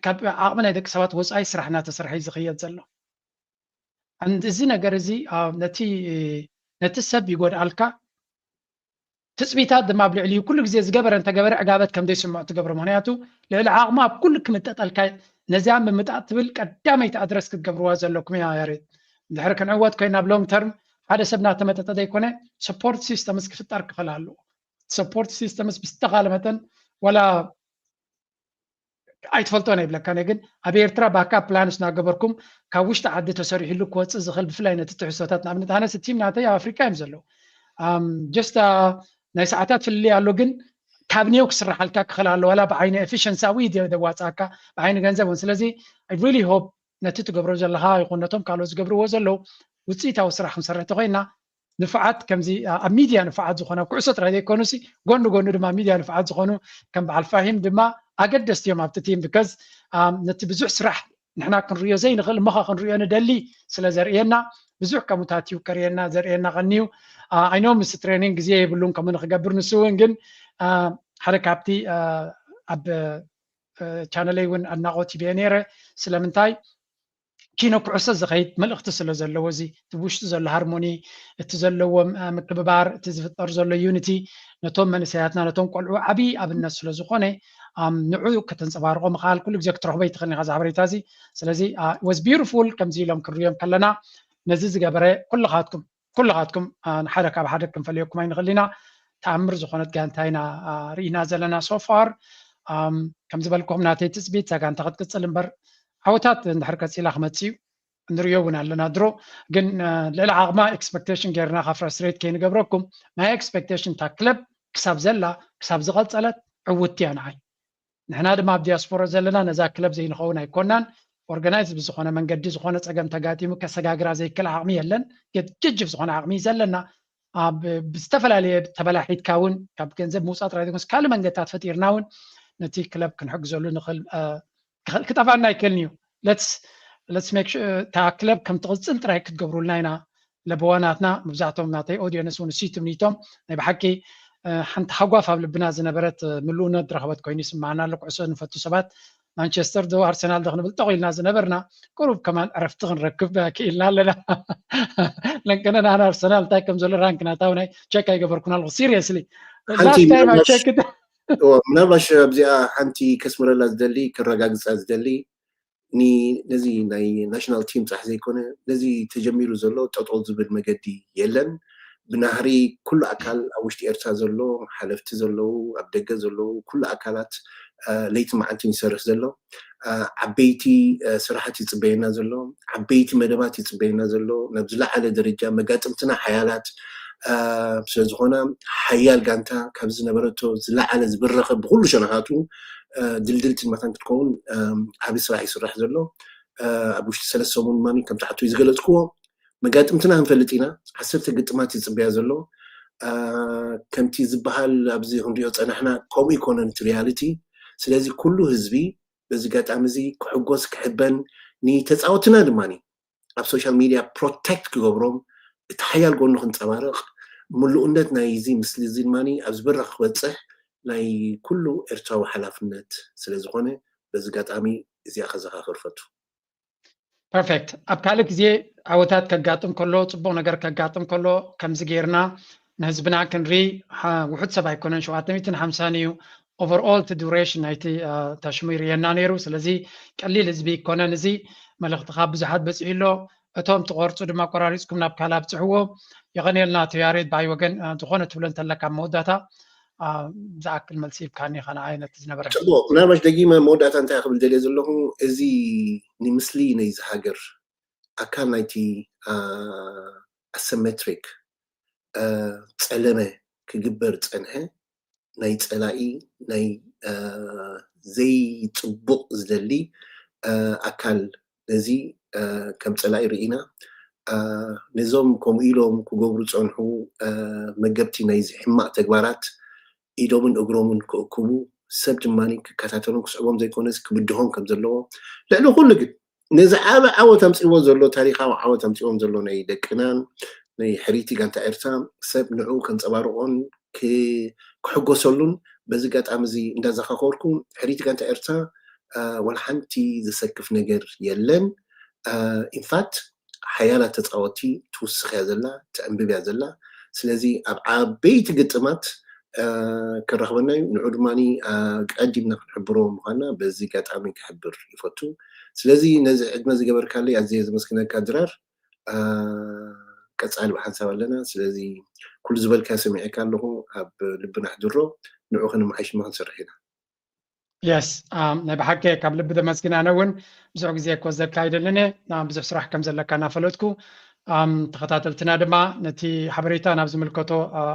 ካብ ዓቕሚ ናይ ደቂ ሰባት ወፃኢ ስራሕ እናተሰርሐ እዩ ዝኽየድ ዘሎ። እዚ ነገር እዚ ነቲ ሰብ ይጎድኣልካ። ትፅቢታት ድማ ኣብ ልዕሊኡ ኩሉ ግዜ ዝገበረ እንተገበረ ዕጋበት ከም ዘይስምዖ ትገብሮ። ምክንያቱ ልዕሊ ዓቕሙ ኣብ ኩሉ ክምጠጠልካ ነዚኣ ምምጣጥ ትብል ቀዳመይቲ ኣድረስ ክትገብርዋ ዘለኩም እያ። ያሬድ፣ እንድሕር ክንዕወት ኮይና ኣብ ሎንግ ተርም ሓደ ሰብ እናተመጠጠ ዘይኮነ ሰፖርት ሲስተምስ ክፍጠር ክኽእል ኣለዎ። ሰፖርት ሲስተምስ ብዝተኻለ መጠን ዋላ ኣይትፈልጦን ኣይብለካን እየ፣ ግን ኣብ ኤርትራ ባካፕ ፕላንስ እናገበርኩም ካብ ውሽጢ ዓዲ ተሰሪሕሉ ክወፅእ ዝኽእል ብፍላይ ነቲ ትሕዝቶታት ንኣብነት ኣነስ ቲም ናተይ ኣብ ኣፍሪካ እዮም ዘለዉ። ጀስት ናይ ሰዓታት ፍልልይ ኣሎ፣ ግን ካብ ኔው ክስራሓልካ ክኽእል ኣሎ። ዋላ ብዓይኒ ኤፊሽንሳዊ ደዋፅኣካ ብዓይኒ ገንዘብ እውን። ስለዚ I really hope ነቲ ትገብሮ ዘለኻ ይኹን ነቶም ካልኦት ዝገብርዎ ዘለዉ ውፅኢታዊ ስራሕ ክንሰርሕ ተኮይና ንፉዓት ከምዚ ኣብ ሚድያ ንፉዓት ዝኾነ ኩዕሶ ጥራይ ዘይኮኑሲ ጎኒ ጎኒ ድማ ሚድያ ንፉዓት ዝኾኑ ከም በዓል ፋሂም ድማ ኣገደስቲ እዮም ኣብቲ ቲም። ብከዝ ነቲ ብዙሕ ስራሕ ንሕና ክንሪኦ ዘይንኽእል እሞኻ ክንሪኦ ንደሊ ስለ ዘርእየና ብዙሕ ከምኡታት እዩ ከርእየና ዘርእየና ቀንዩ። ኣይኖ ምስ ትሬኒንግ ግዜ የብሉን ከምኡ ንክገብር ንሱ እውን ግን ሓደ ካብቲ ኣብ ቻነለይ እውን ኣድናቆት ይብየ ነይረ። ስለምንታይ ኪኖ ኩዕሶ ዝኸይድ መልእኽቲ ስለ ዘለዎ እዚ እቲ ውሽጡ ዘሎ ሃርሞኒ እቲ ዘለዎ ምክብባር እቲ ዝፍጠር ዘሎ ዩኒቲ ነቶም መንእሰያትና ነቶም ቆልዑ ዓብዪ ኣብነት ስለ ዝኾነ ንዑ ከተንፀባርቆ ምኽኣል ኩሉ ግዜ ክትረኽቦ ይትኽእል ኢኻ እዚ ሓበሬታ እዚ። ስለዚ was beautiful ከምዚ ኢሎም ክንሪኦም ከለና ነዚ ዝገበረ ኩልኻትኩም ኩልኻትኩም ንሓደ ካብ ሓደ ክንፈልየኩም ኣይንኽእል ኢና። ተኣምር ዝኾነት ጋንታ ኢና ርኢና ዘለና so far። ከም ዝበልኩኹም ናተይ ትፅቢት እዛ ጋንታ ክትቅፅል እምበር ዓወታት እንድሕር ቀፂላ ክመፅእ እዩ። ንሪኦ እውን ኣለና ድሮ ግን ልዕሊ ዓቕማ ኤክስፐክቴሽን ጌርና ካብ ፍራስትሬት ከይንገብረኩም ናይ ኤክስፐክቴሽን እታ ክለብ ክሳብ ዘላ ክሳብ ዝቐፀለት ዕውቲ እያ ንዓይ። ንሕና ድማ ኣብ ዲያስፖራ ዘለና ነዛ ክለብ ዘይንኸውን ኣይኮናን። ኦርጋናይዝ ብዝኾነ መንገዲ ዝኾነ ፀገም ተጋጢሙ ከሰጋግራ ዘይክእል ዓቕሚ የለን። ጀጅፍ ዝኾነ ዓቕሚ እዩ ዘለና። ኣብ ብዝተፈላለየ ተበላሒትካ እውን ካብ ገንዘብ ምውፃእ ጥራይ ዘይኮነስ ካልእ መንገድታት ፈጢርና እውን ነቲ ክለብ ክንሕግዘሉ ንኽእል። ክጠፋና ኣይክእልን እዩ። ለትስ ሜክ እታ ክለብ ከም ትቕፅል ጥራይ ክትገብሩልና ኢና። ለበዋናትና መብዛሕቶም ናተይ ኦዲየንስ እውን ሲ ትምኒቶም ናይ ብሓቂ ሓንቲ ሃጓፍ ኣብ ልብና ዝነበረት ምሉእነት ዝረኸበት ኮይኑ ይስማዓና ኣሎ። ኩዕሶ ንፈቱ ሰባት ማንቸስተር ዶ ኣርሰናል ዶ ክንብል ጠቕ ኢልና ዝነበርና ቁሩብ ከማን ዕረፍቲ ክንረክብ ክኢልና ኣለና። ለንቀነ ንኣና ኣርሰናል እንታይ ከም ዘሎ ራንክ ናታው ናይ ቸክ ኣይገበርኩን ኣለኹ ሲሪየስሊ። ላስት ታይም ኣይ ቸክ ምናልባሽ ኣብዚኣ ሓንቲ ከስምረላ ዝደሊ ክረጋግፃ ዝደሊ ነዚ ናይ ናሽናል ቲም ጥራሕ ዘይኮነ ነዚ ተጀሚሩ ዘሎ ጠጠው ዝብል መገዲ የለን። ብናህሪ ኩሉ ኣካል ኣብ ውሽጢ ኤርትራ ዘሎ ሓለፍቲ ዘለዉ ኣብ ደገ ዘለዉ ኩሉ ኣካላት ለይቲ መዓልትን ይሰርሕ ዘሎ ዓበይቲ ስራሓት ይፅበየና ዘሎ ዓበይቲ መደባት ይፅበየና ዘሎ ናብ ዝለዓለ ደረጃ መጋጥምትና ሓያላት ስለዝኾነ ሓያል ጋንታ ካብ ዝነበረቶ ዝለዓለ ዝብረኸ ብኩሉ ሸነኻቱ ድልድልቲ መታን ክትከውን ዓብ ስራሕ ይስራሕ ዘሎ ኣብ ውሽጢ ሰለስተ ሰሙን ድማ ከምቲ ሓቶ ዝገለፅክዎ መጋጥምትና ክንፈልጥ ኢና ዓሰርተ ግጥማት ይፅበያ ዘሎ ከምቲ ዝበሃል ኣብዚ ክንሪኦ ፀናሕና ከምኡ ይኮነን እቲ ሪያሊቲ ስለዚ ኩሉ ህዝቢ በዚ ጋጣሚ እዚ ክሕጎስ ክሕበን ንተፃወትና ድማ ኣብ ሶሻል ሚድያ ፕሮቴክት ክገብሮም እቲ ሓያል ጎኑ ክንፀባርቕ ምሉእነት ናይ እዚ ምስሊ እዚ ድማ ኣብ ዝበረኽ ክበፅሕ ናይ ኩሉ ኤርትራዊ ሓላፍነት ስለዝኾነ በዚ ጋጣሚ እዚኣ ከዘኻኽር ፈቱ። ፐርፌክት። ኣብ ካልእ ግዜ ዓወታት ከጋጥም ከሎ፣ ጽቡቕ ነገር ከጋጥም ከሎ፣ ከምዚ ጌርና ንህዝብና ክንርኢ፣ ውሑድ ሰብ ኣይኮነን፣ ሸውዓተ ሚእትን ሓምሳን እዩ። ኦቨርኦል እቲ ዱሬሽን ናይቲ ተሽሚር የና ነይሩ። ስለዚ ቀሊል ህዝቢ ይኮነን። እዚ መልእኽትኻ ብዙሓት በጺሑ ኣሎ። እቶም ትቆርጹ ድማ ቆራሪጽኩም ናብ ካልእ ኣብጽሕዎ። የቐንየልና ኣቶ ያሬድ፣ ብኣይ ወገን ዝኾነ ትብሎ እንተለካ ኣብ መወዳእታ ዝኣክል መልሲ ሂብካኒ ኢኻ ንዓይ ነቲ ዝነበረ። ጽቡቕ፣ ምናልባሽ ደጊመ መወዳእታ እንታይ ክብል ደልየ ዘለኹ፣ እዚ ንምስሊ ናይዚ ሃገር ኣካል ናይቲ ኣሰሜትሪክ ጸለመ ክግበር ዝጸንሐ ናይ ጸላኢ ናይ ዘይጽቡቕ ዝደሊ ኣካል ነዚ ከም ጸላኢ ርኢና ነዞም ከምኡ ኢሎም ክገብሩ ዝጸንሑ መገብቲ ናይዚ ሕማቕ ተግባራት ኢዶምን እግሮምን ክእክቡ ሰብ ድማ ክከታተሎም ክስዕቦም ዘይኮነስ ክብድሆም ከም ዘለዎ ልዕሊ ኩሉ ግን ነዚ ዓበ ዓወት ኣምፅእዎ ዘሎ ታሪካዊ ዓወት ኣምፅዎም ዘሎ ናይ ደቅናን ናይ ሕሪቲ ጋንታ ኤርትራ ሰብ ንዑ ከንፀባርቆን ክሕጎሰሉን በዚ ጋጣሚ እዚ እንዳዘኻኸርኩ ሕሪቲ ጋንታ ኤርትራ ዋላ ሓንቲ ዘሰክፍ ነገር የለን። ኢንፋክት ሓያላት ተፃወቲ ትውስኽ እያ ዘላ ትዕንብብ እያ ዘላ። ስለዚ ኣብ ዓበይቲ ግጥማት ክረኽበና እዩ። ንዑ ድማ ቀዲምና ክንሕብሮ ምዃንና በዚ ጋጣሚ ክሕብር ይፈቱ። ስለዚ ነዚ ዕድመ ዝገበርካለይ ኣዝየ ዘመስግነካ ድራር። ቀፃሊ ብሓንሳብ ኣለና። ስለዚ ኩሉ ዝበልካ ሰሚዐካ ኣለኹ። ኣብ ልብና ኣሕድሮ። ንዑ ክንመሓይሽ ድማ ክንሰርሕ ኢና። የስ ናይ ብሓቂ ካብ ልቢ ተመስግን። ኣነ እውን ብዙሕ ግዜ እኮ ዘካይደልን ብዙሕ ስራሕ ከም ዘለካ እናፈለጥኩ ተኸታተልትና ድማ ነቲ ሓበሬታ ናብ ዝምልከቶ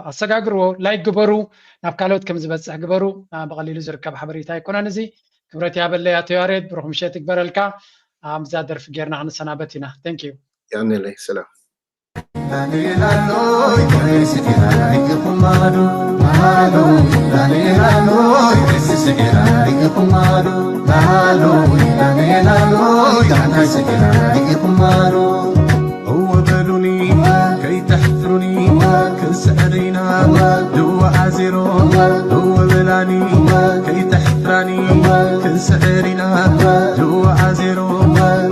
ኣሰጋግርዎ፣ ላይክ ግበሩ፣ ናብ ካልኦት ከም ዝበፅሕ ግበሩ። ብቐሊሉ ዝርከብ ሓበሬታ ኣይኮነን እዚ። ክብረት ያበለይ ኣቶ ያሬድ፣ ብሩኽ ምሸት ይግበረልካ። ኣብዛ ደርፊ ጌርና ክንሰናበት ኢና። Thank you። ያኔለይ ሰላም። እወ በሉኒ ከይተሕፍሩኒ ክንስዕር ኢና ድወዓ ዜሮ እወ በላኒ ከይተሕፍራኒ ክንስዕር ኢና ድወዓ ዜሮ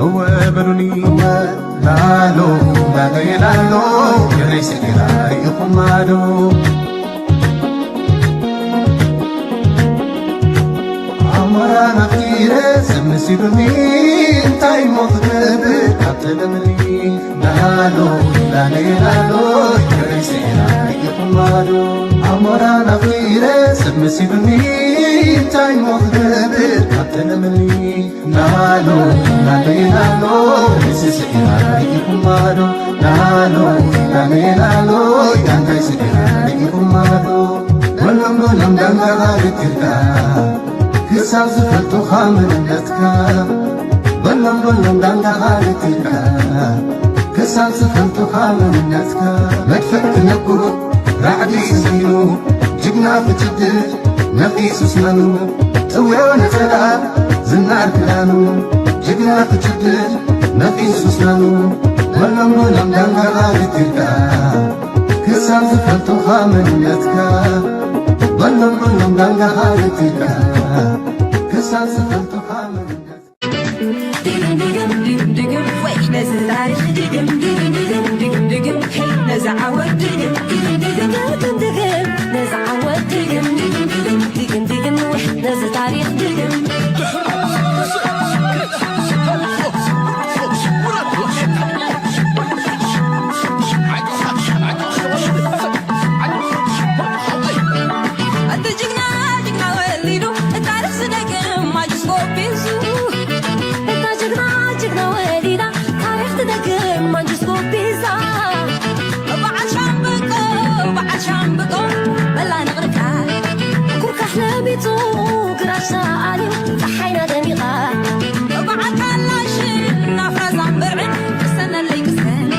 እወ በሉኒ ላሎ ላሎ ላሎ ክብረይ ስግራ ርኢኹም ማዶ ኣሞራ ናፍቲረ ሰብ መሲሉኒ እንታይ እሞ ክገብር ካብ ጠለምኒ ላሎ ላሎ ላሎ ክብረይ ስግራ ርኢኹም ማዶ ኣሞራ ናፍቲረ ሰብ መሲሉኒ እንታይ እሞ ክገብር ካብ ጠለምኒ ላሎ ላሎ ላሎ ስስዒና ርኢኹም ማዶ ላሎ ላሎ ላሎ ዳንታይ ስዒና ርኢኹም ማዶ በሎም በሎም ዳንታ ርክብካ ክሳብ ዝፈልጡኻ መንነትካ ሎም ሎም ሎም ዳንጋ ሃለትካ ክሳብ ዝፈልጡኻ መንነትካ መድፍዕ ክነኩ ራዕዲ ስዚኑ ጅግና ክጅድድ ነቒሱ ስናኑ ጥውዮ ነጸላ ዝናር ክዳኑ ጅግና ክጅድድ ነቒሱ ስናኑ በሎም በሎም ዳንጋ ሃለትካ ክሳብ ዝፈልጡኻ መንነትካ በሎም በሎም ዳንጋ ሃለትካ ክሳብ ዝፈልጡኻ መንነትካ ድግም ድግም ድግም ድግም ወይ ነዚ ታሪኽ ድግም ድግም ድግም ድግም ድግም ሄይ ነዚ ዓወት ድግም ድግም ድግም ድግም ድግም ነዚ ዓወት ድግም ድግም ድግም ድግም ድግም ወይ ነዚ ታሪኽ ድግም እቲ ጅግና ጅግና ወሊዱ ታሪኽ ዝደግም ማጅስኮ ቢዙ እታ ጅግና ጅግና ወሊዳ ታሪኽ ትደግም ማንጅስኮ ቢዛ በዓል ሻምብቆ በዓል ሻምብቆ በላ ንቕርቃ ኩርካሕ ነቢቱ ግራሽ ሰኣልዩ ፀሓይና ደሚቓ በዓል ካላሽን ናፍራዛን ብርዕን ቅሰነለይ ቅሰን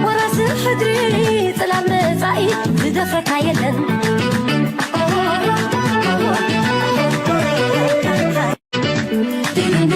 ወራሲ ሕድሪ ጽላል መጻኢ ዝደፍረካ የለን